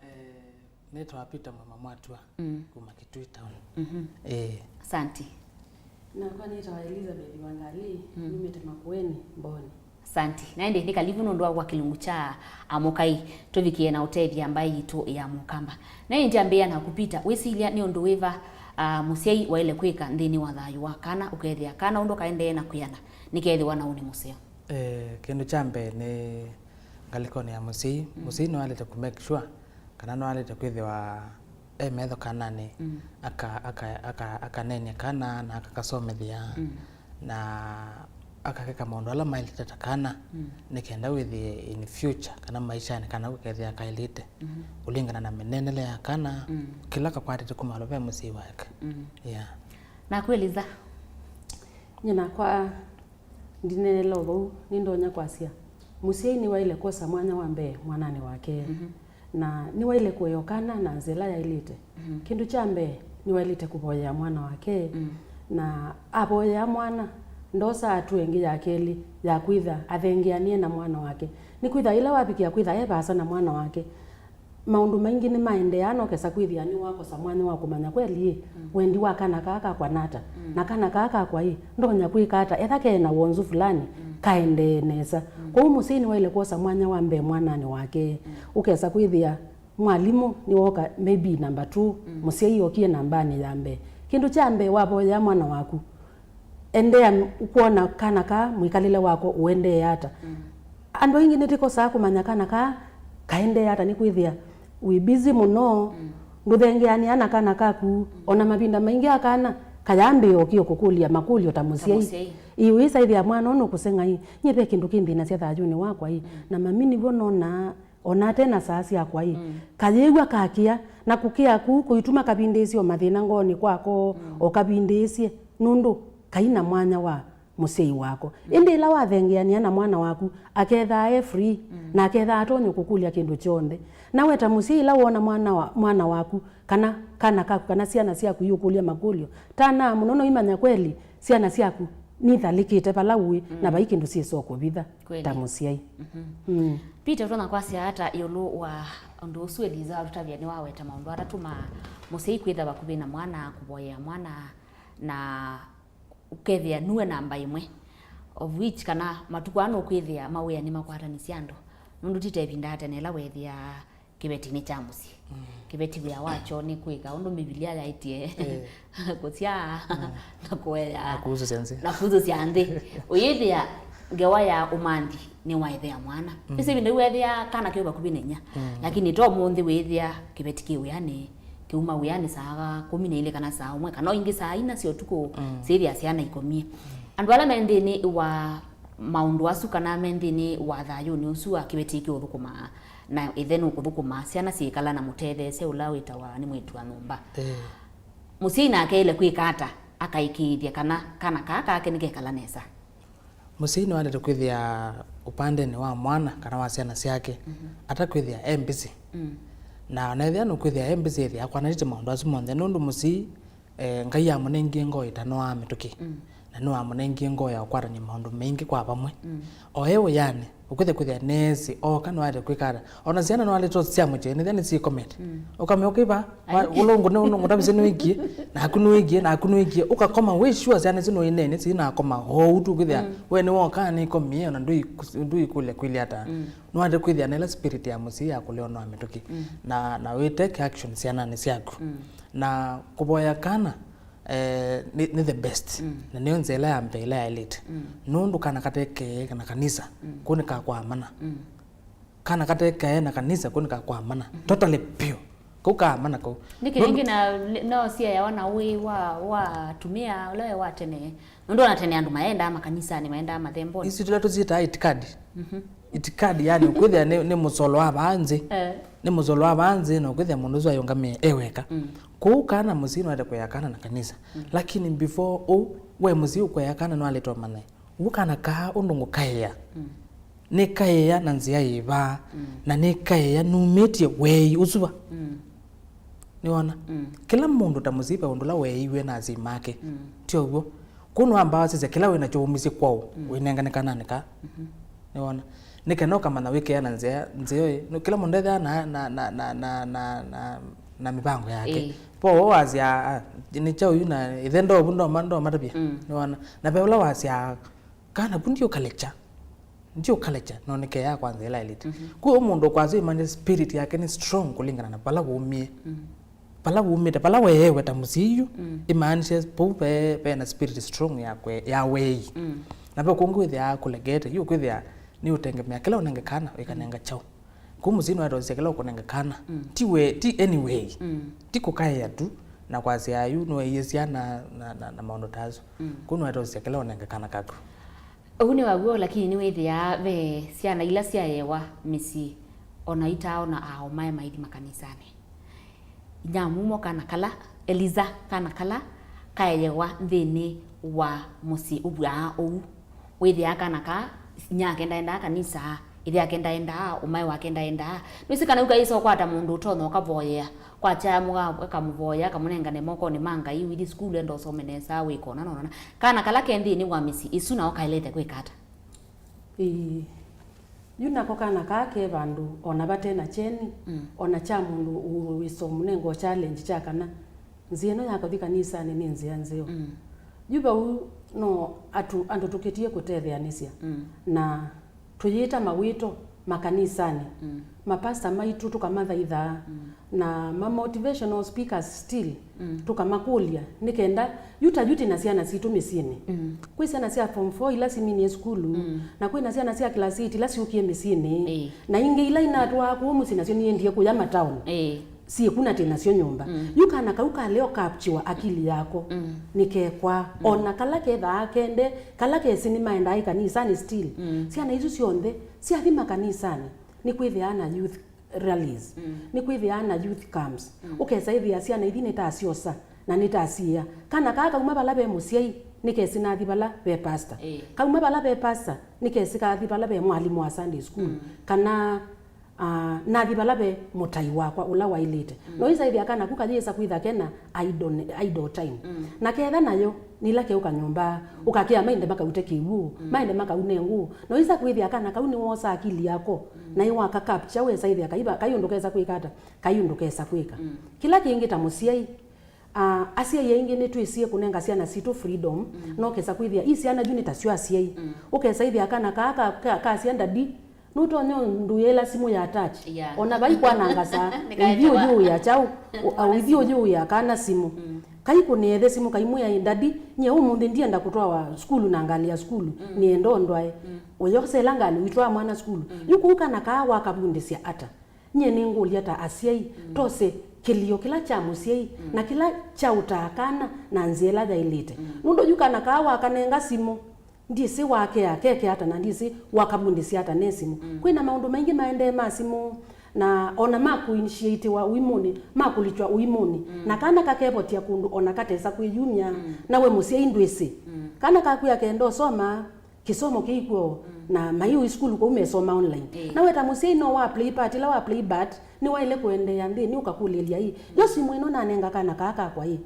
Eh, nĩtawa Peter Mwema Mwatua, mm, kuma Kitui Town. Mhm. Eh. Asanti. Nakwa nĩtawa Elizabeth Wangali, mm, numĩte Makueni, Mboni. Asanti. Na ĩndĩ nĩ kalivu nũndũ wa kwa kĩlungu kya Amũkai, tũvikĩe na ũtethya mbaĩ yitũ ya Mũkamba. Na ĩndĩ ambĩĩa naku Peter, wĩsilya nĩ ũndũ wĩva, ah, mũsyai waĩle kwĩka nthĩnĩ wa thayũ wa kana, ũkethĩa kana ũndũ kaendee na kwĩana, nĩkethĩwa na ũnĩ mũseo? Eh, kĩndũ kya mbee nĩ ngalĩkonĩ ya mũsyai. Mm. Mũsyai nĩwaĩlĩte kũ make sure kana nĩwaĩlĩte kwĩthĩwa e metho kananĩ, mm, aka-, aka-, aka-, akaneeny'a kana na akakasomethya, mm, na akakeka maũndũ ala maĩlĩte ta kana, mm, nĩ kenda wĩthĩe in future kana maishanĩ kana ũkethĩa kaĩlĩte, mm-hmm, kũlingana na mĩneenele ya kana, mm, kĩla kakwatĩte kuma ve mũsyai wake. Mm. Yeah. Naku Eliza? Nyie nakwa Ndineenela o vau, nĩndonya kwasya, mũsyai nĩwaĩle kwosa mwanya wa mbee mwananĩ wake, mhm, na nĩwaĩle kũea o kana na nzĩa ĩla yaĩlĩte. Mhm. Kĩndũ kya mbee, nĩwaĩlĩte kũvoyea mwana wake, mm, na avoyea mwana, ndosaa hatua ĩngĩ ya kelĩ ya kwĩtha athengeanĩe na mwana wake. Nĩkwĩtha ĩla wavikĩa kwĩtha e vaasa na mwana wake, maũndũ maingĩ nĩmaendeeaa, na ũkesa kwĩthĩa nĩwakosa mwanya wa kũmanya kweli-ĩ, mm, wendi wa kana kaa kakwa nata, mm, na kana kaa kakwa-ĩ, ndonya kwĩka ata etha ke na wonzu fulani, mm, kaendee nesa. Mm. Kwoou mũsyai nĩwaĩle kwosa mwanya wa mbee mwananĩ wake. Mm. Ũkesa kwĩthĩa mwalimũ nĩwoka maybe number two, mm, mũsyai okie nambanĩ ya mbee. Kĩndũ kya mbee wavoyea mwana waku, endea kwona kana kaa mwĩkalĩle wako ũendee ata. Mm. Andũ aingĩ nĩtũkosaa kũmanya kana kaa kaendee ata, nĩkwĩthĩa wĩ busy mũno, mm, ndũthengeanĩa na kana kaku. Mm. Ona mavinda maingĩ akana kayambĩĩa o kĩo kũkũlya makũlyo ta mũsyai. Ta mũsyai. Ĩ, wĩsa ĩthĩa mwana ũũ nũkũseng'a ĩ, nyie ve kĩndũ kĩnthĩnasya thayũnĩ wakwa ĩ, mm, na mami nĩw'o nonaa. Ona ate na saa syakwa-ĩ, mm, kayĩw'a kakĩa, na kũkĩa kũu kũituma kavindĩĩsye o mathĩna ngoonĩ kwako, mm, o kavindĩĩsye, nũndũ kai na mwanya wa mũsyai wako. Mm. Ĩndĩ ĩla wathengeanĩa na mwana waku, akethaa e free, mm, na akethaa atonya kũkũlya kĩndũ kyonthe. Na we ta mũsyai, ĩla woona mwana wa, mwana waku, kana kana kaku, kana syana syaku iũkũlya makũlyo, tanaa mũno noimanya kweli syana syaku nithalĩkĩte vala ũĩ, mm, na vai kĩndũ syĩsa o kũvitha. Kweli. Ta mũsyai. Mhm. Mm. Peter, ũtonya kwasya ata ĩũlũ wa ũndũ ũsu Eliza watũtavya? Nĩwaweta maũndũ atatũ ma mũsyai kwĩtha vakuvĩ na mwana, kũvoyea mwana, na ũkethĩa nue namba ĩmwe, of which kana matukũ aa nũkwĩthĩa mawĩa nĩmakwatanisye andũ, nũndũ ti ta ĩvinda ya tene ĩla weethĩaa kĩveti nĩ kya mũsyĩ. Mm. Kĩveti wĩa wakyo nĩ kwĩka ũndũ Mbivilia yaĩtye, eh, kũsyaa, mm, na kũea. Na kũusũsya nthĩ. Na kũusũsya nthĩ. Ũyĩthĩa ngewa ya ũmanthi nĩwaĩthĩa mwana. Mm. Ĩsĩ ĩvinda yu weethĩa kana keũ vakuvĩ na inya. Mm. Lakini to ũmũnthĩ wĩĩthĩa kĩveti kĩ wĩanĩ, kĩuma wĩanĩ saa kũmi na ilĩ kana saa ũmwe, kana o ingĩ saa ina sya ũtukũ, mm, syĩthĩa syana ikomie. Mm. Andũ ala me nthĩnĩ wa maũndũ asu kana me nthĩnĩ wa thayũnĩ ũsu wa kĩveti kĩũthũkũmaa, na ĩthe nũkũthũkũmaa, syana syĩkala na mũtetheesya ũla wĩtawa nĩ mwĩĩtu wa nyũmba. Eh. Mũsyai nake aĩle kwĩka ata akaĩkĩĩthya kana kana kaa kake nĩkekala nesa? Mũsyai nĩwaĩlĩte kwĩthĩa ũpandenĩ wa mwana kana wa syana syake, mhm, atakwĩthĩa e mbĩsĩ. Mm. Na ona ethĩa nũkwĩthĩa e mbĩsĩ, ethĩa akwanĩte maũndũ asu monthe, nũndũ mũsyai, eh, Ngai amũnengie ngoo ĩtanũaa mĩtũkĩ. Mm. Na nĩwamũnengie ngoo ya ũkwatany'a maũndũ maingĩ kwa vamwe. Mm. O e wĩanĩ, ũkwĩthĩa kwĩthĩa neesĩ ooka nĩwaĩlĩte kwĩka ata. Ona syana nĩwaĩlĩte syamũkye, nĩthĩa nĩsyĩkomete. Mm. Ũkamea ũkĩva, wa-, ũlũngũ nĩ ũlũngũ, ndavĩsĩ nĩwĩkie, naku nĩwĩkie, naku nĩwĩkie. Ũkakoma wĩ sure syana isu nũineeny'a, sinakoma oou tu kwĩthĩa, mm, we nĩwoka nĩkomie, ona ndũi-, ndũikũlya kwĩlĩ ata. Mm. Nĩwaĩlĩte kwĩthĩa na ĩla spirit ya mũsyai ya kũlea ũnoa mĩtũkĩ. Mm. Na, na wĩ take action syananĩ syaku. Mm. Na kũvoya kana, eh, nĩ, nĩ the best. Mm. Na nĩyo nzĩa ĩla ya mbee ĩla yaĩlĩte. Mm. Nũndũ kana katekee na kanisa, mm, kũu nĩkakwamana. Mm. Kana katekae na kanisa, kũu nĩkakwamana. Mm-hmm. Totally pure. Kau kaamana kau. Nĩkĩ nũndũ ĩngĩ na, no siayawa na ũĩ wa, wa atumĩa ũla we wa tene. Nũndũ ona tene andũ maendaa makanisanĩ, maendaa mathembonĩ. Isu tũla tũsyĩtaa itikadi. Mhm. Itikadi, yani, ũkwĩthĩa nĩ, nĩ mũsolo wa vaa nthĩ. Eh. Nĩ mũsolo wa vaa nthĩ, na ũkwĩthĩa mũndũ ũsu ayũngamĩe e weka. Mm. Kũu kana mũsyai nĩwaĩlĩte kũea kana na kanisa. Mm. Lakini before ũu, we mũsyai ũkũea kana nĩwaĩlĩte ũmanye, ũu kana kaa ũndũ ngũkaea. Mm. Nĩkaea na nzĩa yĩva, mm, na nĩkaea numĩtye weei ũsu va. Mm. Nĩwona? Mm. Kĩla mũndũ ta mũsyai ve ũndũ ũla weeiw'e na asyai make. Mm. Ti ũw'o? Kũu nĩwambaa wasisya kĩla wĩ nakyo waumisye kwaũ, mm, wĩnengane kananĩ kaa. Mhm. Nĩwona? Nĩ kana ũkamanya wĩkea na nzĩa, nzĩa ĩ. Nũ-, kĩla mũndũ ethĩawa na, na, na mĩvango yake. Ĩĩ. Po we wasya, "Ah, nĩ kyaũ yu na ĩthe ndovu ndoma, ndomatavya." Mm. Nĩwona? Na ve ũla wasya, "Kana vu ndiũkalekya." Ndiũkalekya, no nĩkeaa kwa nzĩa ĩla ĩlĩte. Mhm. Kwĩ mũndũ ũkwasya imanye spirit yake nĩ strong kũlingana na vala waumie. Mm. Vala wumĩte, vala weewe ta mũsyai yu, mm, imaanishe vau ve, ve na spirit strong ya kwe-, ya weei. Mm. Na ve kũngĩ wĩthĩaa kũlegete, yu kwĩthĩa nĩ ũtengemea kĩla ũnenge kana, ĩkanenga kyaũ. Kũu mũsyai nĩwaĩlĩte ũsisya kĩla ũkũnenga kana. Mm. Ti we, ti anyway. Mm. Ti kũkaĩa tu, na kwasya yu nĩweeie syana na, na, na maũndũ ta asu. Mm. Kũu nĩwaĩlĩte ũsisya kĩla ũnenge kana kaku. Ũu nĩ waw'o, lakini nĩwĩthĩaa ve syana ila syaewa mĩsyĩ, ona itaaona aa-ũmae maithi makanisanĩ. Inyia mumo kana kala, Eliza kana kala kaeewa nthĩnĩ wa mũsyĩ ũvw'aa ũu. Wĩthĩaa kana kaa, inyia wake ndaendaa kanisa, ĩthe wake ndaendaa, ũmae wake ndaendaa. Nĩwĩsĩ kana yu kaĩsa ũkwata mũndũ ũtonya ũkavoyea, kwa kyaya mũka-, akamũvoya, akamũnengane mokonĩ ma Ngai, ũithi sukulu, enda ũsome nesa, wĩkona, nonona. Kana kala ke nthĩnĩ wa mĩsyĩ ĩsu nao kaĩlĩte kwĩka ata? Ĩĩ. Yu nako kana kaa ke vandũ ona vate na kyeni, mm, ona kya mũndũ ũ-, wĩsa ũmũnenga o challenge kya kana nzĩa ĩno ya kũthi kanisanĩ nĩ nzĩa nzeo. Mm. Yu vau no atu-, andũ tũkĩtie kũtetheanĩsya, mm, na tũyĩta mawĩto makanisanĩ. Mm. Mapasta maitũ tũkamathaithaa, mm, na ma motivational speakers still, mm, tũkamakũlya, nĩ kenda yu ta yu twĩ na syana sitũ mĩsyĩnĩ. Mm. Kwĩ syana sya form four ila siminie sukulu, mm, na kwĩ na syana sya class eight ila syũkie mĩsyĩnĩ, ĩĩ, na ingĩ ila inatwaa kũu mũsyĩ nasyo niendie kũya mataoni. Ĩĩ. Syĩku na twĩ nasyo nyũmba. Mm. Yu kana kau kaleo capture akili yako, mm, nĩkekwa. Mm. Ona kala kethaa kende, kala kesĩ nĩmaendaa ĩkanisanĩ still. Mm. Syana isu syonthe syathi makanisanĩ, nĩkwĩthĩaa na youth rallies. Mm. Nĩkwĩthĩaa na youth camps. Mm. Ũkesa ĩthĩa syana ithi nĩtasyosa na nĩtasiĩa. Kana kaa kauma vala ve mũsyai, nĩkesĩ nathi vala ve pastor. Ĩĩ. Kauma vala ve pastor, nĩkesĩ kathi vala ve mwalimũ wa Sunday school. Mm. Kana, ah, nathi vala ve mũtai wakwa ũla waĩlĩte. Mm. No ĩsa ĩthĩa kana ku kayĩsa kwĩtha kena idle, idle time. Mm. Na ketha nayo, nĩla keũka nyũmba, ũkakĩa maende makaute kĩw'ũ, mm, maende makaune ngũ. No ĩsa kwĩthĩa kana kau nĩwosa akili yako, mm, na ĩwaka capture wesa ĩthĩa kaiva, kai ũndũ kesa kwĩka ata, kai ũndũ kesa kwĩka. Mm. Kĩla kĩngĩ ta mũsyai, ah, asyai aingĩ nĩtwĩsie kũnenga syana sitũ freedom, mm, no kesa kwĩthĩa i syana yu nĩ tasyo asyai. Mm. Ũkesa ĩthĩa kana kaa ka, ka, kasya ndadi, nũtonya ndũyĩla simũ ya touch. Yeah. Ona vai kwananga saa, ũithi ũyũĩa kyaũ, ũ-, a, ũithi ũyũĩa kana simũ. Mm. Kai kũnĩethe simũ, kaimwĩa, "Ndadi, nyie ũmũnthĩ ndienda kũtwawa sukulu na ngalĩ ya sukulu, mm, nĩenda ũndwae." Mm. Ũyosela ngalĩ ũitwaa mwana sukulu. Mm. Yu kũu kana kaa wakavundĩsya ata? Nyie nĩngũlya ta asyai, mm, tose kĩlio kĩla kya mũsyai, mm, na kĩla kyaũtaa kana na nzĩa ĩla yaĩlĩte. Mm. Nũndũ yu kana kaa wakanenga simũ, Ndyĩsĩ wakea keke ata, na ndyĩsĩ wakamundĩsya ata ne simũ. Mm. Kwĩna maũndũ maingĩ maendee ma simũ, na ona ma kũinitiatiwa ũimũnĩ, ma kũlikya ũimũnĩ. Mm. Na kana kakevotia kũndũ ona katesa kwĩyumya, mm, na we mũsyai ndwĩsĩ. Mm. Kana kakwĩa kenda ũsoma kĩsomo kĩikw'o, mm, na maiũ isukulu kũu mesoma online. Ĩĩ. Na we ta mũsyai no wa play part, ĩla wa play part, nĩwaĩle kũendeea nthĩnĩ ũkakũlĩlya ĩ, yo simũ ĩno nanenga kana kaa kakwa ĩ,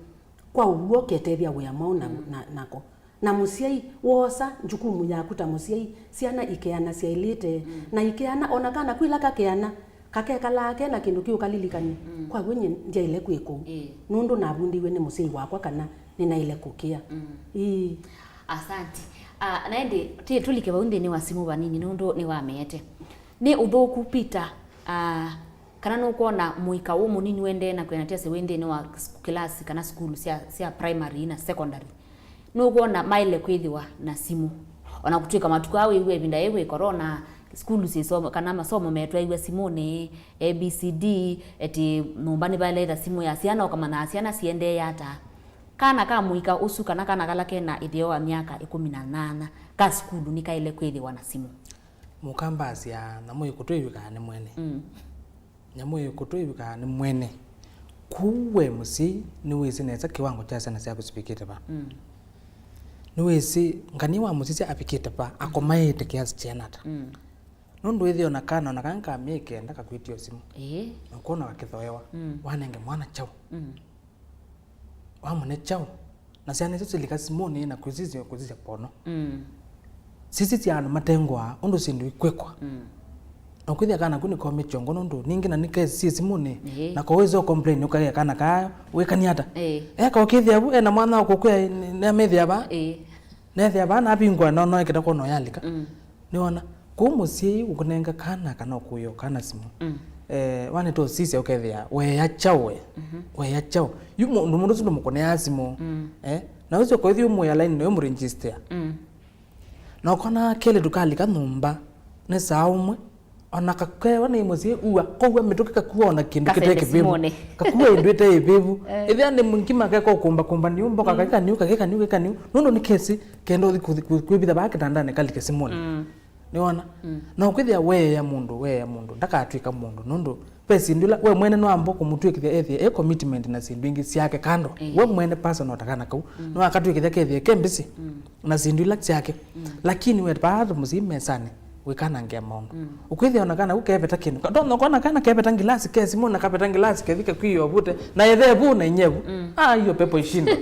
kwa ũw'o ketethya wĩa mwaũ na, mm, na, nako. Na mũsyai woosa njukumu yaku ta mũsyai, syana ikeana syaĩlĩte, mm, na ikeana, ona kana kwĩla kakeana, kakekalaa ke na kĩndũ kĩũkalilikany'a, mm, kwa w'o nyie ndyaĩle kwĩka ũu, ĩĩ, nũndũ navundĩiwe nĩ mũsyai wakwa kana nĩnaĩle kũkĩa. Mm. Ĩĩ. Asanti. Ah, na ĩndĩ, ti tũlike vau nthĩnĩ wa simũ vanini, nũndũ nĩwameete. Nĩ ũthũku, Peter, ah, kana nũkwona mũika wĩ mũnini ũendee na kwĩanatĩasya wĩ nthĩnĩ wa s-, kĩlasi kana sukulu sya, sya primary na secondary? Nũkwona maĩle kwĩthĩwa na simũ? Ona kũtw'ĩka matukũ aa wĩw'a ĩvinda yĩĩ kwĩ corona, sukulu syĩsomo-, kana masomo metwaĩw'a simũnĩ, A B C D, eti nyũmba nĩvaĩle ĩtha simũ ya syana, ũkamanyaa syana siendee ata. Kana ka mũika ũsu kana kana kala kena ĩtheo wa myaka ĩkũmi na nyanya ka sukulu nĩkaĩle kwĩthĩwa na simũ? Mũkamba asya, "Nyamũ ĩkũtũ ĩvikaa nĩ mwene." Mm. Nyamũ ĩkũtũ ĩvikaa nĩ mwene. Kwoou we mũsyai nĩwĩsĩ nesa kĩwango kya syana syaku sivikĩte va. Mm. Nĩwĩsĩ ngania wa mũsisya avikĩte va, akomaĩte kĩasi kĩana ata. Mm. Nũndũ ĩthĩo na kana ona kana ka myei kenda kakwĩtio simũ. Ĩĩ. Na ũkwona kakĩthoewa. Mm. Wanenge mwana kyaũ. Mm. Wamũne kyaũ? Na syana isu silika simũnĩ na kwĩsisya, kwĩsisya pono. Mm. Sisisya andũ matengũaa ũndũ syĩndũ ikwĩkwa. Mm. Na ũkwĩthĩa kana kũ nĩkomĩtye ngo nũndũ ningĩ na nĩkesisye simũnĩ. Ĩĩ. Na kowĩsĩ o complain ũkaĩa kana kaa wĩkani ata. Ĩĩ. Eka ũkĩthĩa vu ena mwana wa kũkwĩa nĩamethĩa vaa. Ĩĩ. Nethĩa vaa navingũa nono ekĩta kwona ũyalika. Mm. Nĩwona? Kũu mũsyai ũkũnenga kana kana ũkũĩa kana simũ. Mm. Eh, wanĩte ũsisya ũkethĩa weea kyaũ we? Mhm. Weea kyaũ? Yu mũndũ mũndũ ũsu ndũmũkũnĩaa simũ. Mm. Eh? Na ũsyo kwĩthi ũmũĩa laini nayo mũregister. Mm. Na ũkona kelĩ tũkalika nyũmba nĩ saa ũmwe. Ona kakewa nĩ mũsyai ua, kow'a mĩtũkĩ kakua ona kĩndũ kĩte kĩvĩvu. Kakua ĩndũ ĩte ĩvĩvu. Eh. Ĩthĩa nĩ ngima keka ũkũmba kũmba niu mboka kakeka niu kakeka niu keka niu. Nũndũ nĩ kesi kenda ũthi kũthi kwĩvitha vaa kĩtandanĩ kalike simũnĩ. Mm. Nĩwona? Mm. Na ũkwĩthĩa weea mũndũ, weea mũndũ, ndakatw'ĩka mũndũ, nũndũ ve syĩndũ ila we mwene nĩwamba kũmũtw'ĩkĩthya ethĩe e commitment na syĩndũ ingĩ syake kando. Ĩĩ. We mwene personal ta kana kau, mm, nĩwakatw'ĩkĩthya kethĩe ke busy, mm, na syĩndũ ila syake. Mm. Lakini we vaa mũsyai mesanĩ, wĩkanangĩa maũndũ. Mm. Ũkwĩthĩa ona kana kau keveta kĩndũ. Ka-, ndona ũkona kana keveta ngilasi ke simũ na kaveta ngilasi kethi kakwĩo vute, na ethe vu na inyevu. Mm. Ah, hiyo pepo ishindwe.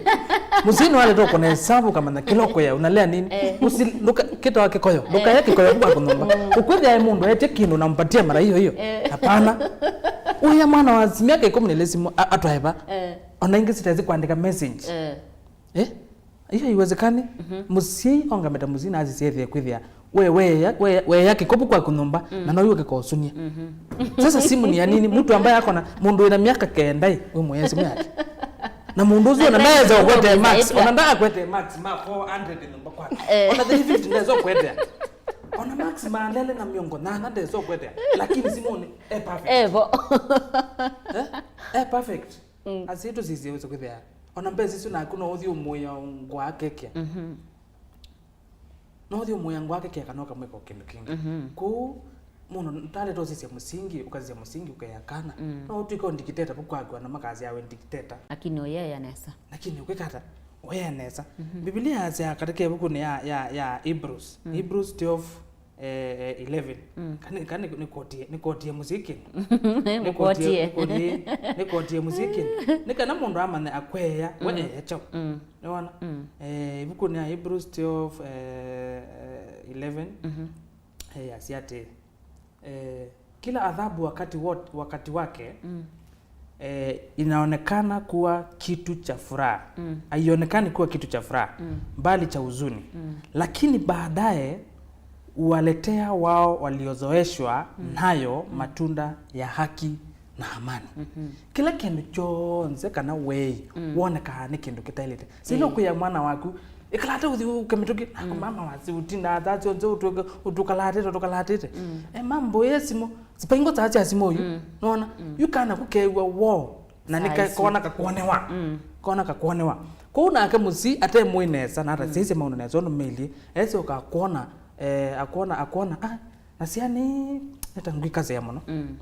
Mũsyai nĩwaleta ũkona hesabu kamanya kĩla ũkũya, unalea nini? Eh. Usi-, nduka-, kĩtawa kĩkoyo. Ndũkaye kĩkoyo kuma kũnyũmba. Mm. Ũkwĩthĩa e mũndũ etye kĩndũ na mpatie mara hiyo hiyo. Eh. Hapana. Ũya mwana wa myaka ĩkũmi na ĩlĩ simũ a-, atwae va. Eh. Ona ingĩ sitezi kwandĩka message. Eh. Eh? Hiyo haiwezekani. Mhm. Mũsyai ongameta mũsyai na asisya ethĩe kwĩthĩa we, weya, weya, weya kĩkovu kwaku nyũmba, mm, na no yũke kosunie. Mhm. Sasa simu ni ya nini? Mtu ambaye ako na, mũndũ wĩna myaka kenda ĩ, wĩ mũya simu yake. Na mũndũ ũcio ona ndaweza ũkwete max, ona ndakwete max ma four hundred nyũmba kwake. Eh. Ona three fifty ndaweza ũkwete. Ona max ma lele na miongo nana ndaweza ũkwete. Lakini simũnĩ, eh, perfect. Evo. Eh? Eh, perfect. Mm. Asi tũsisye ũsĩ kwĩthĩa. Ona mbesa isu naku no ũthi ũmũĩa ngwa keke. Mhm. No ũthi ũmũĩa ngwa keke kana ũkamwĩka o kĩndũ kĩngĩ. Mhm. Kũu mũndũ ntaleta ũsisya mũsingi, ũkasisya mũsingi ũkea kana. Mm. No ũtwĩke o dictator vu kwaku andũ makasya we dictator. Lakini ũyea nesa. Lakini ũkwĩka ata? Ũyea nesa. Mhm. Biblia yasya katika ĩvukunĩ ya, ya, ya Hebrews. Mm. Hebrews twelve, eh, eh, eleven. Mm. Kana, kana nĩ, nĩkotie, nĩkotie mũsingi. Nĩkotie, nĩkotie, nĩkotie mũsingi. Nĩ kana mũndũ amanye akweea, we, mm, eya kyaũ. Mm. Nĩwona? Mm. Eh, ĩvukunĩ ya Hebrews twelve, eh, eh, eleven, mhm, eh, yasya atĩ, eh, kila adhabu wakati wo-, wakati wake, mm, eh, inaonekana kuwa kitu cha furaha. Mm. Haionekani kuwa kitu cha furaha, mm, bali cha huzuni. Mm. Lakini baadaye huwaletea wao waliozoeshwa, mm, nayo, mm, matunda ya haki na amani. Mhm. Kĩla kĩndũ kyonthe kana weei, mm, wonekaa nĩ kĩndũ kĩtaĩlĩte. Sila, eh, ũkwĩa mwana waku, "Ĩkalate ũthi ũke mĩtũkĩ." Nako, mm, mama wasi ũtindaa thaa syonthe ũtũke-, ũtũkalatĩte, ũtũkalatĩte. Mm. E, mambo ye simũ, sipaingo saa sya simũ ũyu. Mm. Nona? Mm. Yu kana kũkeew'a woo. Na nĩka-, kona kakuonewa. Mm. Kona kakuonewa. Kũu nake mũsyai ate mũĩ nesa, na atasyaisye maũndũ nesa ũndũ meilye, esyoka akwona, eh, akwona, akwona, "Ah, na syana ii nĩ ta ngwikasĩa mũno. Mm.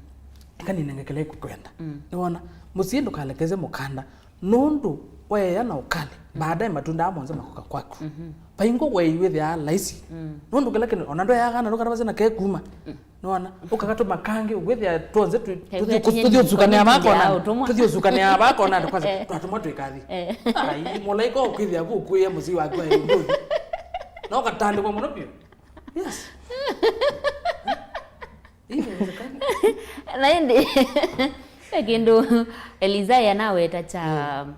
Eka ninenge kĩla ĩkwenda." Mm. Nĩwona? Mũsyai ndũkalekesye mũkanda, nũndũ weea na ũkali, mm, baadaye matunda aa monthe makoka kwaku. Mhm. Vaingũ wei wĩthĩaa laisi. Mm. Nũndũ kĩla kĩndũ, ona ndweaa kana ndũkatavasya na kekuma. Mm. Nĩwona? Ũkakatũma kangĩ, wĩthĩa twonze tũ-, tũthi-, tũthi ũsukanĩa vakona. Tũthi ũsukanĩa vakona, andũ kwanza, eh, twatũmwa twĩkathi. Eh. Ai, mũlaika ũkwĩthĩa kũkwĩa mũsyai waku aĩ ũndũ ũthi. Na ũkatandĩkwa mũno vyũ. Yes. Hii inawezekana. Na ĩndĩ, ve kĩndũ Elisa anaweta kya, mm,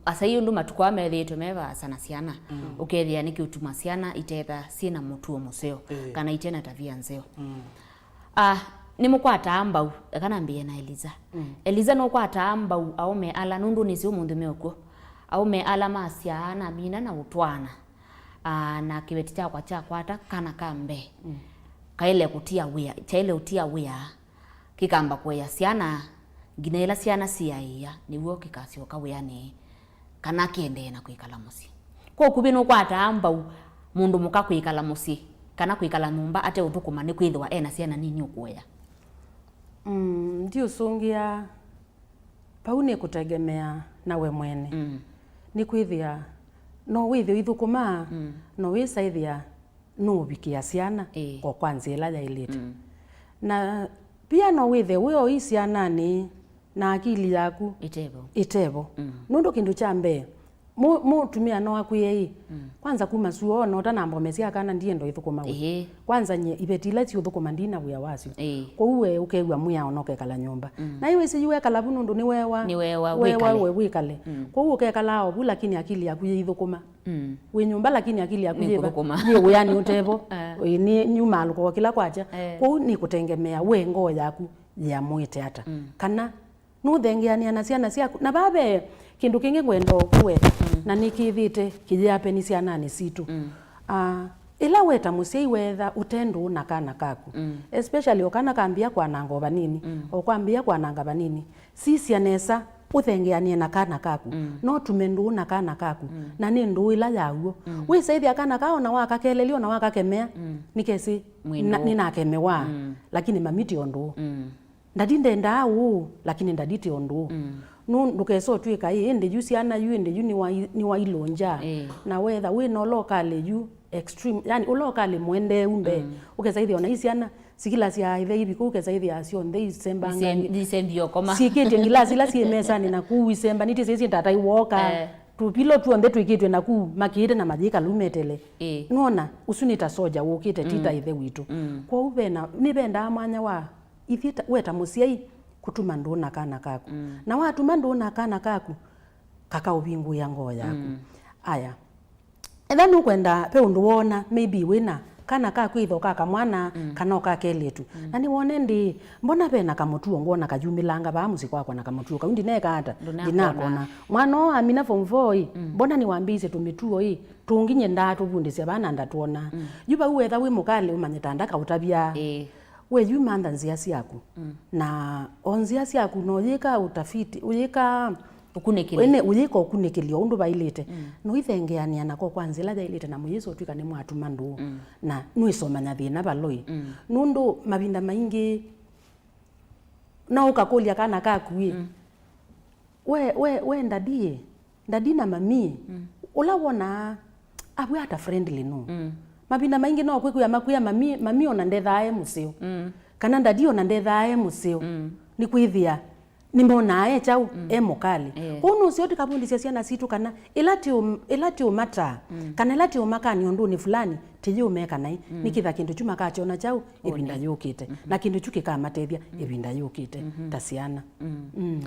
asyai ũndũ matukũ aa methĩĩtwe me vaasa na syana. Mm. Ũkethĩa nĩkĩũtuma syana itetha syĩ na mũtuo mũseo, eh, kana ite na tavia nzeo. Mm. Ah, nĩmũkwataa mbau, eka nambĩĩe na Elisa. Mm. Elisa nũkwataa mbau aũme ala, nũndũ nĩsĩ ũmũnthĩ me ũkw'o. Aũme ala masyaa na mina na ũtwaana. Ah, na kĩveti kyakwa kyakwata kana ka mbee. Mm. Kaĩle kũtia wĩa, kyaĩle ũtia wĩa, kĩkamba kũea syana, nginya ĩla syana siaĩa, nĩw'o kĩkasyoka wĩanĩ, kana kĩendee na kwĩkala mũsyĩ. Kwa ũkuvĩ nũkwataa mbau mũndũ mũka kwĩkala mũsyĩ, kana kwĩkala nyũmba ate ũthũkũma nĩkwĩthĩwa e na syana nini ũkũea? Mm, ndiũsũngĩa. Vau nĩ kũtegemea na we mwene. Mm. Nĩkwĩthĩa no wĩthĩe ũithũkũma, mm, no wĩsaĩthĩa nũũvikĩa syana, ĩĩ, o kwa nzĩa ĩla yaĩlĩte. Mm. Na pia no wĩthĩe wĩ o ii syananĩ na akili yaku ĩtevo. Ĩtevo. Mm. Nũndũ kĩndũ kya mbee, Mũ-, mũtumĩa no akwĩe ĩ, mm, kwanza kuma suo, ona ũtanamba ũmesya kana ndienda ũithũkũma we. Ĩĩ. Kwanza nye iveti ila siũthũkũma ndina wĩa wasyo. Ĩĩ. Kwoou we ũkew'a mwĩao na ũkekala nyũmba. Mm. Na ĩ wĩsĩ yu wekala vu nũndũ nĩweewa. Nĩweewa, weewa wĩkale. We wĩkale. Mm. Kwoou ũkekala o vu lakini akili yaku yĩithũkũma. Mm. Wĩ nyũmba lakini akili yaku yĩva? Nĩkũthũkũma. Yĩ wĩanĩ ũtevo. Eh. Ĩ, nĩ nyumaalũka o kĩla kwakya. Eh. Kwoou nĩ kũtengemea we ngoo yaku yĩamũĩte ata. Mm. Kana nũthengeanĩa na syana syaku. Na vaa ve kĩndũ kĩngĩ ngwenda o kũweta, mm, na nĩkĩthĩte kĩyĩapeni syananĩ sitũ. Mm. Ah, ĩla weta mũsyai weetha ũte ndũũ na kana kaku, mm, especially o kana kambia kwananga o vanini, mm, o kwambia kwananga vanini, sisya nesa ũthengeanĩe na kana kaku. Mm. No tume ndũũ na kana kaku, mm, na nĩ ndũũ ĩla yaw'o. Mm. Wĩsaĩthya kana kaa ona wakakelelia, ona wakakemea, mm, nĩkesĩ, mwĩ na, ndũũ, nĩnakemewa, mm, lakini mami ti o ndũũ. Mm. Ndadi ndendaa ũũ, lakini ndadi ti ũndũ ũũ. Mm. Nũ ndũkesa ũtw'ĩka ĩ, ĩndĩ yu syana yu, ĩndĩ yu nĩwai-, nĩwailũngya. Ĩĩ. Na wetha wĩ na ũla ũkalĩ yu extreme, yani ũla ũkalĩ mũendeeu mbee. Mm. Ũkesa ĩthĩa ona i syana sikilasya ĩthe ivi kũu, ũkesa ĩthĩa syonthe isembanga. Isem-, isembia ũkoma. Syĩkĩtye ngilasi ila syĩ mesanĩ na kũu isembanĩtye syĩ syĩ ndata iwooka. Eh. Tũpilo tw'onthe twĩkĩtwe na kũu makĩĩte na mayĩka lũ metele. Ĩĩ. Nũona, ũsu nĩ ta soja wũkĩte, ti ta, mm, ĩthe witũ. Mm. Kwoou vena, nĩvendaa mwanya wa ithyĩ ta, we ta mũsyai kũtuma ndũũ na kana kaku. Mm. Na watuma ndũũ na kana kaku, kakaũvingũĩa ngoo yaku. Mm. Aya. Etha nũkwenda, ve ũndũ woona, maybe wĩ na kana kaku either o ka kamwana, mm, kana o ka kelĩtu. Mm. Na nĩwone ndĩ, mbona ve na kamũtuo ngwona kayumĩlanga vaa mũsyĩ kwakwa na kamũtuo kau ndineka ata? Ndũnakona. Ndinakona. Mwana ũũ amina form four ĩ, mm, mbona nĩwambĩĩisye tũmĩtuo ĩ, tũngĩ nye ndaa tũvundĩsya vaa na ndatwona. Mm. Yu vau wetha wĩ mũkalĩ ũmanye ta ndakaũtavya. Ĩĩ. We yu mantha nzĩa syaku. Mm. Na o nzĩa syaku no yĩka ũtafiti, ũyĩka ũkunĩkĩlyo. Ĩnĩ ũyĩka ũkunĩkĩlyo ũndũ vailĩte. Mm. No ithengeanĩa nako kwa nzĩa ĩla yailĩte na mũyĩsa ũtw'ĩka nĩmwatuma ndũũ. Mm. Na nũĩsomanya thĩna valoi. Mm. Nũndũ mavinda maingĩ no ũkakũlya kana kaku ĩ, mm, we, we, we ndadi ĩ, ndadi na mami ĩ, mm, ũla wonaa avw'a ata friendly nũũ? Mm. Mavinda maingĩ no kwĩkwĩa makwĩa mami, mami ona ndethaa e mũseo. Mm. Kana ndadi ona ndethaa e mũseo. Mm. Nĩkwĩthĩa nĩmonaa e kyaũ, mm, e mũkalĩ. Eh. Kwoou nũseo tũkavundĩsya syana sitũ kana ĩla tĩũ-, ĩla tĩũmataa, mm, kana ĩla tĩũmakany'a ũndũnĩ fulani, tĩyĩũmeka naĩ, mm, nĩkĩtha kĩndũ kyu makakyona kyaũ ĩvinda yũkĩte, mhm, na kĩndũ kyu kĩkamatethya, mm, ĩvinda yũkĩte, mhm, ta syana. Mm. Mm.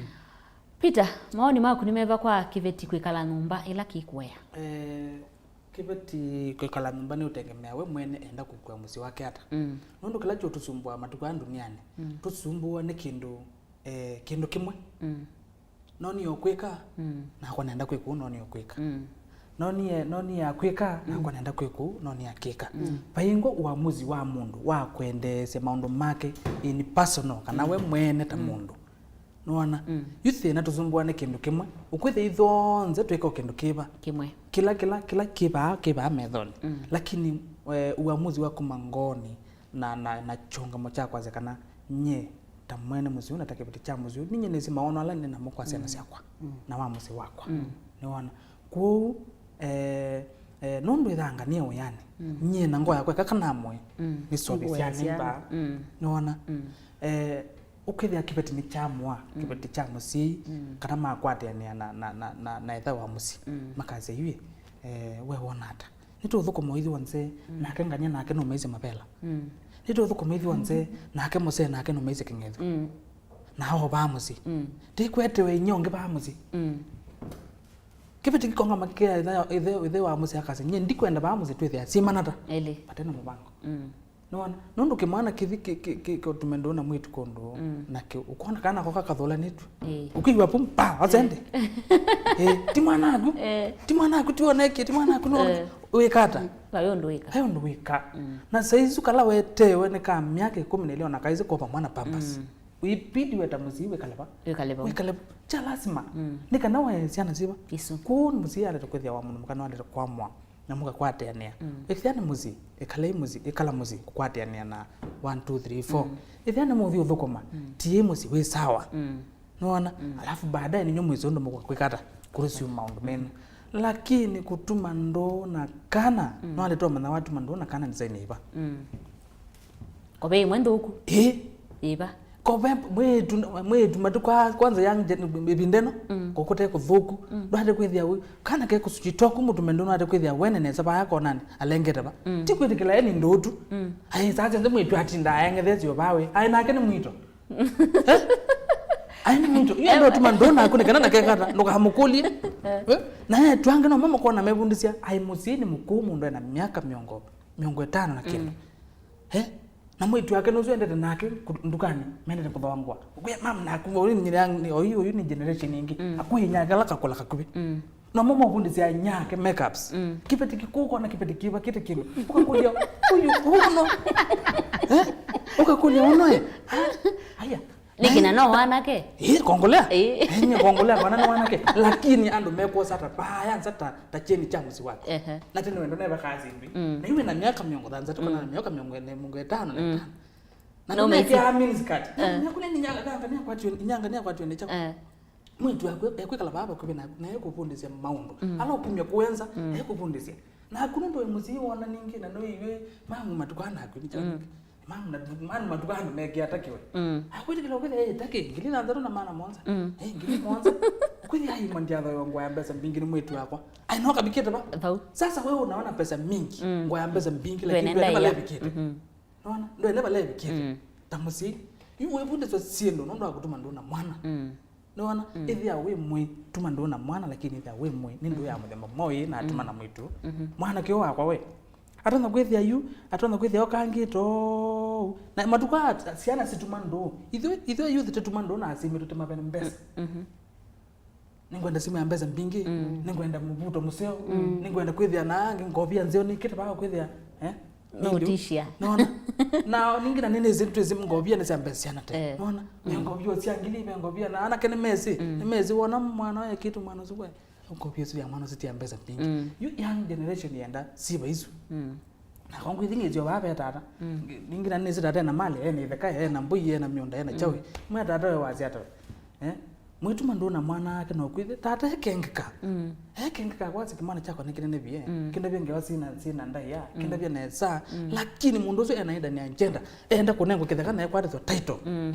Peter, maoni maku nĩ meva kwa kĩveti kwĩkala nyũmba ĩla kĩkũea? Eh, kĩveti kwĩkala nyũmba nĩ ũtengemea we mwene enda kũkua mũsyĩ wake ata. Mm. Nũndũ kĩla kyo tũsumbũa matukũ aa ndunianĩ, mm, tũsumbũa nĩ kĩndũ, eh, kĩndũ kĩmwe. Mm. Nonie ũkwĩka, mm, nakwa nenda kwĩka ũu nonie ũkwĩka. Mm. Nonie, nonie akwĩka, mm, nakwa nenda kwĩka ũu nonie akĩka. Mm. Vaingwa uamuzi wa mũndũ wa kwendeesya maũndũ make in personal, kana, mm, we mwene ta, mm, mũndũ. Nĩwona? Mm. Yu thĩna tũsumbũa nĩ kĩndũ kĩmwe. Ũkwĩthĩa ithyonthe twĩka o kĩndũ kĩva. Kĩmwe. Kĩla, kĩla, kĩla kĩvaa, kĩvaa methonĩ. Mm. Lakini, eh, uamuzi wa kuma ngoonĩ na, na, na kyũngamo kya kwasya kana nyie ta mwene mũsyĩ ũũ na ta kĩveti kya mũsyĩ ũũ, ninyie nĩsĩ maono ala nĩ namo kwa syana Mm. syakwa Mm. na wa mũsyĩ wakwa. Mm. Nĩwona? Kwoou, eh, eh, nũndũ ĩthanganie wĩanĩ, Mm. nyie na ngoo yakwa ĩka kana amwe, Mm. nĩsovye Nĩngũea syana syana. Imba. Mm. Nĩwona? Mm. Eh, ũkethĩa kĩveti nĩkyamũa, Mm. kĩveti kya mũsyai, Mm. kana makwatĩanĩa na, na, na, na, na ĩthe wa mũsyĩ, Mm. makasya, "Yu, eh, we wona ata? Nĩtũũthũkũma ithyonthe, Mm. nake ngania nake nũmaisye mavela. Mm. Nĩtũũthũkũma ithyonthe, nake mũsee nake nũmaisye kĩng'ethyo. Mm. Na o vaa mũsyĩ. Mm. Ndĩkwetewe inyia ũngĩ vaa mũsyĩ." Mm. Kĩveti kĩkongama kĩa ĩthe, ĩthe, ĩthe wa mũsyĩ akasya, "Nyie ndikwenda vaa mũsyĩ twĩthĩa syĩmana ta." Elĩ. Vate na mũvango. Mm. Nĩwona? Nũndũ kĩmwana kĩthi kĩ-, kĩ-, kĩ-, kĩũtume ndũũ na mwĩĩtu kũndũ, Mm. na kĩ-, ũkona kana koka kathũlanĩtw'e. Ĩĩ. Ũkĩw'a pum, pa, asende. Ĩĩ, ti mwana aku. Eh. Ti mwana aku, ti wonekie, ti mwana aku, nĩwona? Eh. Wĩka ata? Vai ũndũ wĩka. Vai ũndũ wĩka. Mm. Na saa isu kala wetewe nĩ ka myaka ĩkũmi na ĩlĩ ona kaisĩ kũva mwana Pampers. Mm. Ibidi we ta mũsyai wĩkale va? Wĩkale vau. Wĩkale va? Kya lasima. Mm. Nĩ kana wae syana syĩva? Isu. Kwoou mũsyai alete kwĩthĩa wa mũndũ mũka no alete kwamũa. Na mũkakwatĩanĩa. Mm. Ĩthĩa nĩ mũsyĩ, ĩkalai mũsyĩ, ĩkala mũsyĩ, kũkwatĩanĩa na one, two, three, four. Mm. Ĩthĩa nĩ mũthi ũthũkũma, Mm. tiĩi mũsyĩ wĩ sawa. Mm. Nĩwona? Mm. Alafu baadaye ninyo mwĩsĩ ũndũ mũkwĩka ata, kũrũsiu maũndũ menyu. Lakini kũtuma ndũũ na kana, Mm. no alĩtwa manya watuma ndũũ na kana design ĩva. Mm. Kove ĩmwe nthũku. Ĩ. Ĩva. Kove mwĩĩtu, mwĩĩtu matukũ aa, kwanza young gen-, ĩvinda ĩno, Mm. kũkũte kũthũku. Mm. Ndwate kwĩthĩa wĩ, kana ke kũsuchi toku mũtume ndũũ ndwate kwĩthĩa wene nesa vaya konani, alengete va. Mm. Ti kwĩtĩkĩla eni ndũũ tu. Mm. Ai, saa syonthe mwĩĩtu atindaa aeng'ethesyo vawe. Ai, nake nĩ mwito. Eh? Ai, nĩ mwito. Iyo ndio tuma ndũũ naku nĩ kana nakekata, ndũkamũkũlye. Eh? Na eĩtu angĩ no mamũkona mevundisya, ai, mũsyai nĩ mũkũũ mũndũ ena myaka mĩongo, mĩongo ĩtano na kenda. Mm. Eh? Na mwĩĩtu wake nũsu endete nake ku-, ndukanĩ, mendete kũthoa ngũa. Ũkwĩa, "Mam, naku, ũyu nĩ, nĩ, ũyu, ũyu nĩ generation ĩngĩ." Mm. Akũĩ nyake ala kakũla kakuvĩ. Mm. Nomo mokundĩsya nyake makeups. Mm. Kĩveti kĩkũũ kona kĩveti kĩva kĩte kĩndũ. Ũkakũlya, "Ũyu, ũno." Eh? Ũkakũlya, "Ũno, eh?" Ah, aya. Nĩkĩ na no wanake? Ĩĩ, kongolea. Ĩĩ. Ĩĩ, nye kongolea, kwana nĩ wanake. Lakini andũ mekwosa ta vaya nza ta, ta kyeni kya mũsyĩ wake. Ehe. Na tene wendo neva kazi mbi. Mm. Na iwe na myaka mĩongo thanthatũ, kana Mm. na myaka mĩongo ĩna, mĩongo ĩtano na Mm. ĩtano. Na No, no mesi. Mesikia mini skirt. Eh. Nyakune ni nyanga, nyanga ni akwatio, nyanga ni akwatio ni chako. Eh. Mwĩĩtu waku ekwĩkala vaa vakuvĩ naku, na ekũvundĩsya maũndũ. Mm. Ala ũkumya kũenza, Mm. ekũvundĩsya. Naku nũndũ wĩ mũsyai wona ningĩ, na nũiw'ĩ mamu matukũ aa naku, nĩ kyaũ Mm. ningĩ? Mamu na, mamu matukũ aa andũ mekĩa takiwe. Mm. Akwĩtĩkĩla ũkĩthĩa ĩ taki, ngili thanthatũ na maana mũonza. Mm. Eh, ngili mũonza. Kwĩthĩa ai mwandiatho yo ngwa ya mbesa mbingĩ nĩ mwĩĩtu wakwa. Ai no kavikĩte va? Vau. Sasa wewe unaona pesa mingi, Mm. ngwa ya mbesa mbingĩ, lakini Ndwene ndwene vala ndaĩa. Ĩvikĩte. Mhm. Nona? Ndwene vala ĩvikĩte. Mm. Ta mũsyai. Yu wĩvundĩswa syĩndũ nũndũ wa kũtuma ndũũ na mwana. Mm. Nĩwona? Mm. Ĩthĩa wĩ mwĩĩ, tuma ndũũ na mwana, lakini ĩthĩa wĩ mwĩĩ, nĩ ndũũ ya mũthemba mwaũ ĩ na atuma na mwĩĩtu. Mhm. Mwanake ũũ wakwa we. Atonya kwĩthĩa yu, atonya kwĩthĩa ũkangĩte ũũ. Na matukũ aa syana situma ndũũ. Ithyĩ, ithyĩ youth tũtuma ndũũ na asyai maitũ tũmave mbesa. Mhm. Nĩngwenda simũ ya mbesa mbingĩ, Mm. nĩngwenda mũvuto mũseo, Mm. nĩngwenda kwĩthĩa na ngovia nzeo nĩkĩte vaa kwĩthĩa, eh? No Ndio. Tishia. Nona? Na ningĩ na nĩnĩsĩ twĩsĩ ngovia nĩ sya mbesa syana te. Eh. Nona? Mm. Nĩ ngovia sya ngili, nĩ ngovia na anake nĩ mesĩ, Mm. nĩ mesĩ wona mwana oya kitu mwana ũsu we. Ngovia ũsu ya mwana ũsu ti ya mbesa mbingĩ. Mm. Yu young generation yenda siva isu. Mm. Na kwangu ithi ngĩsio vaa ve tata. Mm. Ngi-, ningĩ na nĩsĩ tata ena mali, ena itheka, ena mbũi, ena mĩũnda, ena Mm. chawi. Mwe tata we wasya ata we. Eh? Mwĩĩtu mandũ na mwana ake no kwĩthĩ. Tata ekengeka. Mm. Ekengeka kwasya kĩmwana kyakwa nĩ kĩnene vie. Mm. Kĩndavya ngewa sina, sina ndaĩa. Mm. Kĩndavya nesa. Mm. Lakini mũndũ ũsu ena ida nĩ agenda. Enda kũnengwa kĩtheka na ekwatĩthwa title. Mm.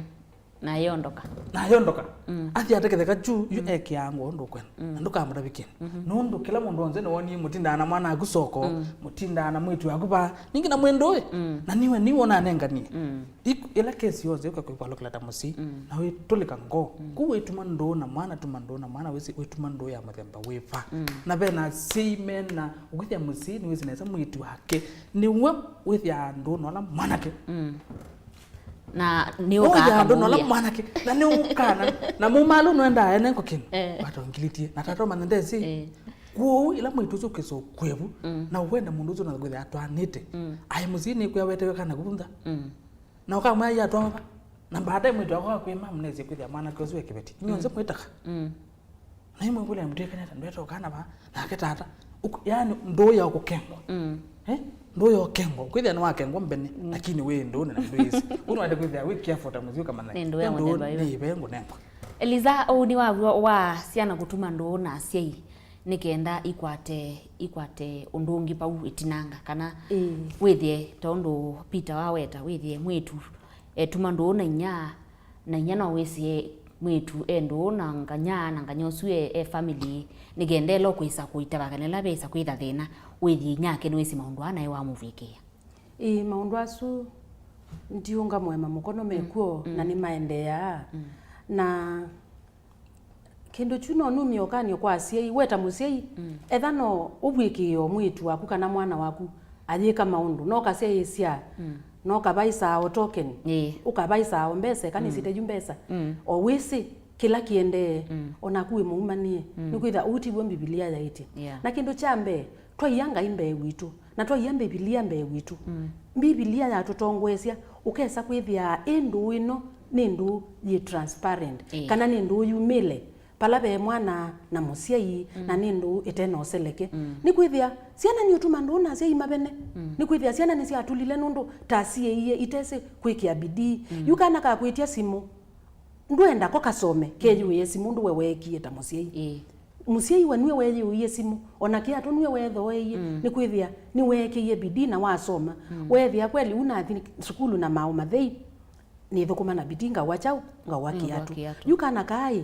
Na yondoka. Na yondoka. Mm. Athi ate kĩtheka kyu, yu Mm. ekĩaa ngũa ũndũ ũkwenda. Mm. Na ndũkamũtavye kĩndũ. Mhm. Nũndũ kĩla mũndũ wonze nĩwonie mũtindaa na mwana aku soko, Mm. mũtindaa na mwĩĩtu waku vaa, ningĩ na mwĩndũĩ. Mm. Na niwe, niwe ũnanenganie. Mm. Iku-, ĩla kesi yonze ũkakwĩkwalũkĩla ta mũsyai, Mm. na wĩtũlĩka ngoo. Mm. Kũ wĩtuma ndũũ na mwana, tuma ndũũ na mwana, wĩsĩ, wĩtuma ndũũ ya mũthemba wĩva. Mm. Na ve na asyai mena, ũkwĩthĩa mũsyai nĩwĩsĩ nesa mwĩĩtu wake. Nĩwe wĩthĩaa ndũũ na ũla mwanake. Mm. Na nĩ ũkaa Oya andũ nola akamũwĩa. Mwanake, na nĩ ũkaa na, na mũmalũ nwendaa ene kokini. Eh. Batongilitie, na tata ũmanya ndesi. Eh. Kwoou, ĩla mwĩĩtu ũsu ũkĩsa ũkwevu, Mm. na ũwenda mũndũ ũsu na kwĩthĩa atwanĩte. Mm. Aĩ mũsyai nĩkwĩa wetewe kana kuvundha. Mm. Na ũkamwĩa ya twava. Na baadaye mwĩĩtu wakwa akwĩma, mũnesie kwĩthĩa mwanake ũsu e kĩveti. Inyuĩ onthe mwĩtaka. Na imwe ngũlya mũtwĩkane ata ndweta ũkana va, nake tata. Uku-, yaani ndũũ ya kũkengwa. Eh? Ndũũ ya ũkengwa. Kwĩthĩa nĩ wakengwa mbene, lakini wĩ ndũũ na ndwĩsĩ. Ũno wende kwĩthĩa wĩ careful ta mũsyĩ ũkamanya. Nĩ ndũũ ya mũthemba ĩyo. Nĩ ĩve ngũnengwa. Eliza, ũuni wa w'o wa syana kũtuma ndũũ na asyai nĩ kenda ikwate, ikwate ũndũ ũngĩ vau ĩtinanga, kana wĩthĩe ta ũndũ Peter waweta, wĩthĩe mwĩĩtu etuma ndũũ na inya, na inya no wĩsĩ mwĩĩtu e ndũũ na nganya, na nganya ũsu e, e family, nĩ kenda ĩla ũkwĩsa kũitava kana ĩla vesa kwĩtha thĩna, wĩthĩe inyake nĩwĩsĩ maũndũ aa naĩ wamũvw'ĩkĩĩa. Ĩĩ, maũndũ asu ndiũnga mũema mũkono mekw'o, na nĩmaendeeaa. Na kĩndũ kyu no numie ũkany'o kwa asyai, we ta mũsyai, etha no ũvw'ĩkĩĩe o mwĩĩtu waku kana mwana waku ayĩka maũndũ, no kasyaĩĩsya, no kavaisa o token, ũkavaisa o mbesa, ĩkanĩsĩte yu mbesa, o wĩsĩ kĩla kĩendee, o naku wĩ mũumanĩe, nĩkwĩthĩa ũu tiw'o Mbivilia yaĩtye. Na kĩndũ kya mbee, twaia Ngai mbee witũ. Na twaia Mbivilia mbee witũ. Mbivilia yatũtongoesya ũkesa kwĩthĩa ĩ ndũũ ĩno nĩ ndũũ yĩ transparent, kana nĩ ndũũ yumĩle vala ve mwana na mũsyai, na nĩ ndũũ ĩte na ũseleke. Nĩkwĩthĩa syana nĩũtuma ndũũ na asyai mavene. Nĩkwĩthĩa syana nĩsyatulile nũndũ ta syĩie itesĩ kwĩkĩa bidii. Yu kana kakwĩtya simũ, ndwenda ko kasome, keyũĩe simũ ndũwe weekie ta mũsyai. Mũsyai we nue weeyĩũie simũ, o na kĩatũ nue weethooeie, nĩkwĩthĩa nĩweekĩie bidii na wasoma. Weethĩa kweli ũnathi sukulu na maaũ mathei, nĩthũkũma na bidii, ngaũa kyaũ? Ngaũa kĩatũ. Yu kana kaa-ĩ,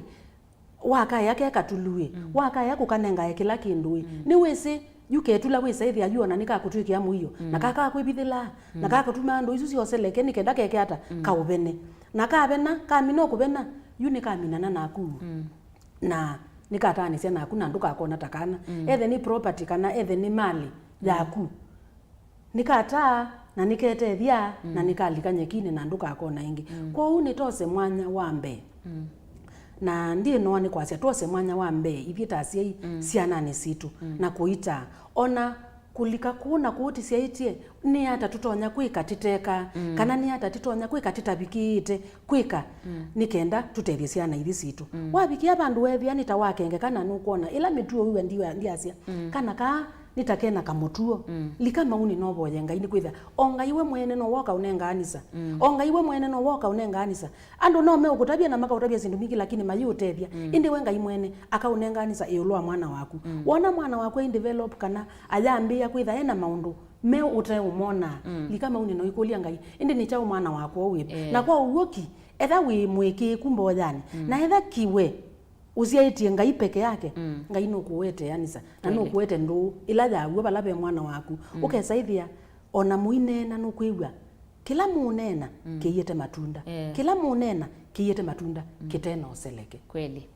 wakaea ke katulu-ĩ, wakaea kũkanengae kĩla kĩndũ-ĩ, nĩwĩsĩ yu ketula wĩsa ĩthĩa yu ona nĩkakũtw'ĩkĩa mũio, na kakakwĩvithĩlaa, na kakatuma ndũũ isu syoseleke nĩ kenda keke ata? Kaũvene. Na kavena, kamina o kũvena, yu nĩkaminana naku. Na nĩkataanĩsya naku na ndũkakona ta kana. Ethe nĩ property kana ethe nĩ mali yaku, nĩkataa na nĩketethya na nĩkalika nyekinĩ na ndũkakona ĩngĩ. Kwoou nĩtose mwanya wa mbee. Na ndiĩnoa nĩ kwasya twose mwanya wa mbee ithyĩ ta asyai syananĩ sitũ na kũitaa. Ona kũlika kũu na kũu tĩsyaĩtye, nĩ ata tũtonya kwĩka tĩteka, kana nĩ ata tũtonya kwĩka tĩtavikĩĩte kwĩka nĩ kenda tũtethye syana ithi sitũ. Wavikĩa vandũ weethĩa nĩ ta wakengeka na nũkwona ĩla mĩtuo wĩw'a ndiwa-, ndyasya, kana kaa nĩ ta kena kamũtuo. Lika maunĩ na ũvoye Ngai, nĩkwĩthĩa o Ngai we mwene no woka ũnengaa nisa. O Ngai we mwene no woka ũnengaa nisa. Andũ no meũkũtavya na makaũtavya syĩndũ mbingĩ, lakini mayĩũtethya. Ĩndĩ we Ngai mwene akaũnengaa nisa ĩũlũ wa mwana waku. Wona mwana waku ai develop kana ayambĩĩa kwĩtha ena maũndũ me ũteũmonaa, lika maunĩ na ũikũlya Ngai, ĩndĩ nĩ kyaũ mwana wakwa ũũ wĩva? Na kwa ũw'o ki, etha wĩ mũĩkĩĩku mboyanĩ, na etha ki we ũsyaĩtye Ngai peke yake, Ngai nũkũũetea nisa, na nũkũete ndũũ ĩla ya w'o vala ve mwana waku. Ũkesa ĩthĩa, o na mũineena nũkwĩw'a, kĩla mũũneena kĩiĩte matunda. Kĩla mũũneena kĩiĩte matunda, kĩte na ũseleke. Kweli.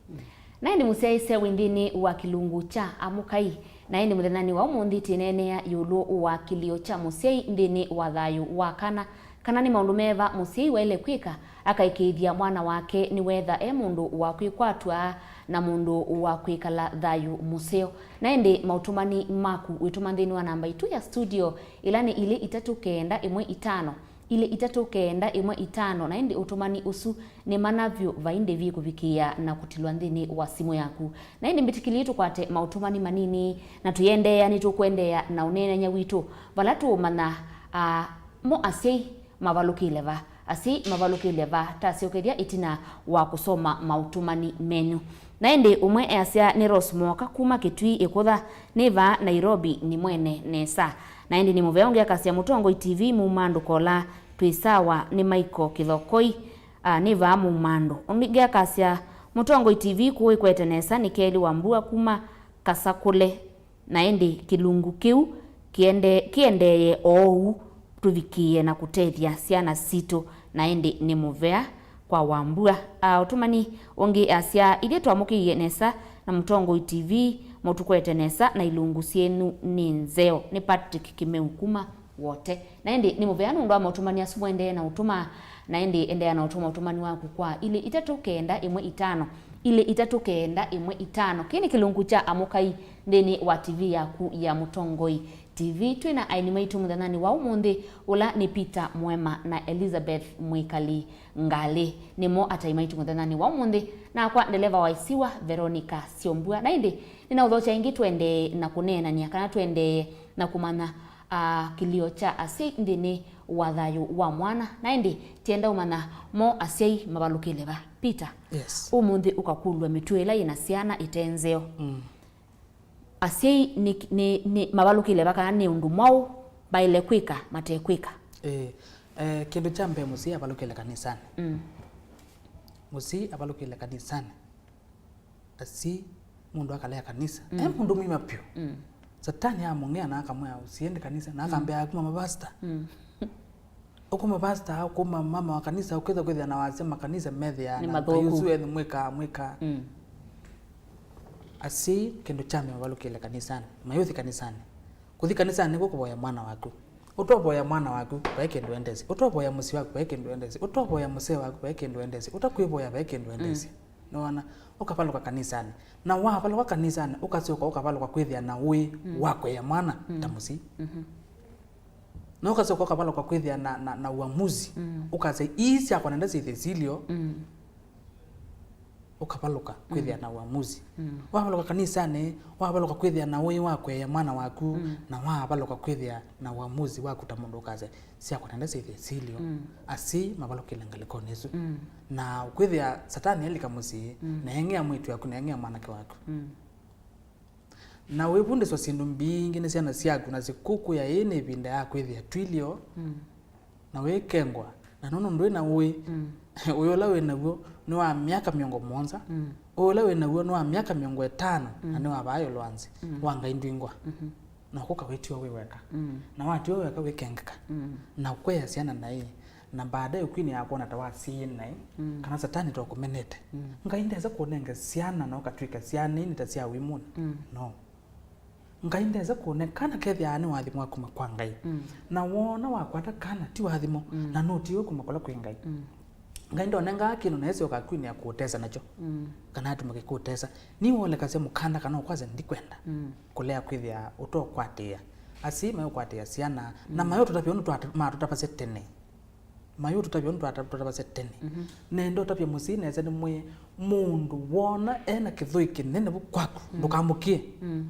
Na ĩndĩ mũsyaĩĩsya wĩ nthĩnĩ wa kĩlungu kya Amũkai, na ĩndĩ mũthenyanĩ wa ũmũnthĩ twĩneenea ĩũlũ wa kĩlĩo kya mũsyai nthĩnĩ wa thayũ wa kana, kana nĩ maũndũ meva mũsyai waĩle kwĩka akaĩkĩĩthya mwana wake nĩwetha e mũndũ wa kwĩkwatw'a na mũndũ wa kwĩkala thayũ mũseo. Na ĩndĩ maũtũmani maku wĩtũma nthĩnĩ wa namba itũ ya studio, ĩla nĩ ilĩ itatũ kenda ĩmwe itano, ilĩ itatũ kenda ĩmwe itano, na ĩndĩ ũtũmani ũsu nĩ mana vyũ vai ndĩvi kũvikĩĩa na kũtilwa nthĩnĩ wa simũ yaku. Na ĩndĩ mbĩtĩkĩlye tũkwate maũtũmani manini, na tũiendeea nĩtũkũendeea na ũneenany'a witũ, vala tũũmanya, a, mo asyai mavalũkĩle va, asyai mavalũkĩle va, tasyokethya ĩtina wa kũsoma maũtũmani menyu. Na ĩndĩ ũmwe easya, nĩ Rose Mwoka kuma Kĩtui Ĩkũtha, nĩ vaa Nairobi nĩ mwene nesa. Na ĩndĩ nĩ mũvea ũngĩ akasya, Mũtongoi T V muma ndũkola, twĩ sawa, nĩ Maiko Kĩthokoi, a, nĩ vaa muma andũ. Ũngĩ akasya, Mũtongoi T V kũũ ĩkwete nesa, nĩ Kelly Wambua kuma Kasakũle. Na ĩndĩ kĩlungu kĩu kĩende-, kĩendeeye oou tũvikĩĩe na kũtethya syana sitũ, na ĩndĩ nĩ mũvea kwa Wambua. A, ũtũmani ũngĩ asya, ithyĩ twamũkĩie nesa na Mũtongoi T V, mũtũkwete nesa na ilungu syenyu nĩ nzeo. Nĩ Patrick Kĩmeu kuma Wote. Na ĩndĩ nĩ mũvea nũndũ wa maũtũmani asu mwendeee na ũtũma, na ĩndĩ endeea na ũtũma ũtũmani waku kwa ilĩ itatũ kenda ĩmwe itano, ilĩ itatũ kenda ĩmwe itano. Kĩĩ nĩ kĩlungu kya Amũkai nthĩnĩ wa T V yaku ya Mũtongoi T V. Twĩ na aini maitũ mũthenyanĩ wa ũmũnthĩ, ũla nĩ Peter Mwema na Elizabeth Mwĩkali Ngalĩ. Nĩmo atai maitũ mũthenyanĩ wa ũmũnthĩ, nakwa ndeleva wa ĩsiwa, Veronica Syombua. Na ĩndĩ, nĩnaũthokya ĩngĩ tũendee na kũneenany'a kana tũendee na kũmanya, a, kĩlio kya asyai nthĩnĩ wa thayũ wa mwana. Na ĩndĩ, tienda ũmanya mo asyai mavalũkĩle va. Peter, Yes. ũmũnthĩ ũkakũlw'a mĩtuo ĩla yĩna syana ĩte nzeo. Mm. Asyai nĩ, nĩ, nĩ mavalũkĩle va kana nĩ ũndũ mwaũ maĩle kwĩka matekwĩka? Ĩĩ. Eh, kĩndũ kya mbee, mũsyai avalũkĩle kanisanĩ. Mm. Mũsyai avalũkĩle kanisanĩ. Asyai, mũndũ akalea kanisa. Mm. E mũndũ mwĩma vyũ. Mm. Satani amũng'ea na akamwĩa, "Ũsiende kanisa," na akambĩa, "Kuma mavasta." Mm. Ũkũma pasta, ũkũma mama wa kanisa, ũkĩtha kwĩthĩa na wasya makanisa methĩaa Nĩ na mathũku. Ngai ũsu ethĩ mwĩkaa, mwĩkaa. Mm. Asyai, kĩndũ kya mbee mavalũkĩle kanisanĩ, mayũthi kanisanĩ. Kũthi kanisanĩ nĩkw'o kũvoya mwana waku. Ũtovoya mwana waku, vai kĩndũ endesĩ. Ũtovoya mũsyĩ waku, vai kĩndũ endesĩ. Ũtovoya mũsee waku, vai kĩndũ endesĩ. Ũtakwĩvoya, vai kĩndũ endesĩ. Mm. Nĩwona, ũkavalũka kanisanĩ. Na wavalũka kanisanĩ, ũkasyoka ũkavalũka kwĩthĩa na ũĩ Mm. wa kũea mwana ta Mm. mũsyai. Mhm. Na ũkasyoka ũkavalũka kwĩthĩa na, na, na uamuzi. Mm. Ũkasya, "Ii syakwa nenda syĩthĩe silyo." Mm. Ũkavalũka kwĩthĩa Mm. na uamuzi. Mm. Wavalũka kanisanĩ, wavalũka kwĩthĩa na ũĩ wa kũea mwana waku, Mm. na wavalũka kwĩthĩa na uamuzi waku ta mũndũ ũkasya, "Syakwa nenda syĩthĩe silyo." Mm. Asyai mavalũkĩle ngalĩkonĩ ĩsu. Mm. Na kwĩthĩa Satani elika mũsyĩ, Mm. na eng'ea mwĩĩtu waku, na eng'ea mwanake waku. Mm. Na wĩvundĩswa syĩndũ mbingĩ nĩ syana syaku, na syĩkũkũĩa ĩĩ nĩ ĩvinda ya kwĩthĩa twilyo, Mm. na wĩkengwa, na nũndũ ndwĩ na ũĩ, Mm. ũĩ ũla wĩ naw'o nĩ wa myaka mĩongo mũonza, Mm. ũĩ ũla wĩ naw'o nĩ wa myaka mĩongo ĩtano, na Mm. nĩ wa vaa ĩũlũ wa nzĩ, Mm. wa Ngai ndwingwa. Mhm. Na ũkũka wĩtiwa wĩ weka. Mm. Na watiwa wĩ weka wĩkengeka. Mm. Na ũkwea syana naĩ. Na baadaye ũkwinĩaa kwona ta wasiĩe naĩ, Mm. kana Satani ta ũkũmenete. Mm. Ngai ndesa kũnenge syana na ũkatw'ĩka syana nĩ ta sya ũimũnĩ. Mm. No. Ngai ndesa kũne kana kethĩaa nĩ wathimo wa kuma kwa Ngai. Mm. Na woona wakwata kana ti wathimo, Mm. na nũtiwe kuma kũla kwĩ Ngai. Mm. Ngai ndonengaa kĩndũ na esyoka kwinĩa kũũtesa nakyo. Mm. Kana atũmĩke kũũtesa. Nĩ wolekasya mũkanda kana ũkwasya ndikwenda. Mm. Kũlea kwĩthĩa ũtokwatĩĩa. Asyai mayũkwatĩĩa syana, na Mm. mayũtũtavya ũndũ twata-, matũtavasya tene. Mayũtũtavya ũndũ twata-, twatavasya tene. Mhm. Nenda ũtavya mũsyai nesa nĩ mwĩe, mũndũ woona ena kĩthũi kĩnene vu kwaku, Mm. ndũkamũkie. Mm.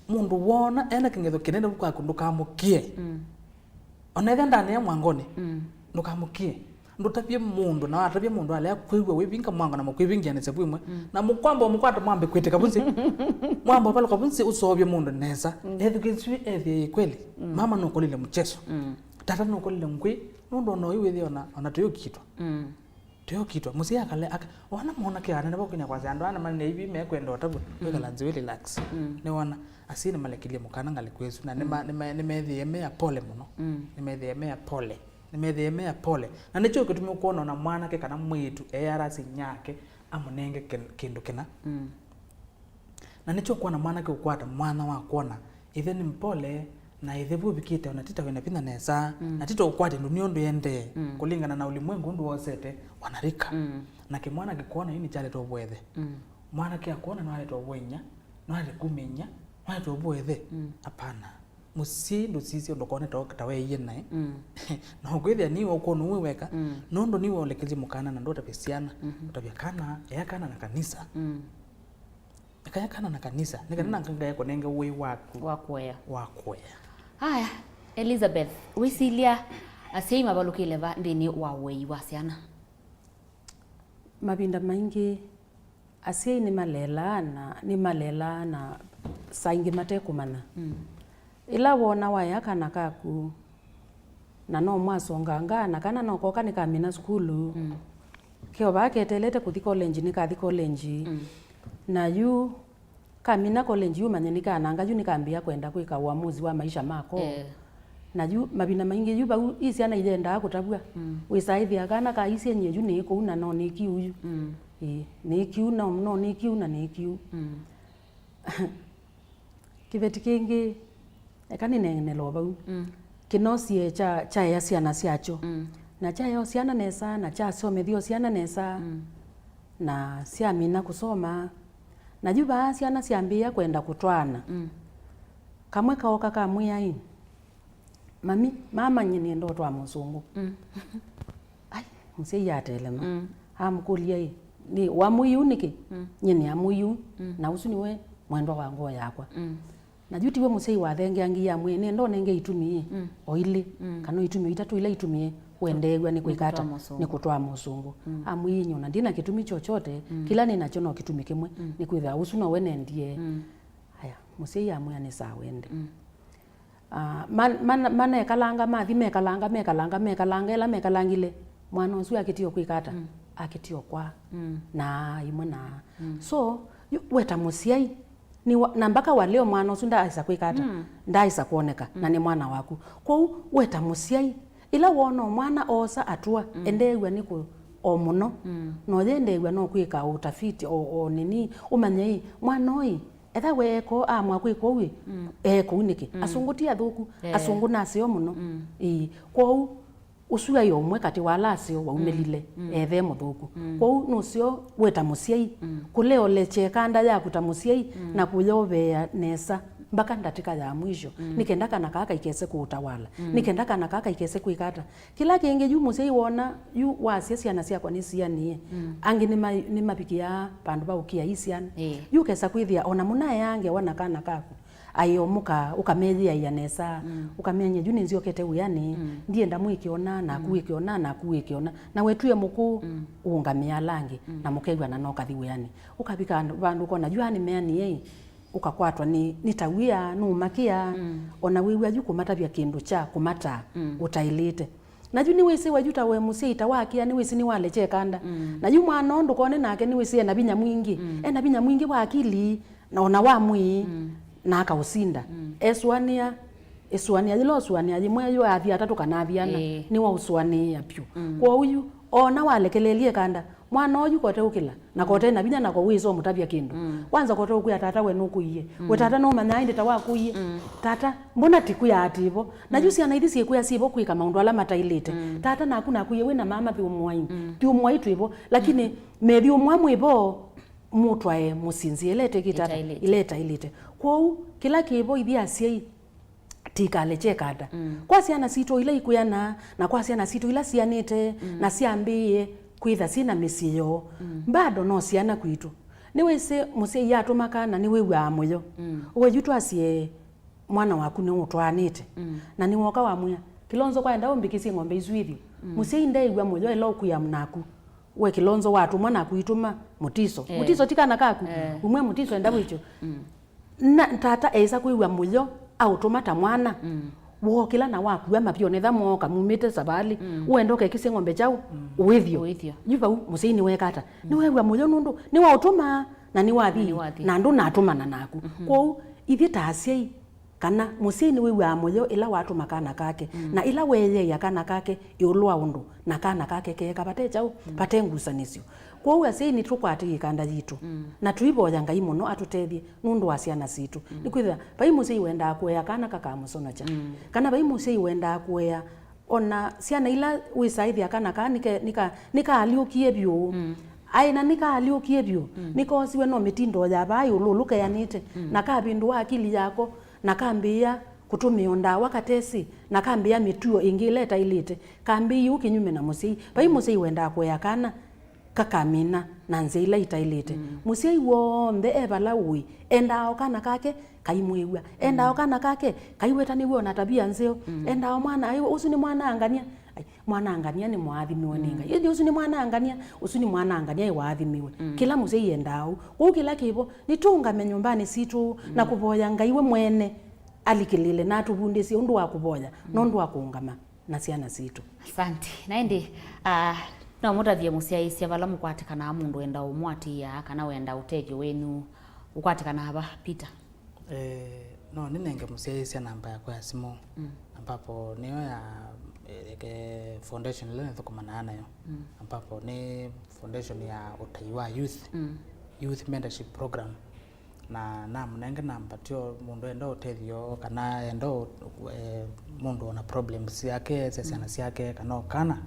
Mũndũ woona ena kĩng'etho kĩnene vu kwaku, ndũkamũkie. Mm. Ona ethĩa ndanea mwangonĩ, Mm. ndũkamũkie. Ndũtavye mũndũ, na watavya mũndũ alea kwĩw'a wĩvinga mwango na mũkwĩvingĩanĩsya vu ĩmwe. Mm. Na mũkwamba ũmũkwata mwambe kwĩtĩka vu nzĩ. Mwamba ũvalũka vu nzĩ ũseũvye mũndũ nesa. Mm. Ethukĩĩsye ethĩe kweli. Mm. Mama nũkolile mchezo. Mm. Tata nũkolile ngwĩ, nũndũ ona ũyu wĩthĩa ona, ona tũyũkitwa. Mm. Tũyũkitwa. Mũsyai akale, aka, wana mwanake anene vakunya kwasya andũ ana manene ivi mekwenda ũtavw'a. Mm. Wĩkala nzĩ wĩ relax. Mm. Nĩwona, asyai nĩmalekĩlye mũkana ngalĩko ĩsu, na nĩma-, Mm. nĩma-, nĩmethĩe me apole mũno. Mm. Nĩmethĩe me apole. Nĩmethĩe me apole. Na nĩkyo kĩtumi ũkwona ona mwanake kana mwĩĩtu earasya inyake amũnenge kĩ-, kĩndũ kĩna. Mm. Na nĩkyo ũkwona mwanake ũkwata mwanya wa kwona ĩthe nĩ mpole, na ĩthe vu ũvikĩte ona tita wĩna vinya nesa, Mm. na tita ũkwata ĩndũ nĩ ũndũ ĩendee, Mm. kũlingana na ũlimwengu ũndũ wosete wanarika. Mm. Na kĩmwana kĩkwona yu nĩkyaleta ũvũethe. Mm. Mwanake akwona nĩwaleta ũvũenya, nĩwaleta kumĩny'a, nĩwaleta ũvũethe. Mm. Apana. Mũsyai ndũsisye ndũkone ta, ta weeie naĩ. Mm. Na ũkwĩthĩa niwe ũkwona ũu wĩ weka, Mm. nũndũ niwe ũlekĩlye mũkana na ndũtavya syana, Mhm. ũtavya kana, ea kana na kanisa. Mm. Eka ea kana na kanisa, nĩ kana Mm. na ngae kũnenge ũĩ waku. Wa kũea. Wa kũea. Aya, Elizabeth, wĩsilya asyai mavalũkĩle va nthĩnĩ wa ũei wa syana? Mavinda maingĩ asyai nĩmalelaa na, nĩmalelaa na saa ingĩ matekũmanya. Mm. Ĩla woona waea kana kaku, na no mwasongangaa na kana no koka nĩkamina sukulu, Mm. keo vaa keteelete kũthi college nĩkathi college. Mm. Na yu kamina college yu manye nĩkananga yu nĩkambĩĩa kwenda kwĩka uamuzi wa maisha mako. Eh. Na yu mavinda maingĩ yu vau i syana iyendaa kũtavw'a. Mm. Wĩsaa ĩthĩa kana kaisye nyie yu nĩ kũu na no nĩ kiu yu. Mm. Ĩĩ, nĩ kiu no, no nĩ kiu na nĩ kiu. Mm. Kĩveti kĩngĩ, eka nĩneenele o vau. Mm. Kĩnosie kya, kyaea syana syakyo. Mm. Na kyaea o syana nesa, na kyasomethya o syana nesa. Mm. Na syamina kũsoma. Na yu vaa syana syambĩĩa kwenda kũtwaana. Mm. Kamwe kaoka kamwĩa ĩ, "Mami, mama, nyie nĩenda ũtwaa mũsũngũ." Mm. Ai, mũsyai atelema. Mm. Amũkũlya ĩ, "Nĩ wamũiu nĩkĩ?" Mm. Nyie nĩamũiu, mm, na ũsu nĩwe mwendwa wa ngoo yakwa. Mm. Na yu tiwe mũsyai wathengeangie amwĩa, "Nĩenda ũnenge itumi ĩ, mm, o ilĩ, mm, kana itumi o itatũ ila itumie ũendeew'a nĩ kwĩka ata? Nĩ kũtwaa mũsũngũ." Nĩ kũtwaa mũsũngũ. Mm. Amwĩie, "Nyie ona ndina kĩtumi chochote, mm, kĩla nĩ nakyo no kĩtumi kĩmwe, mm, nĩ kwĩthĩwa ũsu nowe nendie." Mm. Aya, mũsyai amwĩa, "Nĩ sawa, ende." Mm. Ah, man-, man-, manekalanga, mathi mekalanga, mekalanga, mekalanga, ĩla mekalangile, mwana ũsu akĩtie kwĩka ata? Mm. Akĩtie kwa. Mm. Na imwe na. Mm. So, yu, we ta mũsyai, nĩ wa, na mpaka wa leo mwana ũsu ndaaĩsa kwĩka ata? Mm. Ndaaĩsa kwoneka, na, mm, nĩ mwana waku. Kwoou, we ta mũsyai, ĩla wona mwana oosa atua, mm, endeew'a nĩ kũ-, o mũno, mm, na ũyendeew'a no kwĩka ũtafiti, o, o nini, ũmanye ĩ, mwana ũyũ, etha we eko amwa kwĩka ũu ĩ, mm, e kũu nĩkĩ? Mm. Asũngũ ti athũku, eh, asũngũ naseo mũno. Mm. Ĩĩ. Kwoou, ũsu aĩ o ũmwe katĩ wa ala aseo waumĩlile, mm, mm, ethe mũthũku. Mm. Kwoou nũseo we ta mũsyai, mm, kũleolekya ĩkanda yaku ta mũsyai, mm, na kũyoveea nesa mpaka ndatĩka ya mwisho, mm, nĩ kenda kana kaa kaikese kũũtawala, mm, nĩ kenda kana kaa kaikese kwĩka ata. Kĩla kĩngĩ, yu mũsyai wona, yu wasya syana syakwa nĩsianĩe, mm, angĩ nĩma-, nĩmavikĩaa vandũ va ũkĩa i syana. Ĩĩ. Yu ũkesa kwĩthĩa ona mũnaeaa ngewa na kana kaku, aĩ o mũka, ũkameyĩaĩa nesa, mm, ũkamenya, "Yu nĩnzyokete wĩanĩ, mm, ndienda mwĩke ũna, naku, mm, wĩke ũna, naku wĩke ũna." Na wetwie mũkũũ, mm, ũũngamĩa ala angĩ, mm, na mũkew'ana na ũkathi wĩanĩ. Ũkavika vandũ, vandũ ũkona, "Yu aa nĩmeanĩei." Ũkakwatwa nĩ, nĩ ta wia, nũmakĩa, mm, ona wĩw'a yu kũmatavya kĩndũ kya kũmataa, mm, ũtaĩlĩte. Na yu nĩwĩsĩ we yu ta we mũsyai ta wakĩa, nĩwĩsĩ nĩwalekya ĩkanda. Mm. Na yu mwana ũũ ndũkone nake nĩwĩsĩ ena vinya mwingĩ. Mm. Ena vinya mwingĩ wa akili, na ona wa mwĩĩ, mm, na akaũsinda. Mm. Esũanĩa, ĩsũanĩa yĩla ũsũanĩa yĩmwe yu athi atatũ kana athi ana, ĩĩ, nĩwaũsũanĩĩa vyũ. Mm. Kwoou yu, ona walekeleelye ĩkanda, mwana ũyu kote ũkĩla, na kote na vinya nako wĩsa ũmũtavya kĩndũ. Mm. Kwanza kote ũkwĩa tata we nũkũie. Mm. We tata nũmanyaa ĩndĩ ta wakũie. Mm. Tata, mbona tikwĩa atĩ vo? Na yu, mm, syana ithi syĩkwĩa syĩvo kwĩka maũndũ ala mataĩlĩte. Mm. Tata naku nakũie wĩ na mama thiũmũai. Mm. Thiũmũai twĩvo. Lakini, mm, methiũmũa mwĩvo, mũtwae mũsyĩ nzĩa ĩla ĩtekĩte ata? Ĩtaĩlĩte. Ĩla ĩtaĩlĩte. Kwoou, kĩla kĩvo ithyĩ asyai, tĩkalekye ĩkanda. Mm. Kwa syana sitũ ila ikwĩanaa, na kwa syana sitũ ila sianĩte, mm, na syambĩĩe kwĩtha syĩ na mĩsyĩ yoo, mm, bado no syana kwitũ. Nĩwĩsĩ mũsyai atũma kana nĩwĩw'aa mũyo. Mm. We yu twasye mwana waku nĩũtwaanĩte, mm, na nĩwoka wamwĩa, "Kilonzo, kwaenda ũmbĩkĩsye ng'ombe isu ithyu." Mm. Mũsyai ndeĩw'a mũyo ĩla ũkwĩa naku. We Kilonzo watũmwa na kwitũma Mũtiso. Eh. Mũtiso ti kana kaku. Eh. Umwe Mũtiso enda wĩkyo. Mm. Na tata eĩsa kwĩw'a mũyo aũtũma ta mwana. Mm. Wookĩla na wakua mavyonetha mooka mumĩte savalĩ. Mm. Ũenda ũkekĩsye ng'ombe kyaũ? Mm. Ũĩthyo. Ũĩthyo. Yu vau mũsyai nĩweka ata? Mm. Nĩweew'a mũyo nũndũ nĩwaũtũma na nĩwathi. Na nĩwathi. Na ndũnatũmana naku. Mhm. Kwoou ithyĩ ta asyai, kana mũsyai nĩwĩw'aa mũyo ĩla watũma kana kake, mm, na ĩla weeyeĩa kana kake ĩũlũ wa ũndũ na kana kake keeka vate kyaũ, mm, vate ngusanĩsyo. Kwoou asyai nĩtũkwate ĩkanda yitũ, mm, na tũivoya Ngai mũno atũtethye nũndũ wa syana sitũ. Mm. Nĩkwĩthĩwa vai mũsyai wendaa kũea kana kakamũsonokya, mm, kana vai mũsyai wendaa kũea ona syana ila wĩsaĩthya kana kaa nĩke-, nĩka-, nĩkaalyũkie vyũ. Mm. Aĩ na nĩkaalyũkie vyũ, mm, nĩkoosiwe no mĩtindo ya vaa ĩũlũ ũlũ keanĩte, mm, na kavĩndũa akili yako, na kambĩĩa kũtũmĩa ndawa katesĩ, na kambĩĩa mĩtuo ĩngĩ ĩla ĩtaĩlĩte, kambĩĩa ũu kĩnyume na mũsyai. Vai mũsyai wendaa kũea kana kakamina na nzĩa ila itaĩlĩte. Mm. Mũsyai w'onthe e vala ũĩ, endaa o kana kake kaimwĩw'a, endaa o kana kake kaiwetanĩw'e o na tavia nzeo, mm, endaa o mwana, "Ai, ũsu nĩ mwana angania." Ai, mwana angania nĩ mwaathimiwe nĩ, mm, Ngai. Ĩndĩ ũsu nĩ mwana angania, ũsu nĩ mwana angania ĩ waathimiwe. Mm. Kĩla mũsyai endaa ũu. Kwoou kĩla kĩvo, nĩtũũngame nyũmbanĩ sitũ na, mm, kũvoya Ngai we mwene alikĩlĩle na atũvundĩsye ũndũ wa kũvoya, mm, na ũndũ wa kũũngama na syana sitũ. Asante. Na ĩndĩ, ah, no mũtavye mũsyaĩĩsya vala mũkwatĩkanaa mũndũ wenda ũmũatĩĩa kana wenda ũtethyo wenyu ũkwatĩkanaa va, Peter? Eh, no nĩnenge mũsyaĩĩsya namba yakwa ya simũ, mm, ambapo nĩyo ya, eh, ke foundation ĩla nĩthũkũmanaa nayo, mm, ambapo nĩ foundation ya ũtai wa youth, mm, youth mentorship program. Na namũnenge namba, tyo mũndũ enda ũtethyo kana enda ũ-, eh, mũndũ ona problems syake, sya syana, mm, syake, kana o kana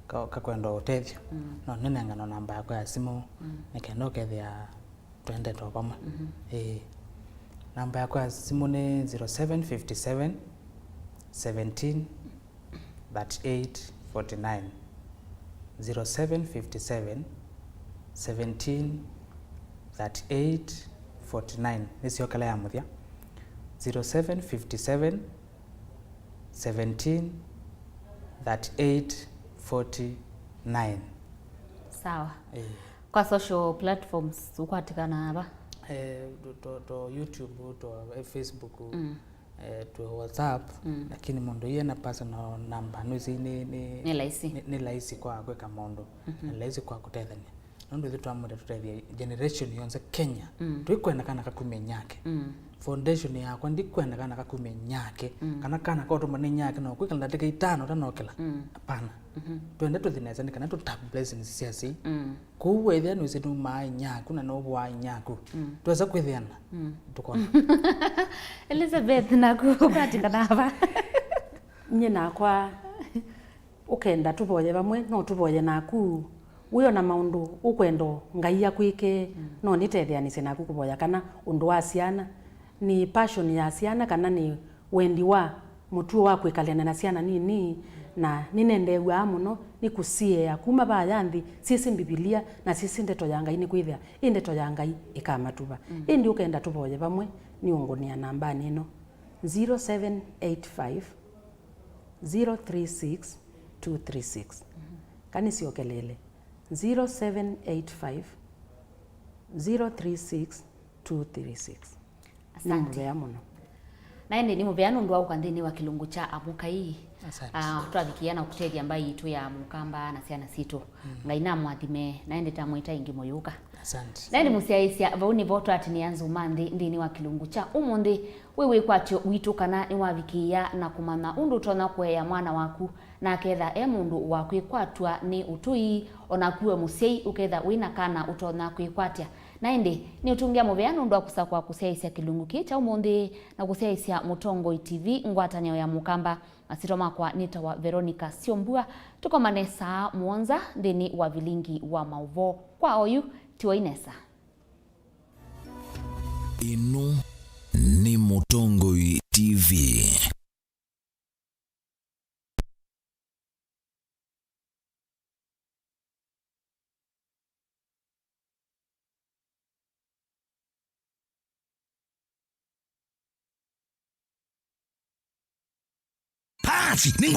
ka-, kakwenda ũtethyo. Mm. No nĩnengane namba yakwa ya simũ, mm, nĩkenda ũkethĩa twendete o vamwe. Mhm. Ĩĩ. Namba yakwa ya simũ nĩ zero seven fifty seven, seventeen, thirty-eight forty-nine. Zero seven fifty seven, seventeen, thirty-eight forty-nine. Nĩsyokela ya mũthya. Zero seven fifty seven, seventeen, thirty-eight forty-nine. Sawa. Eh. Kwa social platforms ũkwatĩkana va? Eh, to, to, to YouTube, to, eh, Facebook, mm, eh, to WhatsApp, mm, lakini mũndũ iye na personal number, nũsĩ nĩ, nĩ, nĩ laisi, nĩ, nĩ laisi kwa kwĩka maũndũ, mm-hmm, nĩ laisi kwa kũtethania. Nũndũ ithuĩ twamwĩta tũtethie generation yonthe Kenya. Mm. Tũikwenda kana kakume nyake. Mm. Foundation yakwa ndikwenda kana kakume nyake. Mm. Kana kana kaũtũma nĩ nyake no kwĩkala ndatĩka itano ũtanokĩla. Mm. Hapana. Mm-hmm. Twende tũthi nesa nĩ kana tũtap blessings sya sei. Mm. Kũu wethĩa nũsĩ numaa inyaku na nũvũaa inyaku. Mm. Twesa kwĩthĩana. Mm. Tũkona. Elizabeth, naku ũkatikana va? Nyie nakwa, ũkenda tũvoye vamwe, no tũvoye naku. Wĩona maũndũ ũkwenda Ngai akwĩke, mm, no nĩtetheanĩsye naku kũvoya, kana ũndũ wa syana, nĩ passion ya syana, kana nĩ wendi wa mũtuo wa kwĩkalĩana na syana nini, na nĩnendeew'aa mũno nĩ kũsiea kuma vaya nthĩ, syĩsĩ Mbivilia na syĩsĩ ndeto ya Ngai, nĩkwĩthĩa ĩ ndeto ya Ngai ĩkamatuva. Mm. Ĩndĩ ũkenda tũvoye vamwe, nĩũngũnĩa nambanĩ ĩno, zero seven eight five, zero three six, two three six. Mhm. Kana nĩsyokelele, zero seven eight five, zero three six, two three six. Asante. Nĩ mũvea mũno. Na ĩndĩ nĩ mũvea nũndũ wa ũka nthĩnĩ wa kĩlungu kya Amũkai. Asante. Ah, twavikĩa na kũtethya mbaĩ yitũ ya Mũkamba na syana sitũ. Mm. Ngai namwathime, na ĩndĩ tamwĩta ĩngĩ mũyũka. Asante. Na ĩndĩ mũsyaĩĩsya, vau nĩvo twatinĩa nzuma nthĩ nthĩnĩ wa kĩlungu kya ũmũnthĩ. Wĩ wĩkwatyo witũ kana nĩwavikĩĩa na kũmanya ũndũ ũtonya kũea mwana waku, na aketha e mũndũ wa kwĩkwatw'a nĩ ũtũi, o naku we mũsyai ũketha wĩ na kana ũtonya kwĩkwatya. Na ĩndĩ, nĩũtũngĩa mũvea nũndũ wa kũsakũa kũsyaĩĩsya kĩlungu kĩĩ kya ũmũnthĩ na kũsyaĩĩsya Mũtongoi T V, ngwatanĩo ya Mũkamba. Masyĩtwa makwa nĩtawa Veronica Syombua. Tũkomane saa mũonza nthĩnĩ wa vilingi wa maũvoo. Kwa oyu, tiwai nesa. Ĩno nĩ Mũtongoi T V. Pasi, nĩngwa-